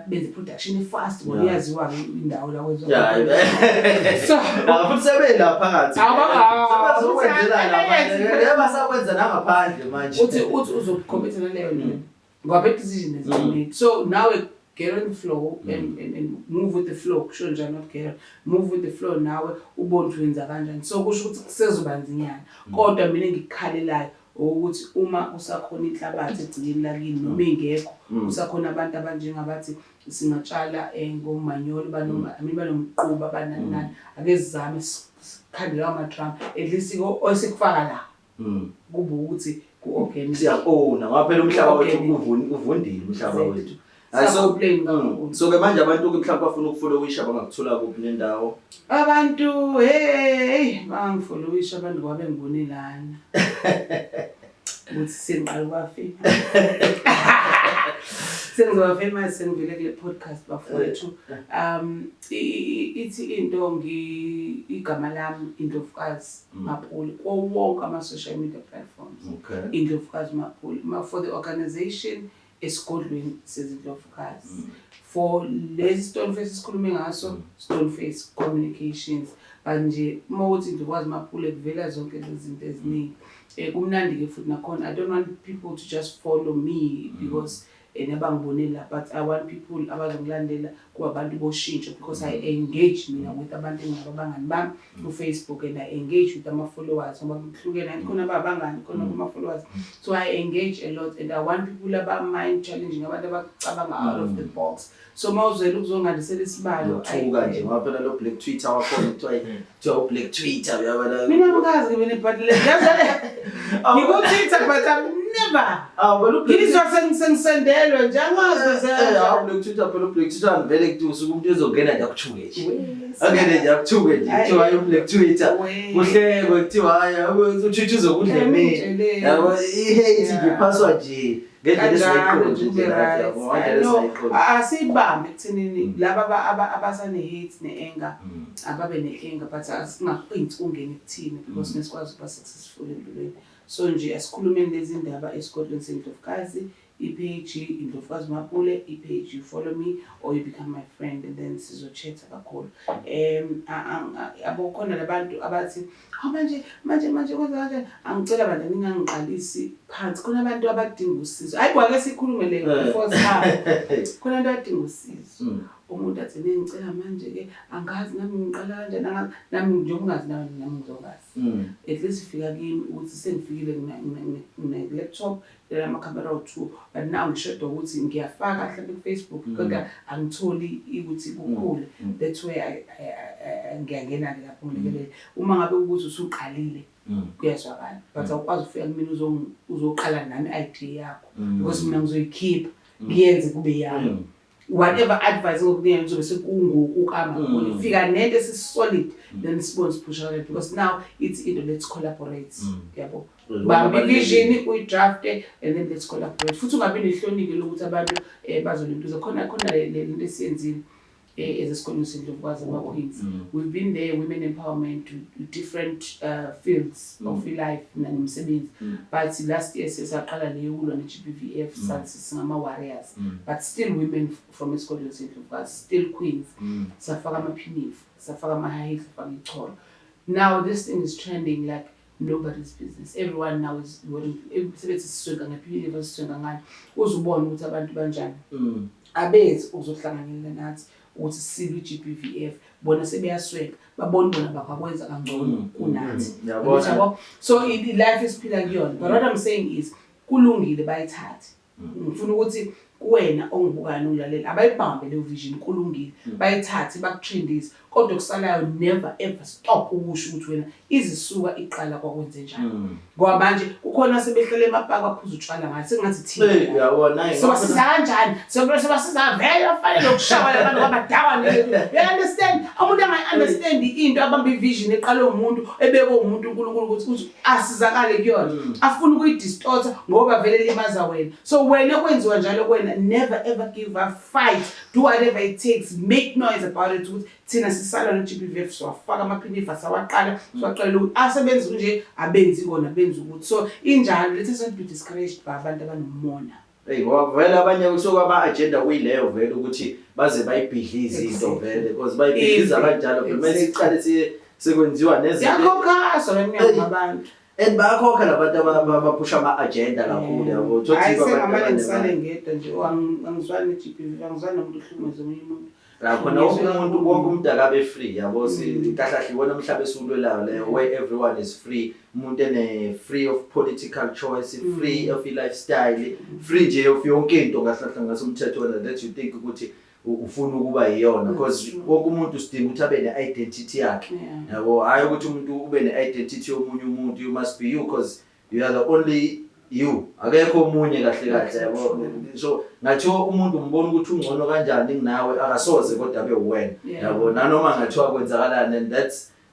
benze production e-fast bona. Iyaziwa-ke indawo la kwenziwa khona. So Ah, futhi sebela phakathi. Sebezokwenzela la manje. Basakwenza nangaphandle manje. Uthi uzocompete naleyo nto ngoba decision has been made, so now get on the flow and move with the flow. Kusho njalo, not get on, move with the flow. Nawe ubone ukuthi wenza kanjani. So kusho ukuthi kusezoba nzinyana, kodwa mina engikukhalelayo ukuthi uma kusakhona inhlabathi egcikeni lakini noma ingekho, kusakhona abantu abanjengabathi singatshala ngomanyolo, banoma, I mean, banomquba, banani nani, ake sizame sikhande lawo ma-drum, at least osikufaka la kube ukuthi ku-organic. Siya-owna ngoba phela umhlaba wethu Organic. uvundile umhlaba wethu. Hayi, so Siyacomplain kakhulu. So ke manje abantu ke mhlawumbe bafuna ukufollowisha, bangakuthola kuphi nendawo? Abantu, hey, bangifollowisha abantu ngoba bengibone lana ukuthi sengiqala ukuba famous, sengizoba famous, sengivele kule podcast, bafowethu. Ithi into igama lami Indlovukazi Mapule kuwo wonke ama-social media platforms. Indlovukazi Mapule. For the organization, Esigodlweni Sezindlovukazi. For lesi Stone Face esikhulume ngaso, Stone Face Communications. But nje uma uthi Indlovukazi Mapule kuvela zonke lezi zinto eziningi. Kumnandi ke futhi nakhona. I don't want people to just follow me because nabangibone la, but I want people abazongilandela kuba abantu boshintsho, because I engage mina with abantu engingaba abangani bami ku-Facebook and I engage with ama-followers, ngoba kuhlukene, khona ababangani, khona kuma-followers. So I engage a lot and I want people aba-mind challenging, abantu abacabanga out of the box. So uma uzwela ukuzongandisela isibalo, Nokuthuka nje, ngoba phela lo Black Twitter wakhona kuthiwa u-Black Twitter, uyabona. Mina ngikazi ngibe nebhadile ngiku-Twitter, but I'm never Awu, phela u-Black ngizwa sengisendelwe nje, angazi. Hawu, Black Twitter phela, u-Black Twitter vele kuthi usuke umuntu ezongena nje akuthuke nje. Angene nje akuthuke nje, kuthiwa hayi, u-Black Twitter. Kuhlekwe, kuthiwa hayi, uTwitter uzokudla emini. Yabo, i-hate nje iphaswa nje ngendlela esingayiqondi nje nathi, yabo, ngendlela esingayiqondi. Asiyibambe ekuthenini laba abasane-hate ne-anger, ababe ne-anger, but asingaphindi ungene kuthina, because ngesikwazi ukuba successful empilweni. So nje asikhulumeni lezi ndaba Esigodlweni Sendlovukazi, i-page Indlovukazi Mapule, i-page, you follow me or you become my friend and then sizochatha kakhulu. Yabo, khona labantu abathi, "Hawu, manje manje manje kwenza kanjani?" Angicela bandla ningangiqalisi phansi. Khona abantu abadinga usizo. Hayi bo, ake sikhulume le before sihambe. Khona abantu abadinga usizo. Umuntu athi, "Ngicela manje-ke, angazi nami ngiqala kanjani, angazi nami." Njengoba ungazi nawe, nami ngizongazi. At least fika kimi ukuthi sengifikile ngine-laptop amakhamera awu-two, but now ngishoda ukuthi ngiyafaka mhlawumbe ku-Facebook, kodwa angitholi ukuthi kukhule. That's where ngiyangena-ke lapho ngilekelele. Uma ngabe ukuthi usuqalile, kuyazwakala, but awukwazi ukufika kumina uzoqala nami i-idea yakho, because mina ngizoyikhipha ngiyenze kube yami. Whatever advice ngokunika ngizobe sekungokukaMakhulu. Fika nento esi-solid, then sibone siphusha kanjani, because now it's into, let's collaborate, yabo. Bamba i-vision, uyidrafte, and then let's collaborate. Futhi ungabi nehlonike lokuthi abantu bazolintuza khona khona. Le nto esiyenzile ezesikoleni seNdlovukazi ama-Queens, we've been there, women empowerment to different fields of life nanemsebenzi, but last year sesaqala leyo kulwa ne-GBVF. Sathi singama-warriors, but still women from esikoleni seNdlovukazi, still queens. Safaka amaphinifa, safaka ama-high heels, safaka icholo. Now this thing is trending like nobody's business. Everyone now is wearing. Sebethi siswenka ngephinifa, siswenka ngani. Uze ubone ukuthi abantu banjani. Abezi ukuzohlanganyela nathi ukuthi silwe i-GBVF. Bona sebeyaswenka, babona bona bakakwenza kangcono kunathi. Ngiyabona. Yabo, so i-life esiphila kuyona. But what I'm saying is, kulungile, bayithathe. Ngifuna ukuthi kuwena ongibukayo nongilalela, abayibambe leyo vision. Kulungile, bayithathe, bakutrendise, kodwa okusalayo, never ever stop ukusho ukuthi wena izisuka iqala kwakwenze njani, ngoba manje kukhona sebehlele emapaki, baphuza utshwala ngathi sengathi thina Hey, uyabona, hayi, sobasiza kanjani, sobasiza vele, bafanele ukushawa labantu kwabadawa. You understand? Umuntu angayi-understand into, abambe i-vision eqalwe umuntu, ebekwe umuntu uNkulunkulu ukuthi asizakale kuyona, afuna ukuyidistorta ngoba vele limaza wena. So wena kwenziwa njalo kuwena, never ever give up. Fight, do whatever it takes, make noise about it, ukuthi thina sisala no-GBVF, siwafaka amaphinifa, sawaqala, siwaqalela ukuthi asebenzi kunje, abenzi kona, benza ukuthi. So injalo. Let us not be discouraged by abantu abanomona. Hey, ngoba vele abanye kusuka ama-agenda kuyileyo vele ukuthi baze bayibhidlize into vele, because bayibhidliza kanjalo vele mase iqale sekwenziwa nezinto. Ziyakhokhaswa lemnyango abantu. And bayakhokha labantu abaphusha ama-agenda kakhulu, yabo. Thothi Hayi, abantu sengamane ngisale ngedwa nje. Oh, angizwani ne-GBV, angizwani nomuntu ohlukumeza omunye umuntu. La khona wonke umuntu, wonke umuntu akabe free, yabo. Kahle kahle ibona umhlaba esiwulwelayo leyo, where everyone is free, umuntu ene free of political choice, free of i-lifestyle, free nje of yonke into kahle kahle ngasomthetho wena that you think ukuthi ufuna ukuba yiyona, because True. wonke umuntu sidinga ukuthi abe ne-identity yakhe, yabo. Hhayi ukuthi umuntu ube ne-identity yomunye umuntu. You must be you, because you are the only you, akekho omunye kahle kahle, yabo. So ngathiwa umuntu umbona ukuthi ungcono kanjani kunawe, akasoze kodwa abe uwena, yabo, nanoma ngathiwa kwenzakalani. And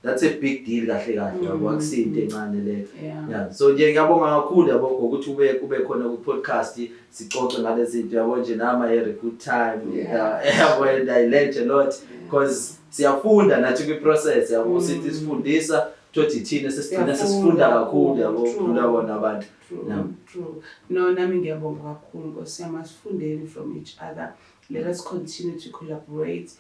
that's a big deal kahle kahle, yabo, akusiyinto encane leyo. Yeah, so nje ngiyabonga kakhulu, yabo, ngokuthi ube khona ku podcast, sixoxe ngalezi zinto, yabo. Nje nami I had a good time, yabo, and I learned a lot, because siyafunda nathi kwi process, yabo. Sithi sifundisa, thothi thina sesigcina Siyafunda sesifunda kakhulu, yabo, True. kudlula bona abantu. True. True. No, nami ngiyabonga kakhulu, Nkosi yami. Asifundeni from each other. Let us continue to collaborate.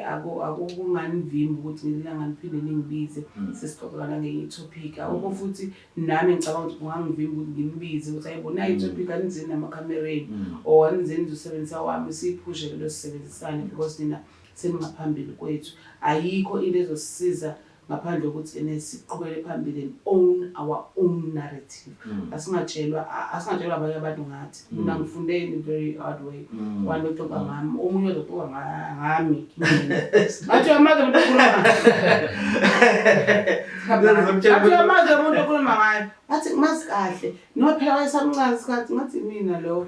Ako akunganivimbi ukuthi ngelanga niphinde ningibize, sesixoxa nangenye i-topic. Akukho futhi nami ngicabanga ukuthi kungangivimba ukuthi ngimbize ukuthi ayibo, nayi i-topic, anizeni namakhamereni or anizeni nizosebenzisa wami, siyiphushe lelo, sisebenzisane, because nina seningaphambili kwethu. Ayikho into ezosisiza ngaphandle kokuthi ene siqhubele phambili and own our own narrative. Asingatshelwa abanye abantu ngathi. Mina ngifunde in a very hard way. One bexoxa ngami, omunye ozoxoxa ngami mina. Ngathi uyamazi umuntu okhuluma, ngathi uyamazi umuntu okhuluma ngayo. Wathi ngimazi kahle, noma phela wayesamncane isikhathi. Ngathi mina lo.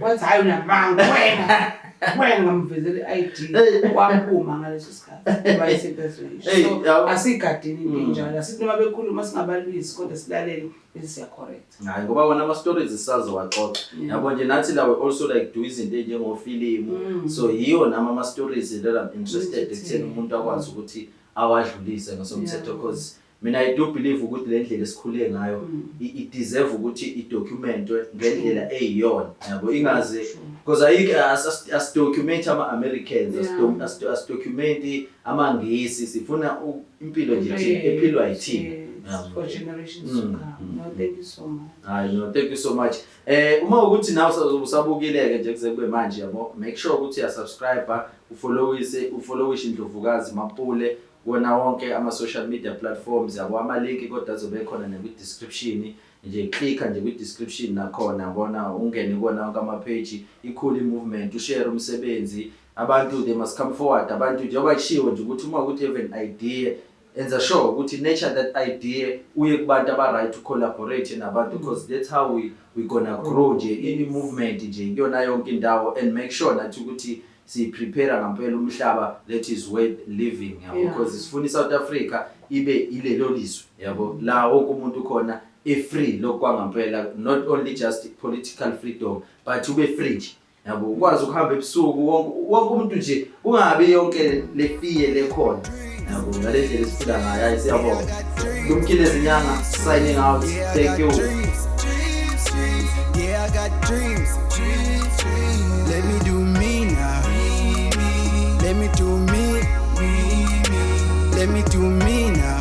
Wathi, "Hayi, unamanga wena wena." Ngamvezela i-ID, waphuma ngaleso sikhathi, wayesephezulu. Hey, So yabo. asigadini into enjalo. Asithi noma bekhuluma singabalwisi, kodwa silalele bese siya-correct. Hayi, ngoba wona ama-stories sisazowaxoxa, yabo. Nje nathi la we also like do izinto ey'njengofilimu, so yiyo nami ama-stories that I'm interested ekutheni umuntu akwazi ukuthi awadlulise ngosomthetho, because Mina I do believe ukuthi le ndlela esikhule ngayo i-deserve ukuthi i-documentwe ngendlela eyiyona, yabo, ingaze because ayikho asi-document ama-Americans, asi-document amaNgisi, sifuna impilo nje thina ephilwa yithina. Yes, for generations to come. No, thank you so much. Hayi no, thank you so much. Uma ukuthi nawe usabukile-ke nje kuze kube manje, yabo, make sure ukuthi uyasubscribe, ufollowise, ufollowishe Indlovukazi Mapule kuwona wonke ama-social media platforms, yabo. Ama-link kodwa azobe khona nakwi-description nje, clicka nje kwi-description nakhona, yabona, ungene kuwona wonke ama-page. Ikhulu i-movement, ushare umsebenzi. Abantu, they must come forward. Abantu, njengoba kushiwo nje ukuthi uma ukuthi you have an idea, enza sure ukuthi nurture that idea, uye kubantu aba-right, ucollaborate nabantu, because that's how we gonna grow nje i-movement nje kuyona yonke indawo and make sure nathi ukuthi siyiprepare ngampela umhlaba that is worth living, yabo, because sifuna i-South Africa ibe ilelo lizwe, yabo, la wonke umuntu khona e-free lokhu kwangampela, not only just political freedom but ube free nje, yabo, ukwazi ukuhamba ebusuku wonke wonke umuntu nje, kungabi yonke le fear lekhona, yabo, ngale ndlela esiphila ngayo. Hayi, siyabonga. Lumkile Zinyanga signing out. Yeah, I Thank got you. dreams, dreams, dreams. Yeah, I got dreams, dreams, dreams. Let me do me now. Let me do me. Let me do me now.